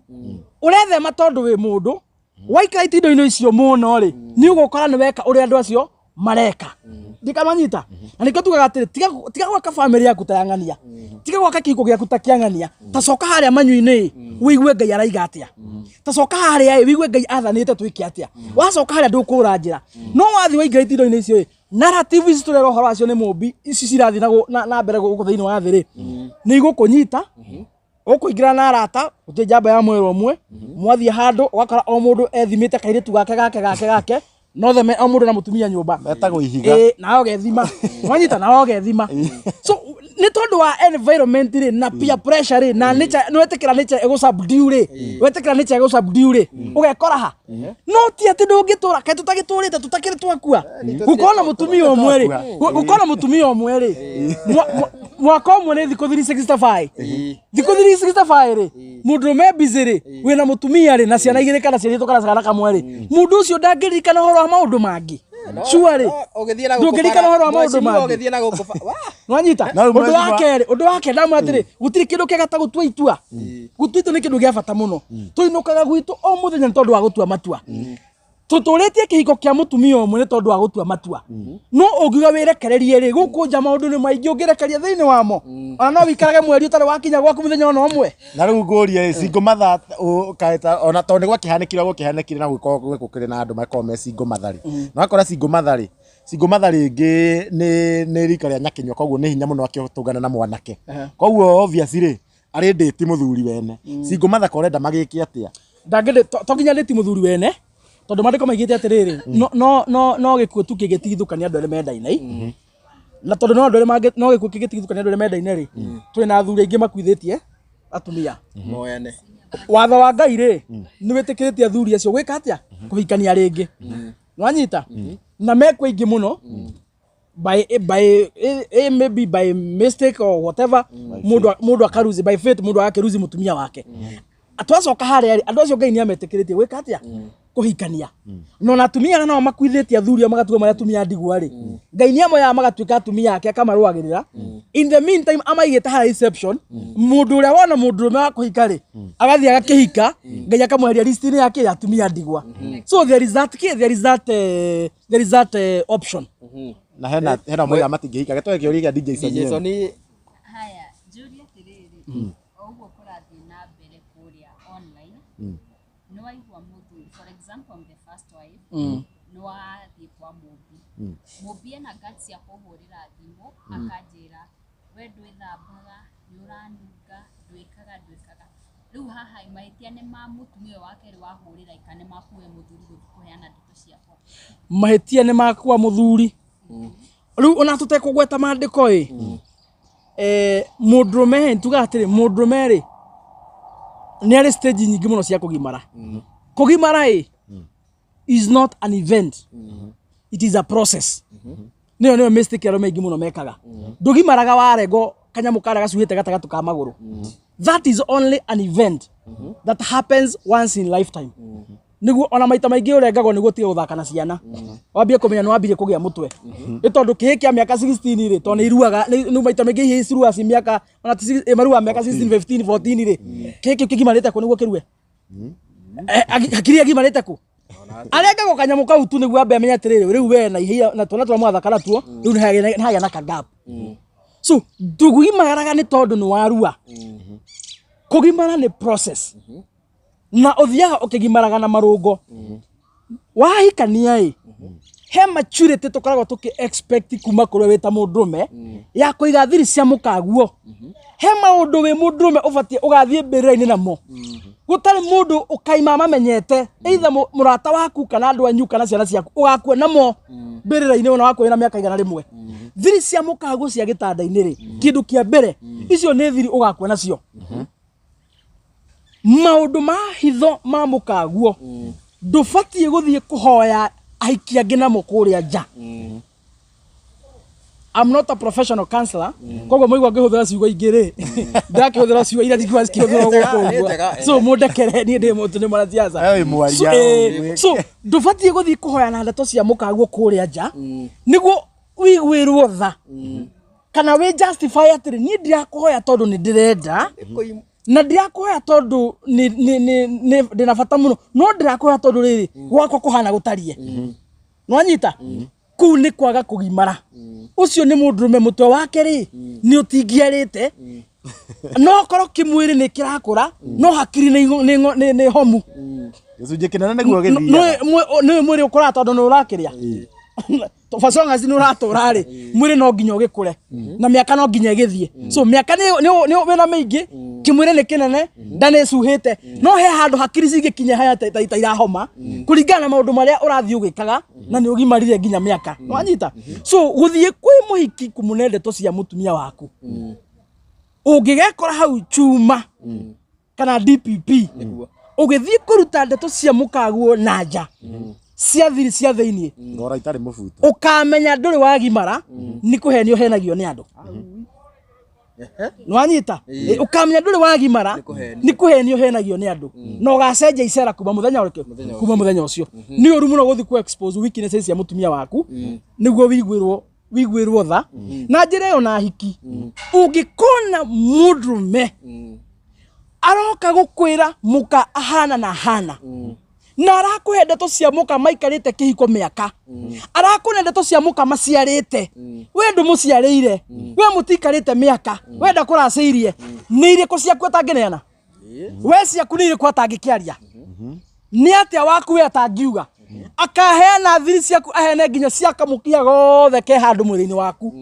[SPEAKER 1] ũrethema tondũ wĩ mũndũ waikara itindo-inĩ icio mũno rĩ, nĩ ũgũkora nĩ weka ũrĩa andũ acio mareka. Ndikamanyita. Na nĩkĩo tugaga atĩrĩ, tiga gwaka family yaku ta ya ng'ania, tiga gwaka kĩhiko gĩaku ta kĩa ng'ania. Ta coka harĩa manyui-inĩ wĩigue Ngai araiga atĩa, ta coka harĩa ĩ wĩigue Ngai athanĩte twĩke atĩa. Wacoka harĩa ndũkũra njĩra, no wathiĩ waingĩra itindo-inĩ icio ĩ, narrative ici tũrera ũhoro wacio nĩ mũmbi, ici cirathiĩ na mbere gũkũ thĩinĩ wa thĩ rĩ, nĩ igũkũnyita. Ũkũingĩra na arata, gũtirĩ njamba ya mwĩrĩ ũmwe. Mwathiĩ handũ ũgakora o mũndũ ethimĩte kairĩtu gake gake gake gake. No theme o mũndũ na mũtumia nyũmba.
[SPEAKER 2] Metagwo ihiga.
[SPEAKER 1] Ĩĩ, nawe ũgethima. Wanyita nawe ũgethima. So nĩ tondũ wa environment rĩ na peer pressure rĩ na nature nĩ wetĩkĩra nature ĩgũ subdue rĩ wetĩkĩra nature ĩgũ subdue rĩ ũgekora ha no ti atĩ ndũngĩtũra kaĩ tũtagĩtũrĩte tũtakĩrĩ twakua gũkorwo na mũtumia ũmwe rĩ gũkorwo na mũtumia ũmwe rĩ mwaka ũmwe nĩ thikũ 365 thikũ 365 rĩ mũndũrũme busy rĩ wĩna mũtumia rĩ na ciana igĩrĩ kana ciana ithatũ kana kana kamwe rĩ mũndũ ũcio ndangĩririkana ũhoro wa maũndũ mangĩ sure rĩ
[SPEAKER 3] Ũgĩthiĩ na gũkũ
[SPEAKER 1] ndũngĩririkana ũhoro wa maũndũ
[SPEAKER 3] Mheshimiwa,
[SPEAKER 1] mangĩ
[SPEAKER 3] ũgĩthiĩ na gũkũ ba- Wah!
[SPEAKER 1] nwanyita
[SPEAKER 2] Na rĩu
[SPEAKER 1] ũndũ wa
[SPEAKER 2] mheshimiwa-
[SPEAKER 1] kerĩ ũndũ wa kerĩ ndamwĩra atĩrĩ gũtirĩ kĩndũ kĩega ta gũtua itua gũtua itua nĩ kĩndũ gĩa bata mũno tũinũkaga gwitũ o mũthenya nĩ tondũ wa gũtua matua tũtũrĩtie kĩhiko kĩa mũtumia ũmwe nĩ tondũ wa gũtua matua no ũngiuga wĩrekererie rĩ gũkũ nja maũndũ nĩ maingĩ ũngĩrekeria thĩinĩ wamo ona no wĩikarage mweri ũtarĩ wakinya gwaku mũthenya ona ũmwe
[SPEAKER 2] Na rĩu ngũrie ĩ single mother ũkaĩta ona tondũ nĩ gwakĩhanĩkire gũkĩhanĩkire na gũkorwo gũkĩrĩ na andũ makoragwo me single mother rĩ. Na wakora single mother rĩ, single mother rĩngĩ nĩ rika rĩa nyakĩnyua koguo nĩ hinya mũno akĩtũngana na mwanake. Koguo obviously rĩ, arĩ ndĩti mũthuri wene. Single mother ko ũrenda magĩke atĩa?
[SPEAKER 1] Ndangĩndĩ to nginya ndĩti mũthuri wene tondũ maandĩko maigĩte atĩrĩrĩ no no no no gĩkuũ tu kĩngĩtigithũkania andũ arĩa mendaine na tondũ no andũ arĩa mangĩ no gĩkuũ kĩngĩtigithũkania andũ arĩa mendaine rĩ twĩ na athuri aingĩ makuithĩtie atumia
[SPEAKER 3] Moyane.
[SPEAKER 1] Watho wa Ngai rĩ nĩ wĩtĩkĩrĩtie athuri acio gwĩka atĩa kũhikania rĩngĩ nwanyita na mekwo aingĩ mũno by maybe by mistake or whatever mũndũ mũndũ akaruzi by faith mũndũ agakĩruzi mũtumia wake twacoka harĩa rĩ andũ acio Ngai nĩ ametĩkĩrĩtie gwĩka atĩa kũhikania no na atumia arĩa nao makuithĩtie athuri ao magatuĩka marĩ atumia ndigwa rĩ Ngai nĩ amoyaga magatuĩka atumia ake akamarũagĩrĩra in the meantime amaigĩte harĩa reception mũndũ ũrĩa wona mũndũrũme wa kũhika rĩ agathiĩ agakĩhika Ngai akamweheria list-inĩ yake ya atumia ndigwa so there is that there is that there is that option.
[SPEAKER 2] Na hena moiga matingĩhika gĩtoe kĩũria kĩa DJ
[SPEAKER 3] DJ
[SPEAKER 2] Soniel.
[SPEAKER 3] Soni
[SPEAKER 4] Haya, njũrie atĩrĩrĩ, o ũguo kũrathiĩ na mbere kũrĩa online, nĩ waigua mũthuri, for example, I'm the first wife, nĩ wathiĩ kwa mũmbi. Mũmbi ena guts ya kũhũrĩra thimũ, akanjĩra, we ndwĩthambaga, nĩ ũranunga, ndwĩkaga, ndwĩkaga. Rĩu haha mahĩtia nĩ ma mũtumia ũyũ wa kerĩ wahũrĩra kana nĩ maku we mũthuri gũthiĩ kũheana ndeto ciakwa?
[SPEAKER 1] Mahĩtia nĩ makwa mũthuri rĩu ona tũtekũgweta maandĩko ĩ mũndũrũme tugaga atĩrĩ mũndũrũme rĩ nĩ arĩ stage nyingĩ mũno cia kũgimara kũgimara ĩ is not an event it is a process nĩyo nĩyo mistake arũme aingĩ mũno mekaga ndũgimaraga warengo kanyamũ karĩa gacuhĩte gatagatũ ka magũrũ that is only an event that happens once in lifetime nĩguo ona maita maingĩ ũrengagwo nĩguo ũtige gũthaka na ciana wambie kũmenya nĩ wambirie kũgĩa mũtwe nĩ tondũ kĩhĩ kĩa mĩaka 16 rĩ tondũ nĩ iruaga nĩ maita maingĩ ihĩĩ ciruaga ci mĩaka ona ti maruaga mĩaka 16 15 14 rĩ kĩhĩ kĩu kĩgimarĩte kũ nĩguo kĩrue hakiri agimarĩte kũ arengagwo kanyamũ kau tu nĩguo ambe amenye atĩrĩrĩ rĩu we na ihĩĩ na twana tũrĩa mwathaka natuo rĩu nĩ hagĩa na kagap so ndũgimaraga nĩ tondũ nĩ warua kũgimara nĩ process na ũthiaga ũkĩgimaraga na marũngo wahikania ĩ he maturity tũkoragwo tũkĩ expect kuma kũrĩ wĩ ta mũndũrũme ya kũiga thiri cia mũkaguo he maũndũ wĩ mũndũrũme ũbatiĩ ũgathiĩ mbĩrĩra-inĩ namo gũtarĩ mũndũ ũkaima mamenyete either mũrata waku kana andũ anyu kana ciana ciaku ũgakua namo mbĩrĩra-inĩ ona wakua wĩna mĩaka 100 thiri cia mũkaguo cia gĩtanda-inĩ rĩ kĩndũ kĩa mbere icio nĩ thiri ũgakua nacio maũndũ ma hitho ma mũkaguo ndũbatiĩ gũthiĩ kũhoya ahiki angĩ namo kũrĩa nja I'm not a professional counselor koguo mũigua ngĩhũthĩra ciugo ingĩ rĩ ndakĩhũthĩra ciugo iria ndingiuga cikĩhũthĩrwo gũkũ
[SPEAKER 3] Nĩ
[SPEAKER 1] ũguo
[SPEAKER 3] njega,
[SPEAKER 1] so mũndekere niĩ ndĩ mũndũ nĩ mwanasiasa
[SPEAKER 2] Eh, wĩ mwaria.
[SPEAKER 1] So, so ndũbatiĩ gũthiĩ kũhoya na ndeto cia mũkaguo kũrĩa nja nĩguo ũiguĩrwo tha kana wĩ justify atĩrĩ niĩ ndirakũhoya tondũ nĩ ndĩrenda na ndirakũhoya tondũ nĩ ndĩna bata mũno no ndĩrakũhoya tondũ rĩrĩ gwakwa kũhana gũtariĩ nwanyita kũu nĩ kwaga kũgimara ũcio nĩ mũndũrũme mũtwe wake rĩ nĩ ũtingiarĩte no korwo kĩmwĩrĩ nĩ kĩrakũra no hakiri nĩ homu
[SPEAKER 2] Gĩcunjĩ kĩnene nĩguo gĩthiaga.
[SPEAKER 1] Nĩ mwĩrĩ ũkũraga tondũ nĩ ũrakĩrĩa for as long as nĩ ũratũra rĩ mwĩrĩ no nginya ũgĩkũre na mĩaka no nginya ĩgĩthiĩ so mĩaka nĩ wĩna mĩingĩ Kĩmwĩrĩ nĩ kĩnene, nda nĩ ĩcuhĩte, no he handũ hakiri cingĩkinya haya ta irahoma kũringana na maũndũ marĩa ũrathiĩ ũgĩkaga na nĩ ũgimarire nginya mĩaka. Nĩwanyita? So gũthiĩ kwĩ mũhiki kũmũne ndeto cia mũtumia waku, ũngĩgekora hau chuma kana DPP ũgĩthiĩ kũruta ndeto cia mũkaguo na nja cia thiri cia thĩiniĩ,
[SPEAKER 2] Ngora itarĩ mũbuto.
[SPEAKER 1] Ũkamenya ndũrĩ wagimara, nĩ kũhenio henagio nĩ andũ. Nĩwanyita? Ũkamenya ndũrĩ wagimara, nĩ kũhenio henagio nĩ andũ, na ũgacenjia icera kuma mũthenya ũrĩkũ? Kuma mũthenya ũcio. Nĩ ũru mũno gũthiĩ ku expose weaknesses cia mũtumia waku nĩguo wiguĩrwo tha na njĩra ĩyo. Na hiki ũngĩkona mũndũrũme aroka gũkwĩra mũka ahana na ahana, na arakũhe ndeto cia mũka maikarĩte kĩhiko mĩaka, arakũhe ndeto cia mũka maciarĩte, we ndũmũciarĩire, we mũtikarĩte mĩaka, we ndakũracĩirie, nĩ irĩkũ ciaku atangĩneana? We ciaku nĩ irĩkũ atangĩkĩaria? Nĩ atĩa waku we atangiuga? Akaheana thiri ciaku, aheane nginya cia kamũkiha gothe ke handũ mwĩrĩ-inĩ waku,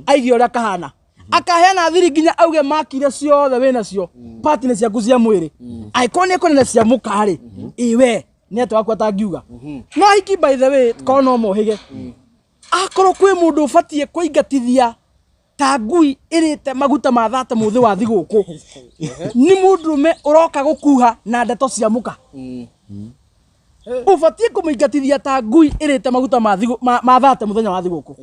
[SPEAKER 1] aigie ũrĩa kahana. Akaheana thiri nginya auge makire ciothe wĩnacio, partner ciaku cia mwĩrĩ. Angĩkorwo nĩ ekũnene cia mũka-rĩ, ĩ we nĩ atĩa waku atangiuga? No hiki, by the way, korwo no mohĩge, akorwo kwĩ mũndũ ũbatiĩ kũingatithia ta ngui ĩrĩte maguta ma thate mũthĩ wa thigũkũ, nĩ mũndũrũme ũroka gũkuha na ndeto cia mũka. Ũbatiĩ kũmũingatithia ta ngui ĩrĩte maguta ma thate mũthenya wa thigũkũ.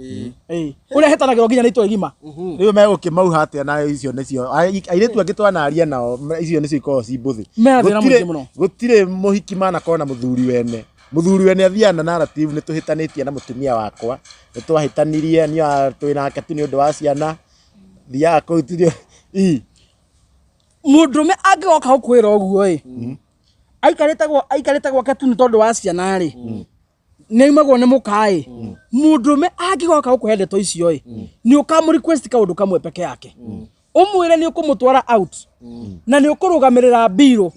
[SPEAKER 1] Ĩĩ. Ũrĩa hetanagĩrwo nginya nĩ itũra igima.
[SPEAKER 2] Rĩu megũkĩmauha atĩa? Na icio nĩcio airĩtu angĩ twanaria nao, icio nĩcio ikoragwo ci mbũthĩ.
[SPEAKER 1] Mena thĩna
[SPEAKER 2] Gũtirĩ-
[SPEAKER 1] mũingĩ mũno.
[SPEAKER 2] Gũtirĩ mũhiki manakorwo na mũthuri wene. Mũthuri wene athiaga na narrative, nĩ tũhĩtanĩtie na mũtumia wakwa, nĩ twahĩtanirie, niĩ twĩ nake tu nĩ ũndũ wa ciana, thiaga kũu tu i
[SPEAKER 1] Mũndũrũme angĩgoka gũkwĩra ũguo ĩ, aikarĩte gwake tu nĩ tondũ wa ciana rĩ, nĩ aimagwo nĩ mũka ĩ. Mũndũrũme angĩgoka gũkũhe ndeto icio ĩ, nĩ ũkamũ request kaũndũ kamwe peke yake, ũmwĩre nĩ ũkũmũtwara out na nĩ ũkũrũgamĩrĩra mbirũ,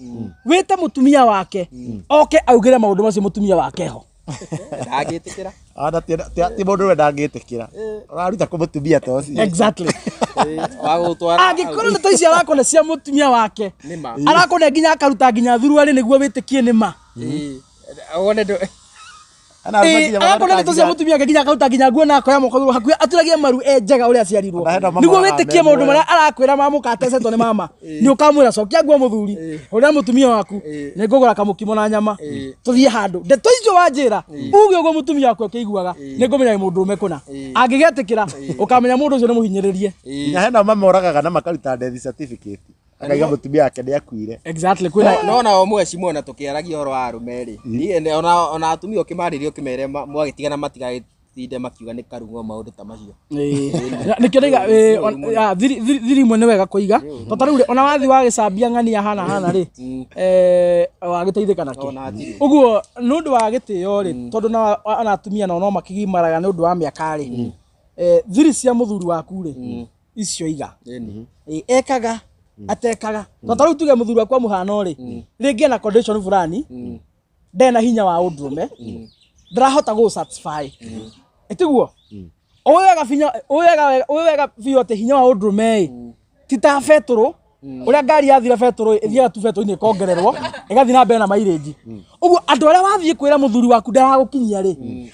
[SPEAKER 1] wĩte mũtumia wake oke augĩre maũndũ macio mũtumia wake ho.
[SPEAKER 3] Ndangĩtĩkĩra.
[SPEAKER 2] Ona ti mũndũ ũrĩa ndangĩtĩkĩra ũraruta kũ mũtumia ta ũcio.
[SPEAKER 1] Exactly.
[SPEAKER 3] Wagũtwara.
[SPEAKER 1] Angĩkorwo ndeto icio arakona cia mũtumia wake,
[SPEAKER 3] Nĩ ma.
[SPEAKER 1] arakona nginya akaruta nginya thuruarĩ nĩguo wĩtĩkie nĩ ma.
[SPEAKER 3] Wone ndũ
[SPEAKER 2] Ana arũme nginya
[SPEAKER 1] Arakona ndeto cia
[SPEAKER 2] mathondekaga
[SPEAKER 1] mũtumia wake nginya akaruta nginya nguo na akoya moko hakuhĩ aturagie maru e njega ũrĩa aciarirwo,
[SPEAKER 2] Ona hena mama
[SPEAKER 1] nĩguo
[SPEAKER 2] wa
[SPEAKER 1] wĩtĩkie
[SPEAKER 2] me
[SPEAKER 1] maũndũ
[SPEAKER 2] muoyo.
[SPEAKER 1] marĩa arakwĩra ma mũkatecetwo nĩ mama. Nĩ ũkamwĩra, cokia nguo mũthuri, hũrĩra mũtumia waku, nĩ ngũgũra kamũkimo na nyama, tũthiĩ handũ. Ndeto icio wanjĩra uge ũguo mũtumia waku akĩiguaga, nĩ ngũmenya nĩ mũndũrũme kũna. Angĩgetĩkĩra, ũkamenya mũndũ ũcio nĩ mũhinyĩrĩrie.
[SPEAKER 2] Nginya hena mamoragaga na makaruta death certificate, akaiga mũtumia wake nĩ akuire.
[SPEAKER 1] Exactly, kwĩna
[SPEAKER 3] No nao mweci na tũkĩaragia ũhoro wa arũme rĩ, niĩ ona atumia ũkĩmarĩria ũkĩmere mwagĩtigana matigagĩtinde makiuga nĩ karung'o, maũndũ ta macio.
[SPEAKER 1] Nĩkĩo ndaiga ya, thiri imwe nĩ wega kũiga, to ta rĩu rĩ, ona wathi wagĩcambia ng'ania hana hana rĩ, wagĩteithĩka nakĩ?
[SPEAKER 3] Ona hatirĩ.
[SPEAKER 1] Ũguo nĩ ũndũ wa gĩtĩo rĩ, tondũ na ona atumia nao no makĩgimaraga nĩ ũndũ wa mĩaka rĩ, thiri cia mũthuri waku rĩ, icio iga. Ekaga atekaga, to ta rĩu tuge mũthuri waku mũhano rĩ, rĩngĩ ena condition fulani, ndena hinya wa ũndũrũme, ndarahota gũ satisfy, ĩtiguo? Ũĩ wega binya, ũĩ wega biũ atĩ hinya wa ũndũrũme ĩ ti ta betũrũ, ũrĩa ngari yathira betũrũ ĩthiaga tu betũrũ-inĩ ĩkongererwo ĩgathiĩ na mbere na mileage. Ũguo andũ arĩa wathiĩ kwĩra mũthuri waku ndaragũkinyia rĩ,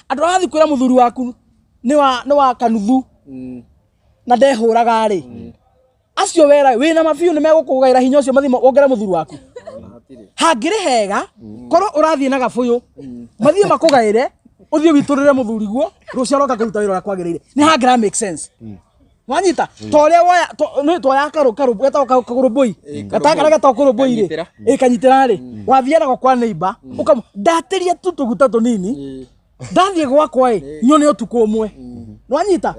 [SPEAKER 1] andũ arĩa wathiĩ kwĩra mũthuri waku nĩ wa kanuthu na ndehũraga rĩ, acio wera wĩna mabiũ nĩ megũkũgaĩra hinya ũcio mathiĩ wongere mũthuri waku. Hangĩrĩ hega korwo ũrathiĩ na gabũyũ, mathiĩ makũgaĩre, ũthiĩ witũrĩre mũthuri guo rũciũ aroka kũruta wĩra ũrĩa kwagĩrĩire, nĩ hangĩra make sense. Wanyita? To ũrĩa woya nĩ twoya karũ karũ getagwo kagũrũmbũi, gataka karĩa getagwo kũrũmbũi rĩ.
[SPEAKER 3] Kanyitĩra.
[SPEAKER 1] Ĩ kanyitĩra rĩ, wathianaga kwa neighbor ũkamũ ndatĩria tu tũguta tũnini, ndathiĩ gwakwa ĩ nyone ũtukũ ũmwe. Nĩwanyita?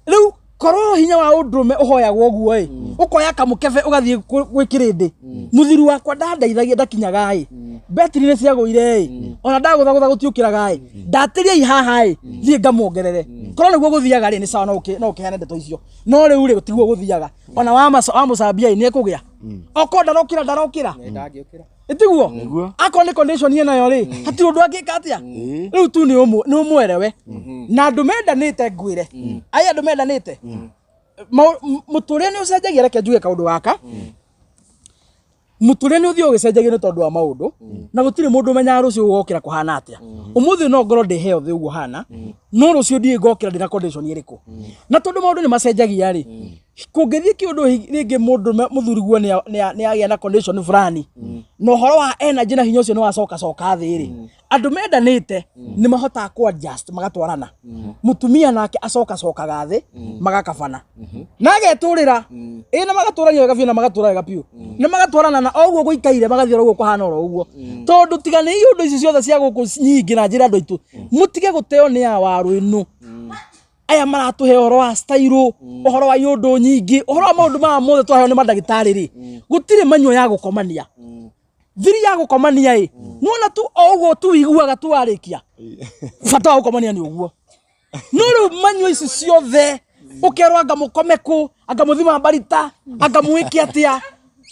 [SPEAKER 1] Rĩu korwo hinya wa ũndũrũme ũhoyagwo ũguo ĩ, ũkoya kamũkebe ũgathiĩ gwĩ kĩrĩndĩ, mũthuri wakwa ndandeithagia, ndakinyaga ĩ, betiri nĩ ciagũire ĩ, ona ndagũthagũtha gũtiũkĩraga ĩ, ndatĩria i haha ĩ, thiĩ ngamuongerere. Korwo nĩguo gũthiaga rĩ, nĩ sawa, no ũkĩheane ndeto icio. No rĩu rĩ, tiguo gũthiaga. Ona wamũcambia ĩ, nĩ ekũgĩa okorwo ndarokĩra, ndarokĩra.
[SPEAKER 3] Ndangĩũkĩra.
[SPEAKER 1] Ĩtiguo? Akorwo nĩ condition ĩnayo rĩ, hatirĩ ũndũ angĩka atĩa. Rĩu tu nĩ ũmwerewe. Na andũ mendanĩte, ngwĩre aya, andũ mendanĩte, mũtũrĩre nĩ ũcenjagia. Reke njuge kaũndũ gaka. Mũtũrĩre nĩ ũthiaga ũgĩcenjagia nĩ tondũ wa maũndũ, na gũtirĩ mũndũ ũmenyaga rũciũ gũgokĩra kũhana atĩa. Ũmũthĩ no ngorwo ndĩ healthy ũguo hana, no rũciũ ndiũĩ ngokĩra ndĩna condition ĩrĩkũ. Na tondũ maũndũ nĩ macenjagia rĩ, kũngĩthiĩ kĩũndũ rĩngĩ mũndũ mũthuriguo nĩ agĩa na condition fulani, na ũhoro wa energy na hinya ũcio nĩ wacoka coka thĩ rĩ, andũ mendanĩte nĩ mahotaga kũ adjust magatwarana. Mũtumia nake acoka cokaga thĩ magakabana na agetũrĩra ĩ na magatũrania wega biũ na magatũra wega biũ na magatwarana na oguo gũikaire magathiĩ oro ũguo kũhana oro ũguo. Tondũ tiga nĩ iũndũ ici ciothe cia gũkũ nyingĩ na njĩra andũ aitũ mũtige gũteo nĩ awaru ĩno aya maratũhe ũhoro wa style, ũhoro wa iũndũ nyingĩ, ũhoro wa maũndũ maya mothe twaheo nĩ mandagĩtarĩ rĩ, gũtirĩ manyuo ya gũkomania. Thiri ya gũkomania ĩ nĩwona tu o ũguo tu iguaga tu warĩkia bata wa gũkomania nĩ ũguo. No rĩu manyua ici ciothe ũkerwo anga mũkome kũ, anga mũthima mbarita, anga mwĩke atĩa,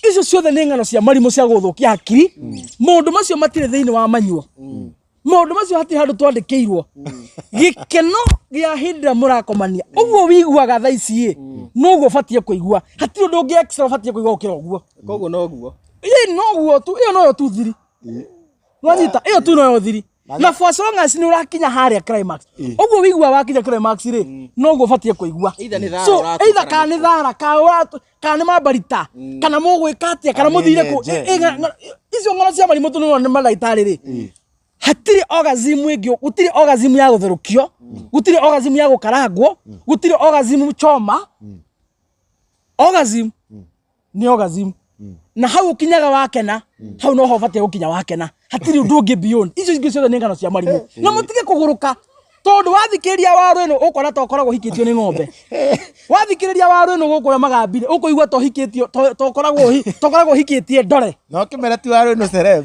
[SPEAKER 1] icio ciothe nĩ ng'ano cia marimũ cia gũthũkia hakiri. Maũndũ macio matirĩ thĩinĩ wa manyuo, maũndũ macio hatirĩ handũ twandĩkĩirwo. Gĩkeno gĩa hĩndĩ ĩrĩa mũrakomania ũguo wiguaga thaa ici ĩ noguo ũbatiĩ kũigua, hatirĩ ũndũ ũngĩ extra ũbatiĩ kũigua gũkĩra ũguo.
[SPEAKER 3] Koguo noguo
[SPEAKER 1] Ĩ noguo tu, ĩyo noyo tu thiri. Nwanyita ĩyo tu noyo thiri. Na for as long as nĩ ũrakinya harĩa climax, ũguo wiguaga wakinya climax rĩ, noguo ũbatiĩ kũigua.
[SPEAKER 3] Either nĩ thara
[SPEAKER 1] So
[SPEAKER 3] ũratua
[SPEAKER 1] either
[SPEAKER 3] kana
[SPEAKER 1] kana nĩ thara, kana nĩ mambarita, kana mũgwĩka atĩa, kana
[SPEAKER 2] Kana nĩ
[SPEAKER 1] mũthire kũ
[SPEAKER 2] nyenje.
[SPEAKER 1] Icio ng'ano cia marimũ tu nĩ mandagĩtarĩ rĩ, hatirĩ orgasm ĩngĩ, gũtirĩ orgasm ya gũtherũkio, gũtirĩ orgasm ya gũkarangwo, gũtirĩ orgasm choma. Orgasm nĩ orgasm, na hau ũkinyaga wakena, hau noho ũbatiĩ gũkinya wakena, hatirĩ ũndũ ũngĩ beyond. Icio ingĩ ciothe nĩ ng'ano cia marimũ, na mũtige kũgũrũka. Tondũ wathikĩrĩria waru ĩno ũkona ta ũkoragwo ũhikĩtio nĩ ng'ombe. Wathikĩrĩria waru ĩno gũkũ ũrĩa magambire ũkũigua ta ũhikĩtio, ta ũkoragwo ũhikĩtie ndore.
[SPEAKER 2] No kĩmera ti waru ĩno celeb.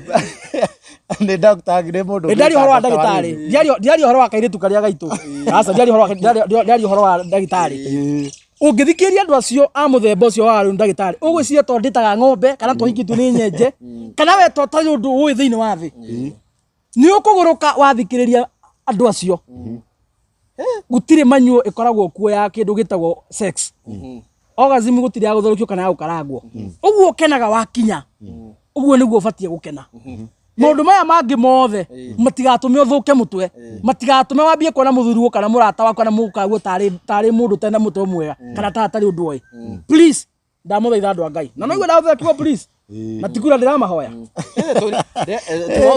[SPEAKER 2] Nĩ doctor, nĩ mũndũ.
[SPEAKER 1] Ndiaria ũhoro wa ndagĩtarĩ, ndiaria ũhoro wa kairĩtu karĩa gaitũ. Aca, ndiaria ũhoro wa ndiaria ũhoro wa ndagĩtarĩ. Ũngĩthikĩrĩria andũ acio a mũthemba ũcio wa ndagĩtarĩ, ũgwĩciria to ndĩtaga ng'ombe kana to hikĩtio nĩ nyenje, kana we to ũtarĩ ũndũ ũĩ thĩinĩ wa thĩ. Nĩ ũkũgũrũka wathikĩrĩria andũ acio. Gũtirĩ manyuo ĩkoragwo kuo ya kĩndũ gĩtagwo sex. Orgasm gũtirĩ ya gũtherũkio kana ya gũkarangwo. Ũguo ũkenaga wakinya, ũguo nĩguo ũbatiĩ gũkena. Maũndũ maya mangĩ mothe matigatũme ũthũke mũtwe, matigatũme wambie kuona mũthuri kana mũrata waku kana mũkaguo tarĩ mũndũ ũtarĩ na mũtwe mwega kana ta atarĩ ũndũ oĩ. Please, ndamũthaitha andũ a Ngai. Na noiguo ndamũthaitha kiugo please. Na ti kuura ndĩramahoya.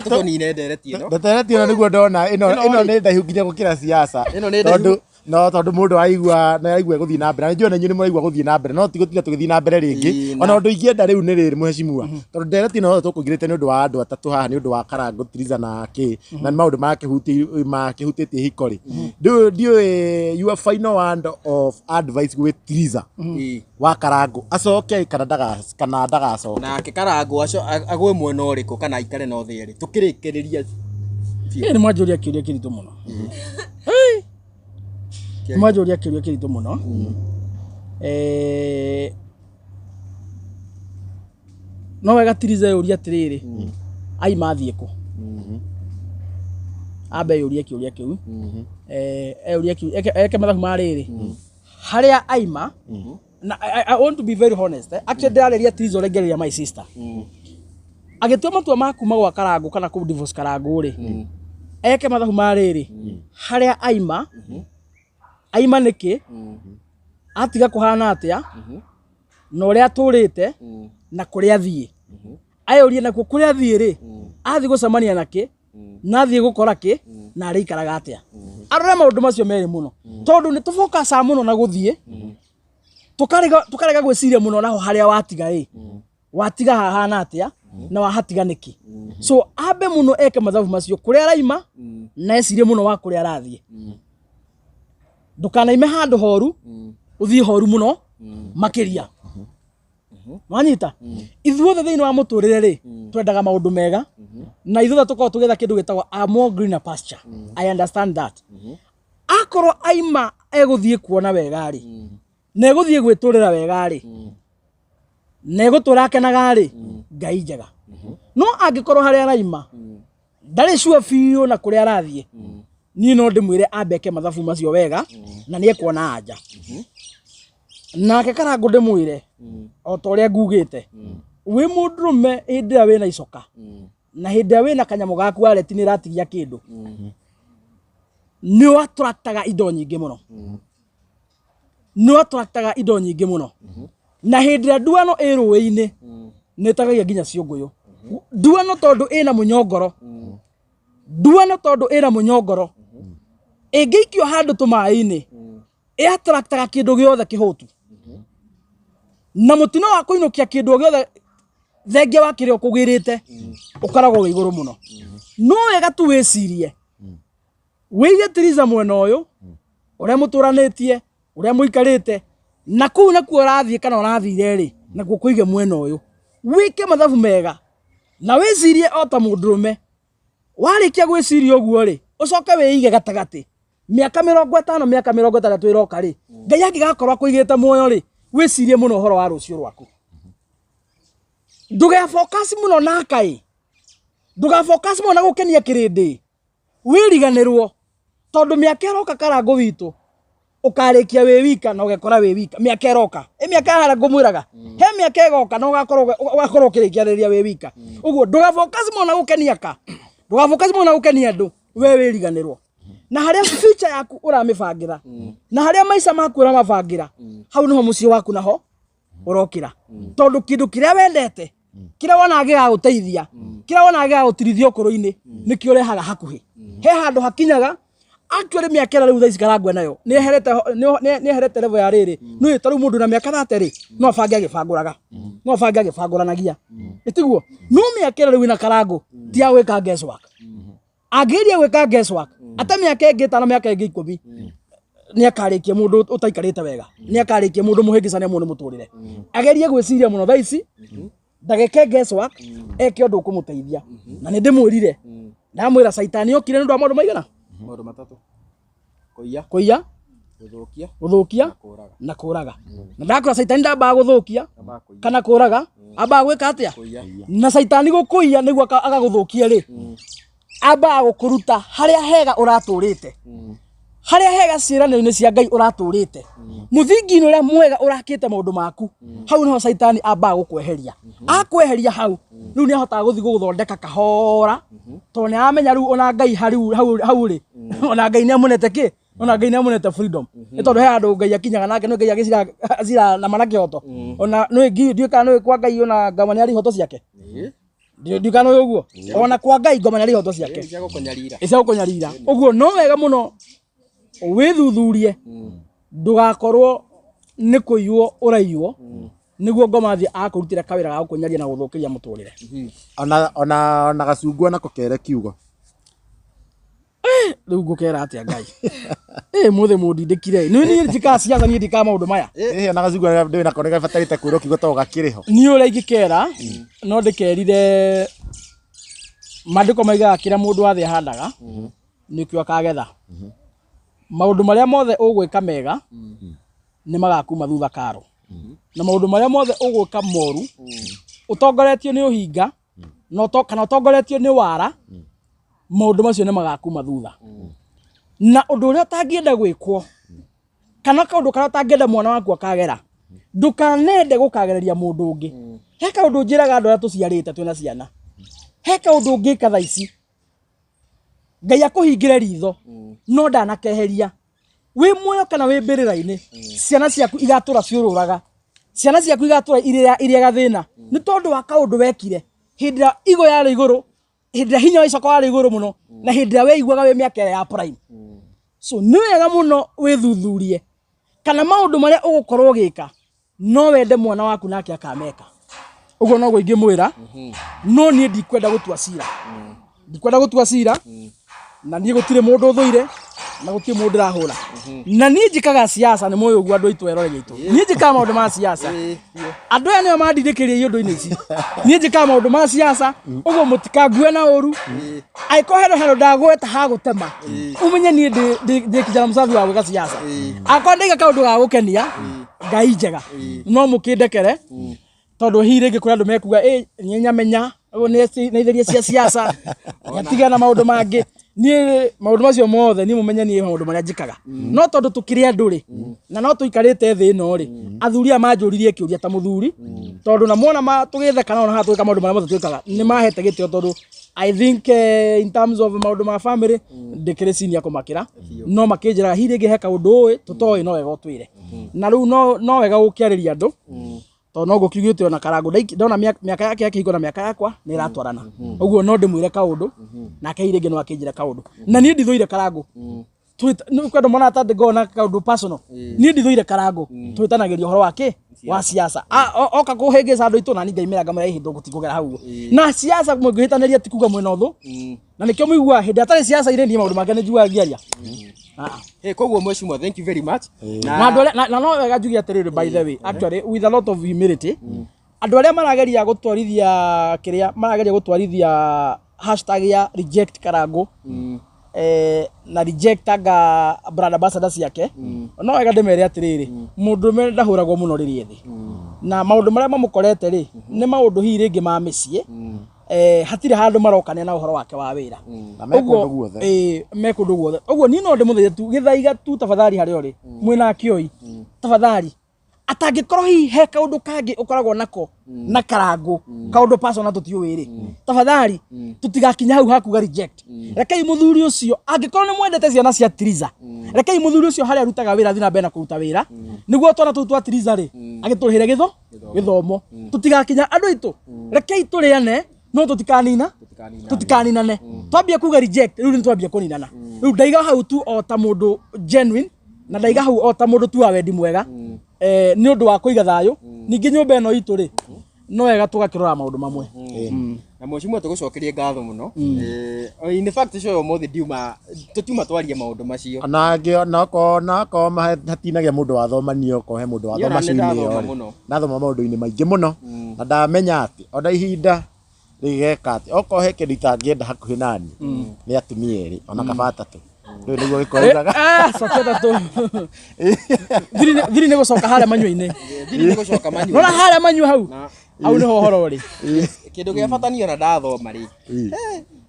[SPEAKER 3] Tũnine ndereti ĩno.
[SPEAKER 2] Ndereti ĩno nĩguo ndona ĩno ĩno nĩ ndaihu nginya gũkĩra siasa.
[SPEAKER 3] Ĩno nĩ ndaihu.
[SPEAKER 2] Tondũ no tondũ mũndũ aigua nĩ aigua gũthiĩ na mbere. Na nĩnjũĩ na inyuĩ nĩ mũraigua gũthiĩ na mbere, no ti gũtinda tũgĩthiĩ na mbere rĩngĩ. Ona ũndũ ingĩenda rĩu nĩ rĩrĩ mheshimiwa, tondũ ndereti ĩno yothe tũkũingĩrĩte nĩ ũndũ wa andũ atatũ haha, nĩ ũndũ wa Karangũ, Triza na kĩ, na nĩ maũndũ makĩhutĩtie ihiko rĩ. Ndiũĩ your final word of advice gwĩ Triza wa Karangũ, acoke kana ndagacoke.
[SPEAKER 3] Nake Karangũ aco agwe mwena ũrĩkũ kana aikare na othe erĩ tũkĩrĩkĩrĩria.
[SPEAKER 1] Ĩ nĩ mwanjũria kĩũria kĩritũ mũno. Nĩ mwanjũria kĩũria kĩritũ mũno. No wega Triza eyũrie atĩrĩrĩ, aima athiĩ kũ? Ambe eyũrie kĩũria kĩu. Eyũrie kĩu, eke mathabu ma rĩrĩ, harĩa aima, na I want to be very honest. Actually ndĩrarĩria Triza ũrĩa ingĩarĩria my sister. Agĩtua matua ma kuma gwa Karangũ kana kũ divorce Karangũ rĩ, eke mathabu ma rĩrĩ, harĩa aima, aima nĩkĩ, atiga kũhana atĩa, na ũrĩa atũrĩte, na kũrĩa athiĩ. Ayũrie nakuo kũrĩa athiĩ rĩ, athiĩ gũcemania na kĩ, na athiĩ gũkora kĩ, na arĩikaraga atĩa. Arore maũndũ macio merĩ mũno. Tondũ nĩ tũbokaca mũno na gũthiĩ, tũkarega gwĩciria mũno naho harĩa watiga ĩ, watiga hahana atĩa, na wahatiga nĩkĩ. So ambe mũno eke mathabu macio kũrĩa araima, na ecirie mũno wa kũrĩa arathiĩ. Ndũkanaime handũ horu, ũthiĩ horu mũno makĩria. Wanyita? Ithuothe thĩinĩ wa mũtũrĩre rĩ, twendaga maũndũ mega, na ithuothe tũkoragwo tũgĩetha kĩndũ gĩtagwo a more greener pasture. I understand that. Akorwo aima egũthiĩ kuona wega rĩ, na egũthiĩ gwĩtũrĩra wega rĩ, na egũtũra akenaga rĩ, Ngai njega. No angĩkorwo harĩa araima ndarĩ sure biũ na kũrĩa arathiĩ, niĩ no ndĩmwĩre ambe eke mathabu macio wega, na nĩ ekuona anja. Nake Karangũ ndĩmwĩre o ta ũrĩa ngugĩte, Wĩ mũndũrũme hĩndĩ ĩrĩa wĩna icoka na hĩndĩ ĩrĩa wĩna kanyamũ gaku wallet nĩ ĩratigia kĩndũ, nĩ ũattractaga indo nyingĩ mũno, nĩ ũattractaga indo nyingĩ mũno. Na hĩndĩ ĩrĩa nduano ĩ rũĩ-inĩ nĩ ĩtagagia nginya ciũngũyũ. Nduano tondũ ĩna mũnyongoro, nduano tondũ ĩna mũnyongoro, ĩngĩikio handũ tũmaĩ-inĩ ĩattractaga kĩndũ gĩothe kĩhũtu. Na mũtino wa kũinũkia kĩndũ o gĩothe thengia wa kĩrĩa ũkũgĩrĩte ũkoragwo wĩ igũrũ mũno. No wega tu wĩcirie, wĩige tiriza mwena ũyũ ũrĩa mũtũranĩtie, ũrĩa mũikarĩte na kũu nakuo ũrathiĩ kana ũrathire rĩ, nakuo kũige mwena ũyũ. Wĩke mathabu mega na wĩcirie o ta mũndũrũme. Warĩkia gwĩciria ũguo rĩ, ũcoke wĩige gatagatĩ. Mĩaka 50, mĩaka 60 ĩroka rĩ, Ngai angĩgakorwo akũigĩte muoyo rĩ, wĩcirie mũno ũhoro wa rũciũ rwaku. Ndũga focus mũno na kaĩ, ndũga focus mũno na gũkenia kĩrĩndĩ, wĩriganĩrwo tondũ mĩaka ĩroka Karangũ witũ ũkarĩkia wĩ wika na ũgekora wĩ wika. Mĩaka ĩroka ĩ mĩaka ya harĩa ngũmwĩraga, he mĩaka ĩgoka na ũgakorwo ũgakorwo ũkĩrĩkianĩria wĩ wika. Ũguo ndũga focus mũno na gũkenia ka, ndũga focus mũno na gũkenia andũ, we wĩriganĩrwo na harĩa future yaku ũramĩbangĩra na harĩa maica maku ũramabangĩra, hau niho mũciĩ waku naho ũrokĩra. Tondũ kĩndũ kĩrĩa wendete, kĩrĩa wonaga gĩgagũteithia, kĩrĩa wonaga gĩgagũtirithia ũkũrũ-inĩ, nĩkĩo ũrehaga hakuhĩ. He handũ hakinyaga actually mĩaka ĩrĩa rĩu thaa ici Karangũ nayo nĩ eherete, nĩ eherete level ya rĩrĩ. Nĩ ta rĩu mũndũ na mĩaka 30 rĩ, no abange agĩbangũraga, no abange agĩbangũranagia, ĩtiguo? No mĩaka ĩrĩa rĩu ĩna Karangũ ti ya gwĩka guesswork. Angĩgeria gwĩka guesswork ate mĩaka ĩngĩ 5, mĩaka ĩngĩ 10, nĩ akarĩkia mũndũ ũtaikarĩte wega, nĩ akarĩkia mũndũ mũhĩngĩcane mũno nĩ mũtũrĩre. Agerie gwĩciria mũno thaa ici, ndageke guesswork, eke ũndũ ũkũmũteithia. Na nĩ ndĩmwĩrire, ndamwĩra caitani okire nĩ ũndũ wa maũndũ maigana?
[SPEAKER 3] Maũndũ matatũ: kũiya,
[SPEAKER 1] kũiya,
[SPEAKER 3] gũthũkia,
[SPEAKER 1] gũthũkia
[SPEAKER 3] kũraga.
[SPEAKER 1] Na kũraga. Na ndakwĩra caitani ndambaga gũthũkia
[SPEAKER 3] Ambaga kũiya.
[SPEAKER 1] kana kũraga, ambaga gwĩka atĩa?
[SPEAKER 3] Kũiya.
[SPEAKER 1] Na caitani gũkũiya nĩguo agagũthũkia rĩ, ambaga gũkũruta harĩa hega ũratũrĩte, harĩa hega ciĩranĩro-inĩ cia Ngai ũratũrĩte, mũthingi-inĩ ũrĩa mwega ũrakĩte maũndũ maku, hau niho caitani ambaga gũkweheria. Akweheria hau rĩu nĩ ahotaga gũthiĩ gũgũthondeka kahora, tondũ nĩ aramenya rĩu ona Ngai hariu hau hau rĩ, ona Ngai nĩ amũnete kĩ, ona Ngai nĩ amũnete freedom. Nĩ tondũ he handũ Ngai akinyaga nake nĩ Ngai agĩcira acira na mana kĩhoto. Ona nĩ ndiũĩ kana nĩ kwa Ngai ona ngoma nĩ arĩ ihoto ciake. Ndiũĩ kana nĩ ũguo, ona kwa Ngai ngoma nĩ arĩ ihoto ciake.
[SPEAKER 3] Cia gũkũnyarira.
[SPEAKER 1] Cia gũkũnyarira. Ũguo no wega mũno wĩthuthurie, ndũgakorwo nĩ kũiywo ũraiywo nĩguo ngoma athiĩ akũrutĩra kawĩra ga gũkũnyaria na gũthũkĩria mũtũrĩre.
[SPEAKER 2] Ona gacungwa nako kere kiugo.
[SPEAKER 1] Rĩu ngũkera atĩa Ngai? Ĩ mũthĩ mũndindĩkire. Nĩ niĩ njikaga ciaca, niĩ ndikaga maũndũ maya.
[SPEAKER 2] Ĩ ona gacungwa ndĩ nako nĩ gabatarĩte kwĩrwo kiugo tondũ gakĩrĩ ho.
[SPEAKER 1] Niĩ ũrĩa ingĩkera, no ndĩkerire maandĩko maigaga kĩrĩa mũndũ wathe ahandaga nĩkĩo akagetha. Maũndũ marĩa mothe ũgwĩka mega nĩ magakuma thutha karo, na maũndũ marĩa mothe ũgwĩka moru ũtongoretio nĩ ũhinga na kana ũtongoretio nĩ wara, maũndũ macio nĩ magakuma thutha. Na ũndũ ũrĩa ũtangĩenda gwĩkwo kana kaũndũ karĩa ũtangĩenda mwana waku akagera, ndũkanende gũkagereria mũndũ ũngĩ. He kaũndũ njĩraga andũ arĩa tũciarĩte twĩna ciana, he kaũndũ ũngĩka thaa ici Ngai akũhingĩre ritho no ndanakeheria wĩ muoyo kana wĩ mbĩrĩra-inĩ, ciana ciaku igatũra ciũrũraga, ciana ciaku igatũra irĩaga thĩna nĩ tondũ wa kaũndũ wekire hĩndĩ ĩrĩa igo yarĩ igũrũ, hĩndĩ ĩrĩa hinya wa icoka warĩ igũrũ mũno, na hĩndĩ ĩrĩa weiguaga wĩ mĩaka ĩrĩa ya prime. So nĩ wega mũno wĩthuthurie kana maũndũ marĩa ũgũkorwo ũgĩka no wende mwana waku nake akameka ũguo. Noguo ingĩmwĩra, no niĩ ndikwenda gũtua cira, ndikwenda gũtua cira. Na niĩ gũtirĩ mũndũ ũthũire na gũtirĩ mũndũ ndĩrahũra. Na niĩ njĩkaga siasa, nĩ mũĩ ũguo andũ aitũ eroreri aitũ, niĩ njĩkaga maũndũ ma siasa. Andũ aya nĩo mandindĩkĩrĩria ũndũ-inĩ ici. Niĩ njĩkaga maũndũ ma siasa, ũguo mũtikangue na ũru. Angĩkorwo hena handũ ndagweta ha gũtema, ũmenye niĩ ndĩ kijana msafi wa gwĩka siasa. Akorwo ndaiga kaũndũ ga gũkenia Ngai njega, no mũkĩndekere, tondũ hihi rĩngĩ kũrĩ andũ mekuga ĩ nĩ nyamenya ũyũ nĩ nĩ itheria cia siasa, nĩatigana na maũndũ mangĩ. Niĩ maũndũ macio mothe niĩ mũmenye niĩ maũndũ marĩa njĩkaga. No tondũ tũkĩrĩ andũ rĩ, na no tũikarĩte thĩ ĩno rĩ, athuri aya manjũririe kĩũria ta mũthuri, tondũ na mona tũgĩtheka nao na haha tũgĩka maũndũ marĩa mothe twĩkaga, nĩ mahete gĩtĩo tondũ I think in terms of maũndũ ma family ndĩkĩrĩ senior kũmakĩra, no makĩnjĩraga hihi rĩngĩ he kaũndũ ũĩ tũtoĩ no wega ũtwĩre. Na rĩu no wega gũkĩarĩria andũ, tondũ no ngũkiugĩte ona Karangũ ndona mĩaka yake ya kĩhiko na mĩaka yakwa nĩ ĩratwarana, ũguo no ndĩmwĩre kaũndũ nake hihi rĩngĩ no akĩnjĩre kaũndũ. Na niĩ ndithũire Karangũ, nĩ kwenda mona ta ndĩngona kaũndũ personal, niĩ ndithũire Karangũ, twĩtanagĩria ũhoro wa kĩ wa siasa. Oka kũhĩngĩca andũ aitũ na niĩ ngaimĩra ngamwĩra ĩhĩ ndũgũtikũgera hau ũguo. Na siasa mũngĩhĩtanĩria ti kuga mwĩna ũthũ, na nĩkĩo mũiguaga hĩndĩ atarĩ siasa irĩ niĩ maũndũ make nĩ njiguaga ngĩaria.
[SPEAKER 3] Hey, koguo mheshimiwa, thank you very much.
[SPEAKER 1] Na andũ arĩa na no wega njuge atĩrĩrĩ, by the way, actually with a lot of humility, andũ arĩa marageria gũtwarithia kĩrĩa marageria gũtwarithia hashtag ya reject Karangũ na reject anga brand ambassador ciake, no wega ndĩmere atĩrĩrĩ, mũndũrũme ndahũragwo mũno rĩrĩa ethĩ, na maũndũ marĩa mamũkorete rĩ nĩ maũndũ hihi rĩngĩ ma mĩciĩ, hatirĩ handũ marokania na ũhoro wake wa wĩra.
[SPEAKER 2] Na me kũndũ guothe.
[SPEAKER 1] Me kũndũ guothe. Ũguo niĩ no ndĩmũthaithe tu gĩthaiga tu, tafadhali, harĩa ũrĩ mwĩna akĩoi, tafadhali, atangĩkorwo hihi he kaũndũ kangĩ ũkoragwo nako na Karangũ, kaũndũ personal tũtiũĩ rĩ, tafadhali tũtigakinya hau hakuga reject. Rekei mũthuri ũcio, angĩkorwo nĩ mwendete ciana cia Triza, rekei mũthuri ũcio harĩa arutaga wĩra athiĩ na mbere na kũruta wĩra, nĩguo twana tũu twa Triza rĩ agĩtũrĩhĩre gĩthomo. Tũtigakinya andũ aitũ, rekei tũrĩane no tũtikanina tũtikaninane. Twambia kuga reject rĩu nĩ twambia kũninana. Rĩu ndaiga hau tu o ta mũndũ genuine, na ndaiga hau o ta mũndũ tu wa wendi mwega, nĩ ũndũ wa kũiga thayũ. Ningĩ nyũmba ĩno itũ rĩ, no wega tũgakĩrora maũndũ mamwe.
[SPEAKER 3] Na mheshimiwa, tũgũcokerie ngatho mũno. In fact, show ũmũthĩ ndiuma tũtiuma twarie maũndũ macio.
[SPEAKER 2] Ona angĩ onakorwo hatinagĩa mũndũ wathomanio, okorwo he mũndũ
[SPEAKER 3] Niĩ ona
[SPEAKER 2] wathoma
[SPEAKER 3] nĩ
[SPEAKER 2] cui-inĩ
[SPEAKER 3] ndathoma
[SPEAKER 2] ĩyo rĩ,
[SPEAKER 3] mũno.
[SPEAKER 2] ndathoma maũndũ-inĩ maingĩ mũno, na ndamenya atĩ ona ihinda rĩgeka atĩ okorwo he kĩndũ itangĩenda hakuhĩ nani nĩ atumia erĩ ona kaba atatũ. Rĩu nĩguo gĩkũraugaga.
[SPEAKER 1] Cokia atatũ. Thiri nĩ gũcoka harĩa manyua-inĩ.
[SPEAKER 3] Thiri nĩ gũcoka manyua.
[SPEAKER 1] Nona harĩa manyua hau
[SPEAKER 3] Na
[SPEAKER 1] hau nĩho ũhoro ũrĩ.
[SPEAKER 3] Kĩndũ gĩa bata niĩ ona ndathoma rĩ,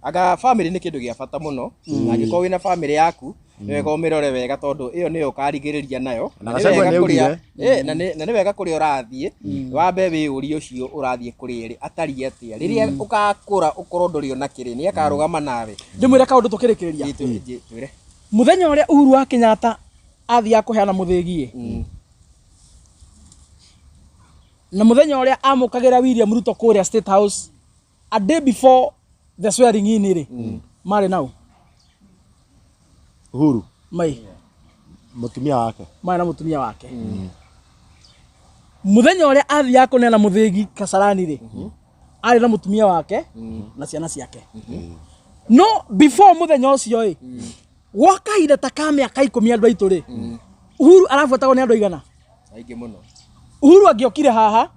[SPEAKER 3] anga family nĩ kĩndũ gĩa bata mũno, na angĩkorwo wĩna family yaku nĩ wega ũmĩrore wega, tondũ ĩyo nĩyo ũkarigĩrĩria nayo.
[SPEAKER 2] Na
[SPEAKER 3] Na nĩ
[SPEAKER 2] Gachagua
[SPEAKER 3] wega
[SPEAKER 2] nĩ
[SPEAKER 3] kũrĩa
[SPEAKER 2] augire.
[SPEAKER 3] Na nĩ wega kũrĩa ũrathiĩ wambe wĩyũrie ũcio ũrathiĩ kũrĩa rĩ atariĩ atĩa, rĩrĩa ũgakũra ũkorwo ndũrĩ ona kĩrĩ nĩ akarũgama nawe.
[SPEAKER 1] Ndĩmwĩre kaũndũ tũkĩrĩkĩrĩria.
[SPEAKER 3] Twĩre.
[SPEAKER 1] Mũthenya ũrĩa Uhuru wa Kenyatta athiaga kũheana mũthĩgi na mũthenya ũrĩa amũkagĩra William Ruto kũrĩa State House a day before the swearing in rĩ, marĩ nau?
[SPEAKER 2] Uhuru
[SPEAKER 1] mai
[SPEAKER 2] mũtumia wake.
[SPEAKER 1] Marĩ na mũtumia wake. Mũthenya ũrĩa athiaga kũneana mũthĩgi Kasarani rĩ, arĩ na mũtumia wake na ciana ciake. No before mũthenya ũcio ĩ, gwa kahinda ta ka mĩaka 10, andũ aitũ rĩ, Uhuru arabuatagwo nĩ andũ aigana?
[SPEAKER 3] Aingĩ mũno.
[SPEAKER 1] Uhuru angĩokire haha,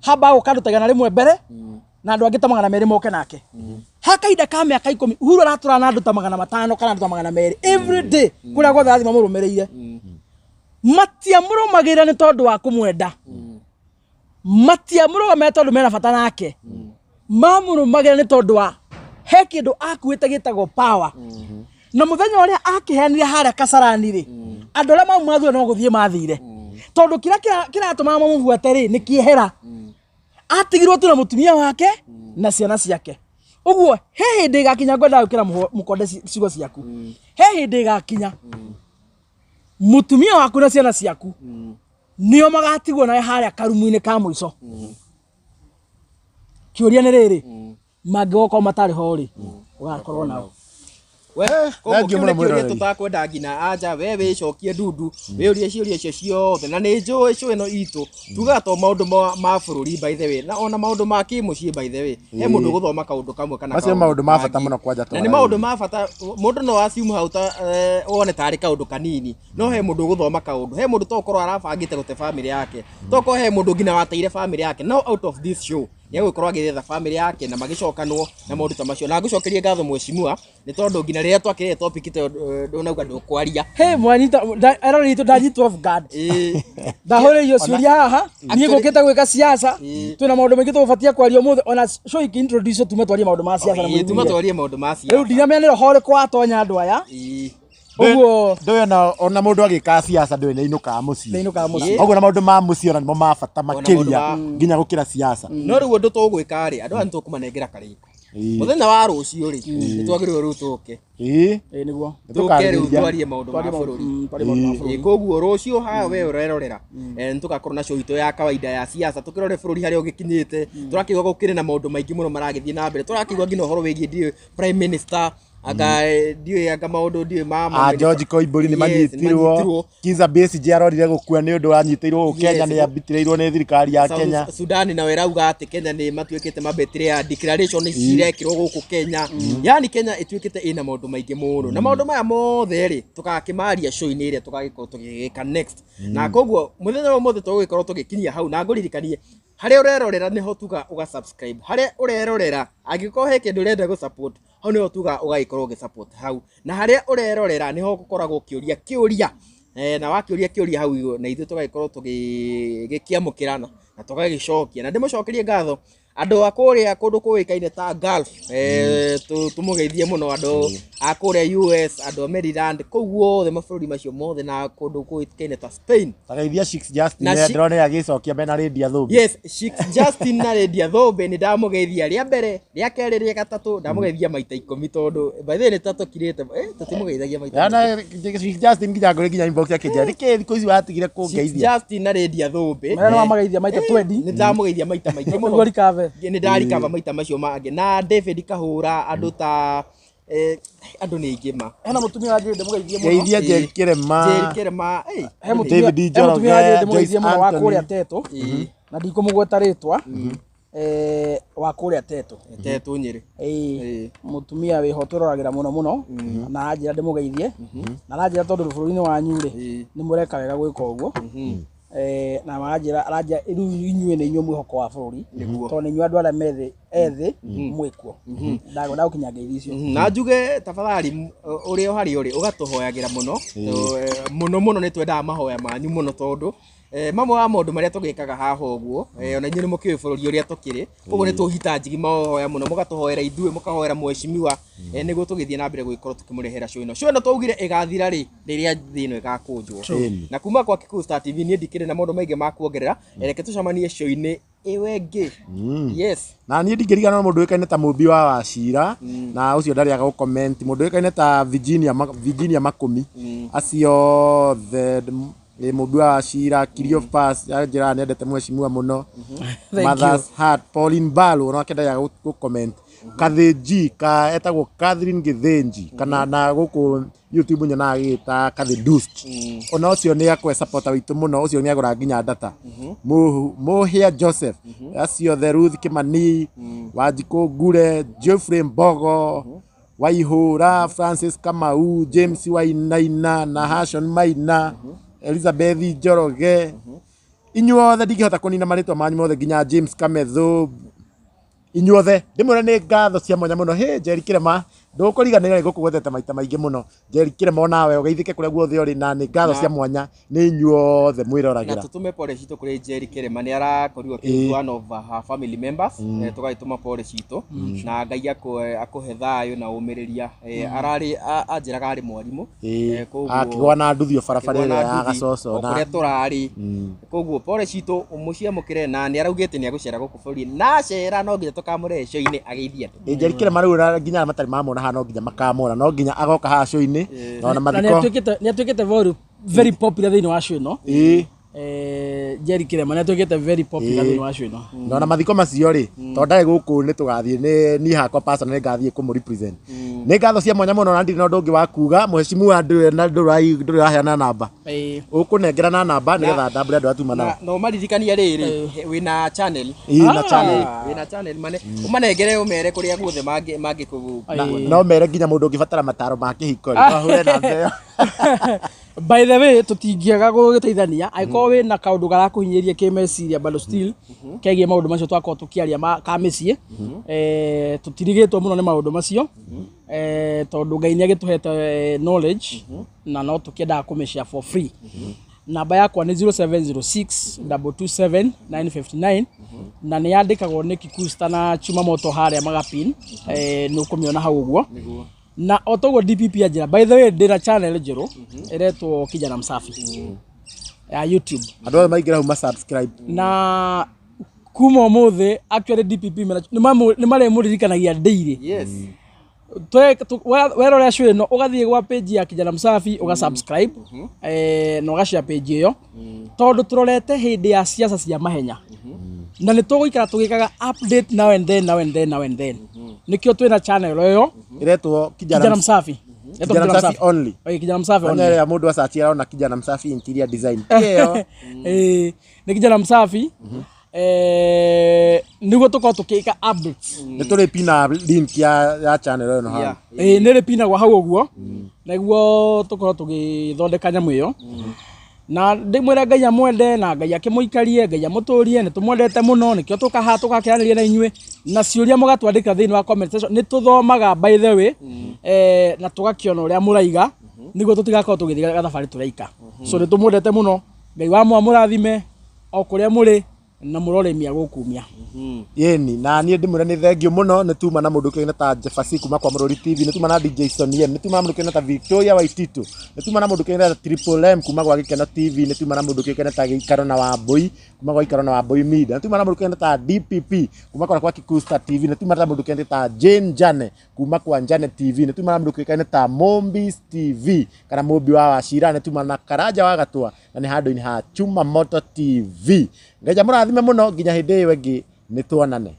[SPEAKER 1] hamba gũka andũ ta 100 mbere na andũ angĩ ta 200 moke nake. Ha kahinda ka mĩaka 10 Uhuru aratũra na andũ ta 500 kana andũ ta 200 every day kũrĩa guothe arathiĩ mamũrũmĩrĩire. Matiamũrũmagĩrĩra nĩ tondũ wa kũmwenda, matiamũrũgamĩrĩra tondũ mena bata nake, mamũrũmagĩrĩra nĩ tondũ wa he kĩndũ akuĩte gĩtagwo power. Na mũthenya ũrĩa akĩheanire harĩa Kasarani rĩ, andũ arĩa mauma thutha no gũthiĩ mathire, tondũ kĩrĩa kĩratũmaga mamũbuate rĩ nĩ kĩehera. Atigirwo tu na mũtumia wake na ciana ciake. Ũguo he hĩndĩ ĩgakinya, ngwendaga gwĩkĩra mũkonde ciugo ciaku, he hĩndĩ ĩgakinya mũtumia waku na ciana ciaku nĩo magatigwo nawe harĩa karumu-inĩ ka mũico. Kĩũria nĩ rĩrĩ, mangĩgokorwo matarĩ ho rĩ, ũgakorwo nao?
[SPEAKER 3] We, koguo
[SPEAKER 2] Thank you
[SPEAKER 3] kĩu
[SPEAKER 2] mũno
[SPEAKER 3] nĩ kĩũria
[SPEAKER 2] mwĩroreri.
[SPEAKER 3] tũtakwenda nginya anja. We wĩcokie ndundu wĩũrie ciũria icio ciothe, na nĩ njũĩ cũ ĩno itũ tugaga to maũndũ ma bũrũri, by the way, na ona maũndũ ma kĩmũciĩ. By the way, he mũndũ ũgũthoma kaũndũ kamwe kana
[SPEAKER 2] Macio nĩ maũndũ ma bata
[SPEAKER 3] kangĩ.
[SPEAKER 2] Mũno kwanja
[SPEAKER 3] Na nĩ maũndũ ma bata. Mũndũ no assume hau ta wone tarĩ kaũndũ kanini, no he mũndũ ũgũthoma kaũndũ, he mũndũ to ũkorwo arabangĩte gũte family yake, to ũkorwo he mũndũ nginya wateire family yake. Now out of this show Nĩ egũgĩkorwo agĩetha family yake na magĩcokanwo na maũndũ ta macio. Na ngũcokerie ngatho mheshimiwa, nĩ tondũ nginya rĩrĩa twakĩrĩre topic ta ĩyo, ndũnauga ndũkwaria.
[SPEAKER 1] Hey, mwanyita erori itũ ndanyitwo off guard. Ndahũrĩirio ciũria haha niĩ ngũkĩte gwĩka siasa, twĩna maũndũ maingĩ tũgũbatia kwaria ũmũthĩ, ona show ikĩ-introduce tume twarie maũndũ ma siasa na
[SPEAKER 3] Tuma
[SPEAKER 1] mũthuri.
[SPEAKER 3] twarie maũndũ ma siasa.
[SPEAKER 1] Rĩu ndinamenya nĩ roho ũrĩkũ watonya andũ aya ũguo.
[SPEAKER 2] Ndũĩ ona mũndũ agĩkaga siasa ndũĩ nĩ ainũkaga mũciĩ.
[SPEAKER 1] Nĩainũkaga mũciĩ.
[SPEAKER 2] Koguo na maũndũ ma mũciĩ ona nĩmo ma bata makĩria
[SPEAKER 3] ma-
[SPEAKER 2] nginya gũkĩra siasa.
[SPEAKER 3] No rĩu ũndũ tũgwĩka rĩ, andũ aya nĩ tũkũmanengera karĩko mũthenya wa rũciũ rĩ, nĩ twagĩrĩirwo rĩu tũke.
[SPEAKER 1] Ĩĩ nĩguo.
[SPEAKER 3] Tũke rĩu twarie maũndũ ma bũrũri.
[SPEAKER 1] Twarie maũndũ ma bũrũri.
[SPEAKER 3] Ĩĩ, koguo rũciũ haha we ũrerorera, nĩ tũgakorwo na show itũ ya kawaida ya siasa, tũkĩrore bũrũri harĩa ũgĩkinyĩte. Tũrakĩigua gũkĩrĩ na maũndũ maingĩ mũno maragĩthiĩ na mbere, tũrakĩigua nginya ũhoro wĩgiĩ ndiũĩ prime minister anga ndiũĩ anga maũndũ ndiũĩ ma
[SPEAKER 2] A George Koimbũri nĩ
[SPEAKER 3] Yes,
[SPEAKER 2] manyitirwo.
[SPEAKER 3] manyitirwo.
[SPEAKER 2] Kizza Besigye arorire gũkua nĩ ũndũ anyitĩirwo gũkũ Kenya,
[SPEAKER 3] Yes.
[SPEAKER 2] nĩ ambitirĩirwo nĩ thirikari ya
[SPEAKER 3] South
[SPEAKER 2] Kenya.
[SPEAKER 3] Sudan nayo ĩrauga atĩ Kenya nĩ matuĩkĩte mabetire ya declaration cirekĩrwo gũkũ Kenya. Yani Kenya ĩtuĩkĩte ĩna maũndũ maingĩ mũno, na maũndũ maya mothe rĩ, tũgakĩmaria show-inĩ ĩrĩa tũgagĩkorwo tũgĩgĩka next. Na koguo mũthenya wa ũmũthĩ tũgũgĩkorwo tũgĩkinyia hau, na ngũririkanie harĩa ũrerorera nĩho tuga ũga subscribe, harĩa ũrerorera angĩkorwo he kĩndũ ũrenda gũ support hau nĩho tuga ũgagĩkorwo ũgĩ support hau, na harĩa ũrerorera nĩho gũkoragwo ũkĩũria kĩũria, na wakĩũria kĩũria hau igũrũ, na ithuĩ tũgagĩkorwo tũgĩkĩamũkĩra na tũgagĩcokia. Na ndĩmũcokerie ngatho andũ a kũrĩa kũndũ kũĩkaine ta Gulf, tũmũgeithie mũno andũ a kũrĩa US, andũ a Maryland, kũu guothe mabũrũri macio mothe, na kũndũ kũĩkaine ta Spain.
[SPEAKER 2] Tageithia Shix Justin,
[SPEAKER 3] Na
[SPEAKER 2] ndĩrona agĩcokia mena Lydia Thũmbĩ.
[SPEAKER 3] Yes, Shix Justin na Lydia Thũmbĩ nĩ ndamũgeithia rĩa mbere, rĩa kerĩ, rĩa gatatũ, ndamũgeithia maita 10 tondũ by the way nĩ tatũkirĩte, tũtimũgeithagia maita maingĩ.
[SPEAKER 2] Yana Shix Justin nginya ngũrĩ nginya inbox akĩnjĩra nĩkĩ thikũ ici watigire
[SPEAKER 3] Shix
[SPEAKER 2] kũngeithia.
[SPEAKER 3] Justin na Lydia Thũmbĩ.
[SPEAKER 1] Marĩa nĩwamageithia maita 20.
[SPEAKER 3] Nĩ ndamũgeithia maita maingĩ mũno.
[SPEAKER 1] Nĩguo recover.
[SPEAKER 3] Nĩ ndarikaba maita macio mangĩ. Na David Kahũra, andũ ta andũ nĩ aingĩ ma.
[SPEAKER 1] Hena mũtumia wanjĩrĩire ndĩmũgeithie mũno.
[SPEAKER 2] Geithia Jerry Kĩrema.
[SPEAKER 3] Jerry Kĩrema,
[SPEAKER 1] He mũtumia
[SPEAKER 2] David
[SPEAKER 1] he mũtumia wanjĩrĩire
[SPEAKER 2] Njoroge,
[SPEAKER 1] ndĩmũgeithie
[SPEAKER 2] Joyce
[SPEAKER 1] mũno wa
[SPEAKER 2] Anthony.
[SPEAKER 1] kũrĩa Tetũ, na ndikũmũgweta rĩtwa, wa kũrĩa Tetũ.
[SPEAKER 3] Tetũ Nyĩrĩ.
[SPEAKER 1] Ĩĩ, mũtumia wĩho twĩroragĩra mũno mũno, na aranjĩra ndĩmũgeithie, na aranjĩra tondũ bũrũri-inĩ wanyu rĩ, nĩ mũreka wega gwĩka ũguo. Na aranjĩra rĩu inyuĩ nĩ inyuĩ mwĩhoko wa bũrũri, tondũ nĩ inyuĩ andũ arĩa methĩ ethĩ mwĩkuo. Ndagwenda gũkinya ngeithi icio.
[SPEAKER 3] Na njuge tafadhali ũrĩa o harĩa ũrĩ ũgatũhoyagĩra mũno. Mũno mũno nĩ twendaga mahoya manyu mũno, tondũ mamwe wa maũndũ marĩa tũgĩkaga haha ũguo, ona inyuĩ nĩ mũkĩũĩ bũrũri ũrĩa tũkĩrĩ, koguo nĩ tũhitanjigi mahoya mũno, mũgatũhoera ithuĩ, mũkahoera mheshimiwa, nĩguo tũgĩthiĩ na mbere gũgĩkorwo tũkĩmũrehera show ĩno. Show ĩno twaugire ĩgathira rĩ, rĩrĩa thĩ ĩno ĩgakũnjwo. Na kuma kwa Kikuyu Star TV niĩ ndikĩrĩ na maũndũ maingĩ ma kuongerera, reke tũcemanie show-inĩ ĩyo ĩngĩ. Yes.
[SPEAKER 2] Na niĩ ndingĩriganĩrwo mũndũ ũĩkaine ta Mũmbi wa Wachira, na ũcio ndarĩaga gũ comment, mũndũ ũĩkaine ta Virginia Virginia Makũmi, acio othe nĩ Mũmbi wa Wachira, Cleophas anjĩraga nĩendete mheshimiwa mũno.
[SPEAKER 1] Thank
[SPEAKER 2] Mother's Heart, Pauline Balu onake ndarĩaga gũ comment. Kathĩnji ka etagwo Catherine Gĩthĩnji, kana na gũkũ YouTube nyonaga agĩgĩta Kathĩ Dust. Ona ũcio nĩ akwe supporter witũ mũno, ũcio nĩ agũraga nginya data. Mũhĩa Joseph, acio othe, Ruth Kimani, Wanjikũ Ngure, Geoffrey Mbogo, Waihũra, Francis Kamau, James Wainaina na Hashon Maina, Elizabeth Njoroge. Inyuothe ndingĩhota kũnina marĩtwa manyu mothe, nginya James Kamethu, inyuothe ndĩmwĩre nĩ ngatho cia mwanya mũno. Hĩ Njeri Kĩrema, ndũkũriganĩra nĩ ngũkũgwetete maita maingĩ mũno. Njeri Kĩrema, onawe ũgeithĩke kũrĩa guothe ũrĩ, na nĩ ngatho cia mwanya nĩ inyuothe mwĩroragĩra.
[SPEAKER 3] Na tũtũme pole citũ kũrĩ Njeri Kĩrema, nĩ arakorirwo akĩ one of her family members, tũgagĩtũma pole citũ, na Ngai akũhe thayũ na ũmĩrĩria. Ararĩ anjĩraga arĩ mwarimũ, koguo
[SPEAKER 2] Akĩgwa na nduthi o barabara
[SPEAKER 3] akĩgwa
[SPEAKER 2] ĩrĩa
[SPEAKER 3] na
[SPEAKER 2] ya
[SPEAKER 3] nduthi,
[SPEAKER 2] Gacoco
[SPEAKER 3] o
[SPEAKER 2] na
[SPEAKER 3] kũrĩa tũrarĩ. Koguo pole citũ mũciamũkĩre, na nĩ araugĩte nĩ agũcera gũkũ bũrũri-inĩ, na acera no nginya tũkamũrehe show-inĩ ageithie andũ.
[SPEAKER 2] Njeri Kĩrema rĩu ona nginya arĩa matarĩ mamona haha no nginya makamona, no nginya agoka haha show-inĩ, na ona
[SPEAKER 1] Na
[SPEAKER 2] mathiko.
[SPEAKER 1] nĩ atuĩkĩte very very popular thĩinĩ wa show ĩno. Njeri Kĩrema nĩ atuĩkĩte very popular thĩinĩ wa show ĩno.
[SPEAKER 2] Na ona mathiko macio rĩ, tondũ ndarĩ gũkũ nĩ tũgathiĩ, nĩ niĩ hakwa personally nĩ ngathiĩ kũmũ represent. Nĩ ngatho cia mwanya mũno, na ndirĩ na ũndũ ũngĩ wa kuga. Mheshimiwa ndũrĩ na ndũrĩ ũraheana namba. Ũkũnengera na namba nĩgetha ndambũre andũ arĩa tuma nao.
[SPEAKER 3] Na ũmaririkanie rĩrĩ, wĩna channel.
[SPEAKER 2] Ĩĩ, na channel.
[SPEAKER 3] Wĩna channel, ũmanengere ũmere kũrĩa guothe mangĩkũ
[SPEAKER 2] No mere nginya mũndũ ũngĩbatara mataro ma kĩhiko rĩ, no ahũre namba ĩyo.
[SPEAKER 1] By the way, tũtingĩaga gũgĩteithania angĩkorwo wĩna kaũndũ garakũhinyĩrĩria kĩmeciria, bado still kegiĩ maũndũ macio twakorwo tũkĩaria ka mĩciĩ. Tũtirigĩtwo mũno nĩ maũndũ macio, tondũ Ngai nĩ agĩtũhete knowledge na no tũkĩendaga kũmĩshare for free. Namba yakwa nĩ 0706 227 959 na nĩ yandĩkagwo nĩ Kikusta na Chuma Moto harĩa magapin, nĩ ũkũmĩona hau ũguo. Na o toguo DPP anjĩra, by the way, ndĩna channel njerũ ĩretwo Kijana Msafi ya YouTube.
[SPEAKER 2] Andũ othe maingĩra hau ma subscribe.
[SPEAKER 1] Na kuma ũmũthĩ, actually, DPP nĩ marĩmũririkanagia daily. Werorera show ĩno, ũgathiĩ gwa page ya Kijana Msafi, ũga subscribe na ũgashare page ĩyo, tondũ tũrorete hĩndĩ ya ciaca cia mahenya na nĩ tũgũikara tũgĩkaga update now and then, now and then, now and then. Nĩkĩo twĩna channel ĩyo.
[SPEAKER 2] Ĩretwo
[SPEAKER 1] Kijana
[SPEAKER 2] Kijana
[SPEAKER 1] Msafi. Ĩretwo
[SPEAKER 2] Kijana Msafi only.
[SPEAKER 1] Oi, Kijana Msafi only.
[SPEAKER 2] Anya ya mũndũ acaci arona Kijana Msafi interior design ĩyo.
[SPEAKER 1] Nĩ Kijana Msafi, nĩguo tũkorwo tũkĩka updates.
[SPEAKER 2] Nĩ tũrĩ pina link ya channel ĩno hau.
[SPEAKER 1] Nĩ rĩpinagwo hau ũguo nĩguo tũkorwo tũgĩthondeka nyamũ ĩyo. Na ndĩmwĩre Ngai amwende na Ngai akĩmũikarie, Ngai amũtũrie. Nĩ tũmwendete mũno, nĩkĩo tũkaha tũgakĩaranĩria na inyuĩ, na ciũria mũgatwandĩkĩra thĩinĩ wa comment section nĩ tũthomaga, by the way, na tũgakĩona ũrĩa mũraiga nĩguo tũtigakorwo tũgĩthiĩ gathabarĩ tũraika. So nĩ tũmwendete mũno. Ngai wa mũrathime o kũrĩa mũrĩ na mũrorĩmia gũkumia.
[SPEAKER 2] Yeni na niĩ ndĩmwĩre nĩ thank you mũno. Nĩ tuma na mũndũ ũkĩoine ta Jefasi kuma kwa Mũrũri TV, nĩ tuma na DJ Soniem, nĩ tuma na mũndũ ũkĩoine ta Victoria Waititu, nĩ tuma na mũndũ ũkĩoine ta Triple M kuma gwa Gĩkeno TV, nĩ tuma na mũndũ ũkĩoine ta Gĩikaro na Wambui kuma gwa Gĩikaro na Wambui Media, nĩ tuma na mũndũ ũkĩoine ta DPP kuma kwa Kikusta TV, nĩ tuma na mũndũ ũkĩoine ta Jane Jane kuma kwa Jane TV, nĩ tuma na mũndũ ũkĩoine ta Mombis TV kana Mũmbi wa Wacira, nĩ tuma na Karanja wa Gatwa na nĩ handũ-inĩ ha Chuma Moto TV. Ngai amũrathime mũno nginya hĩndĩ ĩyo ĩngĩ nĩ tuonane.